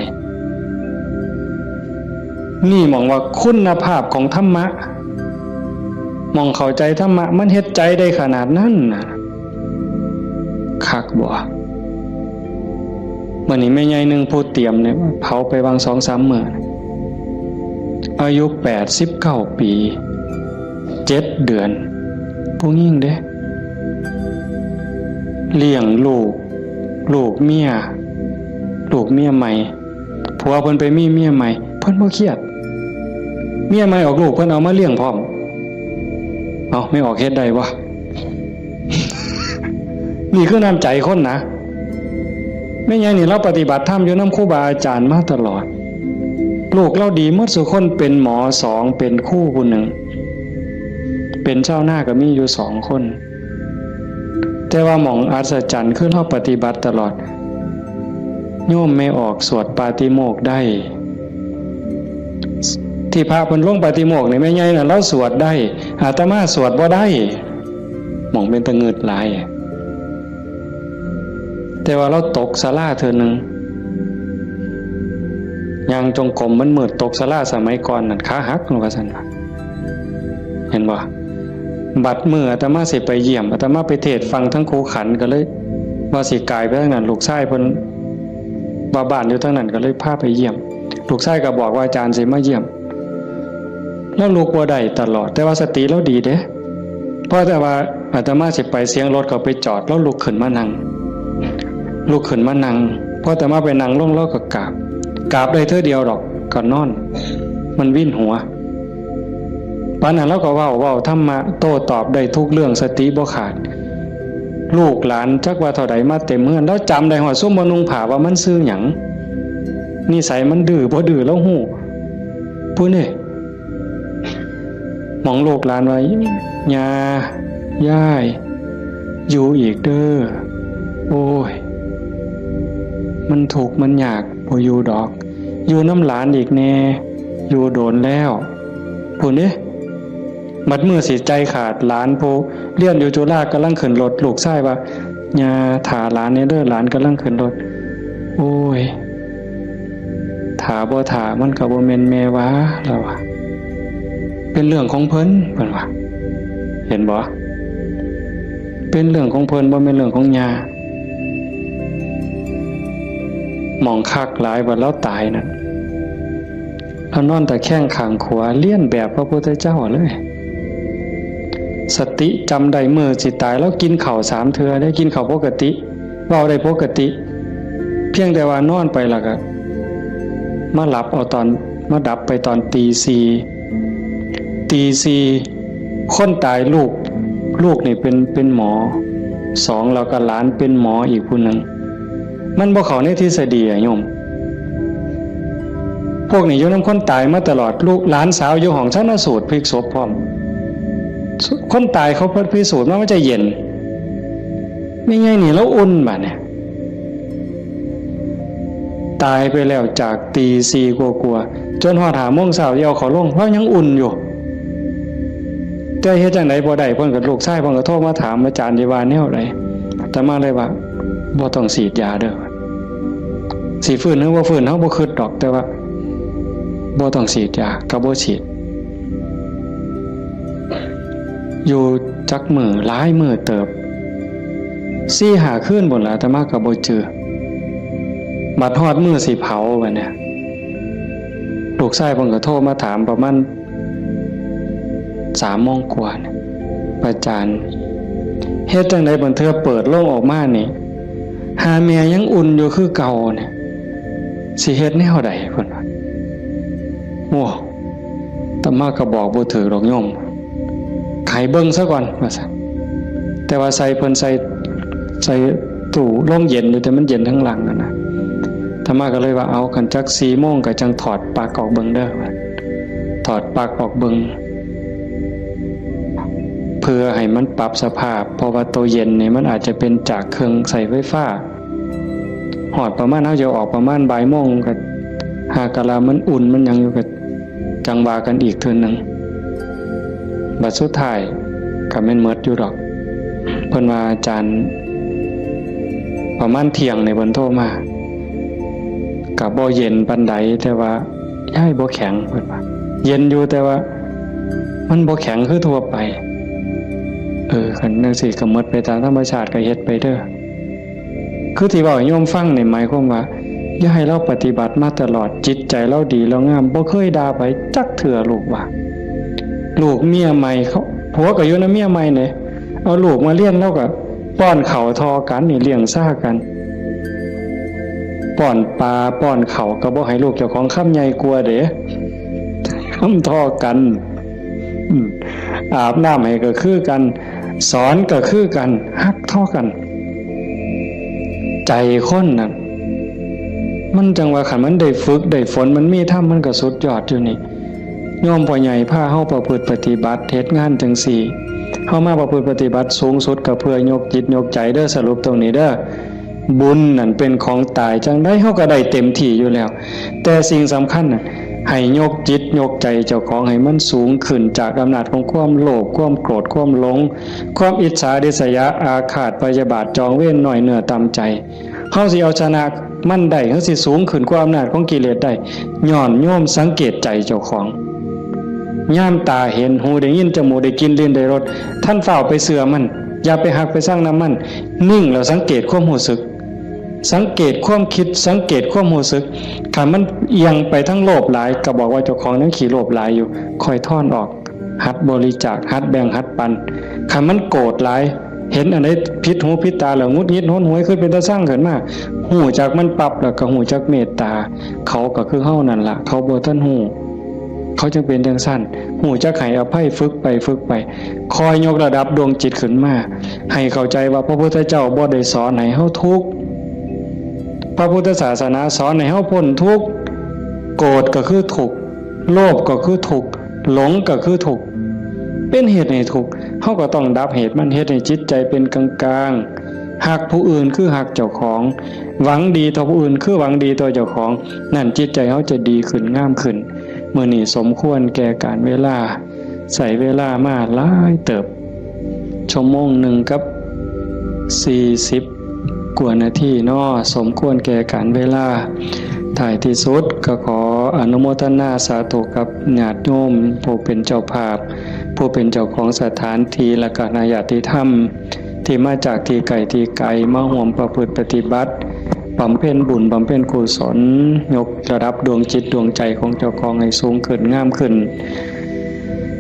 นี่หม่องว่าคุณภาพของธรรมะ หม่องเข้าใจธรรมะ มันเฮ็ดใจได้ขนาดนั้นน่ะ คักบ่ มื้อนี้แม่ใหญ่หนึ่งผู้เตรียมเนี่ย เผาไปวางสองสามมื้อ อายุแปดสิบเก้าปี เจ็ดเดือน ผู้หญิงเด้ เลี้ยงลูก ลูกเมีย ลูกเมียใหม่ ผัวเพิ่นไปมีเมียใหม่ เพิ่นบ่เครียด เมียใหม่ออกลูก เพิ่นเอามาเลี้ยงพร้อม เอ้า แม่ออกเฮ็ดได้บ่ นี่คือน้ำใจคนนะ แม่ใหญ่นี่ลาวปฏิบัติธรรมอยู่นำครูบาอาจารย์มาตลอด ลูกลาวดีหมดซุคน เป็นหมอสอง เป็นครูผู้หนึ่ง เป็นชาวนาก็มีอยู่สองคน แต่ว่าหม่องอัศจรรย์คือลาวปฏิบัติตลอด โยมแม่ออกสวดปาฏิโมกข์ได้ ที่พระเพิ่นลงปาฏิโมกข์นี่แม่ใหญ่น่ะลาวสวดได้ อาตมาสวดบ่ได้ หม่องเป็นตะงึดหลาย แต่ว่าลาวตกศาลาเทื่อหนึ่ง ย่างจงกรมมันมืด ตกศาลาสมัยก่อนนั่นขาหัก ว่าซั่นว่า เห็นบ่ บัดมื้ออาตมาสิไปเยี่ยม อาตมาไปเทศน์ฟังทั้งครูขันก็เลย ว่าสิกายไปทางนั้น ลูกชายเพิ่นว่าบ้านอยู่ทางนั้นก็เลยพาไปเยี่ยม ลูกชายก็บอกว่าอาจารย์สิมาเยี่ยม ลาวลุกบ่ได้ตลอด แต่ว่าสติลาวดีเด้ พอแต่ว่าอาตมาสิไปเสียงรถเขาไปจอด ลาวลุกขึ้นมานั่ง ลุกขึ้นมานั่ง พออาตมาไปนั่งลงลาวก็กราบ กราบได้เทื่อเดียวดอก ก็นอน มันวินหัว ปานนั้นลาวก็เว้า เว้าธรรมะโต้ตอบได้ทุกเรื่อง สติบ่ขาด ลูกหลานจักว่าเท่าใดมาเต็มเฮือน ลาวจำได้ฮอดซุมบ่นุ่งผ้าว่ามันชื่อหยัง นิสัยมันดื้อบ่ดื้อลาวฮู้ พู้นเด้ หม่องลูกหลานว่า ย่า ยาย อยู่อีกเด้อ โอ้ย มันทุกข์มันยาก บ่อยู่ดอก อยู่นำหลานอีกแน่ อยู่โดนแล้ว พู้นเด้ บัดมื้อสิใจขาด หลานผู้เรียนอยู่จุฬากำลังขึ้นรถ ลูกชายว่า ย่า ถ่าหลานแน่เด้อ หลานกำลังขึ้นรถ โอ้ย ถ่าบ่ถ่ามันก็บ่แม่นแม่ว่า ลาวว่า ไป เป็นเรื่องของเพิ่น เพิ่นว่า เห็นบ่ เป็นเรื่องของเพิ่น บ่แม่นเรื่องของย่า หม่องคักหลายว่าลาวตายนั่น ลาวนอนตะแคงข้างขวา เลียนแบบพระพุทธเจ้าเลย สติจำได้มื้อสิตาย ลาวกินข้าวสามเทื่อเด้ กินข้าวปกติ เว้าได้ปกติ เพียงแต่ว่านอนไปแล้วก็ มาหลับเอาตอน มาดับไปตอนตีสี่ ตีสี่ คนตายลูก ลูกนี่เป็น เป็นหมอ สอง แล้วก็หลานเป็นหมออีกผู้หนึ่ง มันบ่เข้าในทฤษฎีอะโยม พวกนี้อยู่นำคนตายมาตลอด ลูกหลานสาวอยู่ห้องชันสูตรพลิกศพพร้อม คนตายเขาพิสูจน์มาว่าจะเย็น แม่ใหญ่นี่ลาวอุ่นบาดเนี่ย ตายไปแล้วจากตีสี่กว่าๆ จนฮอดห้าโมงเช้าสิเอาเขาลง ลาวยังอุ่นอยู่ แต่เฮ็ดจั่งใดบ่ได้ เพิ่นก็ ลูกชายเพิ่นก็โทรมาถาม อาจารย์สิว่าแนวใด อาตมาเลยว่า บ่ต้องฉีดยาเด้อ สิฟื้นหรือบ่ฟื้นเฮาบ่คิดดอก แต่ว่า บ่ต้องฉีดยา ก็บ่ฉีด อยู่จักมื้อ หลายมื้อเติบ สี่ห้าคืนพู้นล่ะ อาตมาก็บ่จื่อ บัดฮอดมื้อสิเผาบัดเนี่ย ลูกชายเพิ่นก็โทรมาถามประมาณสามโมงกว่าเนี่ย อาจารย์ เฮ็ดจั่งใดบางเทื่อเปิดโลงออกมานี่ หาแม่ยังอุ่นอยู่คือเก่าเนี่ย สิเฮ็ดแนวใดเพิ่นว่า โอ้ อาตมาก็บอกบ่ถืกดอกโยม ให้เบิ่งซะก่อน ว่าซั่น แต่ว่าใส่เพิ่นใส่ ใส่ตู้โรงเย็นอยู่ แต่มันเย็นทั้งหลังนั่นนะ อาตมาก็เลยว่า เอา คันจักสี่โมงก็จั่งถอดปลั๊กออกเบิ่งเด้อ ว่า ถอดปลั๊กออกเบิ่ง เพื่อให้มันปรับสภาพ เพราะว่าตัวเย็นนี่มันอาจจะเป็นจากเครื่องใช้ไฟฟ้า ฮอดประมาณ เฮาจะออกประมาณบ่ายโมง ก็หากะลามันอุ่นมันหยังอยู่ ก็จั่งว่ากันอีกเทื่อหนึ่ง บัดสุดท้ายก็แม่นหมดอยู่ดอก เพิ่นว่าอาจารย์ ประมาณเที่ยงนี่เพิ่นโทรมา ก็บ่เย็นปานใด แต่ว่า ยายบ่แข็ง เพิ่นว่า เย็นอยู่ แต่ว่ามันบ่แข็งคือทั่วไป เออ คันจั่งซี้ก็หมดไปตามธรรมชาติ ก็เฮ็ดไปเด้อ คือที่เว้าให้โยมฟังนี่หมายความว่า อย่าให้ลาวปฏิบัติมาตลอด จิตใจลาวดีลาวงาม บ่เคยด่าไผจักเทื่อ ลูกว่า ลูกเมียใหม่เขา ผัวก็อยู่นำเมียใหม่เด้ เอาลูกมาเรียน ลาวก็ป้อนข้าวท่อกันนี่ เลี้ยงซ่ากัน ป้อนปลาป้อนข้าวก็บ่ให้ลูกเจ้าของคำใหญ่กว่าเด้ คำท่อกัน อืม อาบน้ำให้ก็คือกัน สอนก็คือกัน ฮักท่อกัน ใจคนน่ะ มันจั่งว่าคันมันได้ฝึกได้ฝน มันมีธรรม มันก็สุดยอดอยู่นี่ โยมพ่อใหญ่พาเฮาประพฤติปฏิบัติ เฮ็ดงานจั่งซี้ เฮามาประพฤติปฏิบัติสูงสุดก็เพื่อยกจิตยกใจเด้อ สรุปตรงนี้เด้อ บุญนั่นเป็นของตาย จั่งใดเฮาก็ได้เต็มที่อยู่แล้ว แต่สิ่งสำคัญน่ะ ให้ยกจิตยกใจเจ้าของให้มันสูงขึ้นจากอำนาจของความโลภ ความโกรธ ความหลง ความอิจฉาริษยาอาฆาตพยาบาทจองเวร น้อยเนื้อต่ำใจ เฮาสิเอาชนะมันได้ เฮาสิสูงขึ้นกว่าอำนาจของกิเลสได้ ย้อนโยมสังเกตใจเจ้าของ ยามตาเห็น หูได้ยิน จมูกได้กลิ่น ลิ้นได้รส ท่านฟ้าวไปเชื่อมัน อย่าไปฮักไปซังนำมัน นิ่งแล้วสังเกตความรู้สึก สังเกตความคิด สังเกตความรู้สึก คันมันเอียงไปทางโลภหลาย ก็บอกว่าเจ้าของยังขี้โลภหลายอยู่ ค่อยถอนออก หัดบริจาค หัดแบ่ง หัดปัน คันมันโกรธหลาย เห็นอันใดผิดหูผิดตาแล้วหงุดหงิดหนหวย คือเป็นตาซังขึ้นมา ฮู้จักมันปั๊บแล้วก็ฮู้จักเมตตา เขาก็คือเฮานั่นล่ะ เขาบ่ทันฮู้ เขาจั่งเป็นจั่งซั่น ฮู้จักให้อภัย ฝึกไปฝึกไป คอยยกระดับดวงจิตขึ้นมา ให้เข้าใจว่าพระพุทธเจ้าบ่ได้สอนให้เฮาทุกข์ พระพุทธศาสนาสอนให้เฮาพ้นทุกข์ โกรธก็คือทุกข์ โลภก็คือทุกข์ หลงก็คือทุกข์ เป็นเหตุให้ทุกข์ เฮาก็ต้องดับเหตุมัน เฮ็ดให้จิตใจเป็นกลางๆ ฮักผู้อื่นคือฮักเจ้าของ หวังดีต่อผู้อื่นคือหวังดีต่อเจ้าของ นั่นจิตใจเฮาจะดีขึ้น งามขึ้น มื้อนี้สมควรแก่กาลเวลา ใช้เวลามาหลายเติบ ชั่วโมงหนึ่งกับสี่สิบ กว่านาทีเนาะ สมควรแก่กาลเวลา ท้ายที่สุดก็ขออนุโมทนาสาธุกับญาติโยม ผู้เป็นเจ้าภาพ ผู้เป็นเจ้าของสถานที่ และก็คณะญาติธรรม ที่มาจากที่ไกลที่ไกล มาร่วมประพฤติปฏิบัติ บำเพ็ญบุญ บำเพ็ญกุศล ยกระดับดวงจิตดวงใจของเจ้าของให้สูงขึ้น งามขึ้น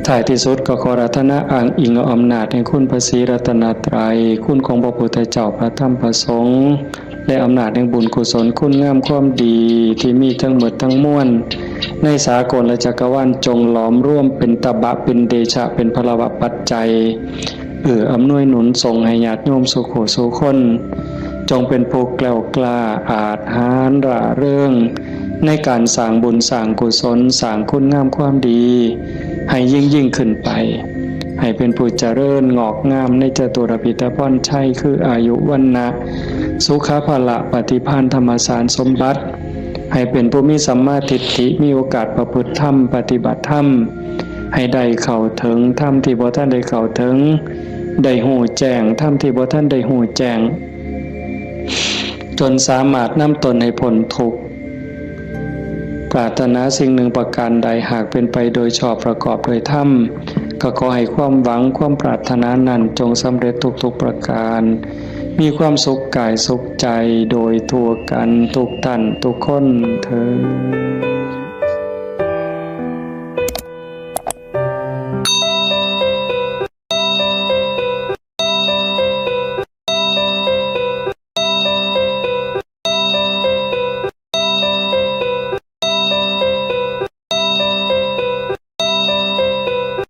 ท้ายที่สุดก็ขออาราธนาอ้างอิงเอาอำนาจแห่งคุณพระศรีรัตนตรัย คุณของพระพุทธเจ้า พระธรรม พระสงฆ์ และอำนาจแห่งบุญกุศลคุณงามความดีที่มีทั้งหมดทั้งมวล ในสากลและจักรวาล จงหลอมรวมเป็นตบะ เป็นเดชะ เป็นพลวะปัจจัย เอื้ออำนวยหนุนส่งให้ญาติโยมสู่ผู้สู่คน จงเป็นผู้แกล้วกล้าอาจหาญร่าเริง ในการสร้างบุญสร้างกุศล สร้างคุณงามความดี ให้ยิ่งยิ่งขึ้นไป ให้เป็นผู้เจริญงอกงามในจตุรพิธพรชัย คืออายุวรรณะ สุขะพละปฏิภาณธรรมสารสมบัติ ให้เป็นผู้มีสัมมาทิฏฐิ มีโอกาสประพฤติธรรม ปฏิบัติธรรม ให้ได้เข้าถึงธรรมที่บ่ทันได้เข้าถึง ได้ฮู้แจ้งธรรมที่บ่ทันได้ฮู้แจ้ง จนสามารถนำตนให้พ้นทุกข์ ปรารถนาสิ่งหนึ่งประการใด หากเป็นไปโดยชอบประกอบโดยธรรม ก็ขอให้ความหวังความปรารถนานั้นจงสำเร็จทุกๆประการ มีความสุขกายสุขใจโดยทั่วกันทุกท่านทุกคนเทอญ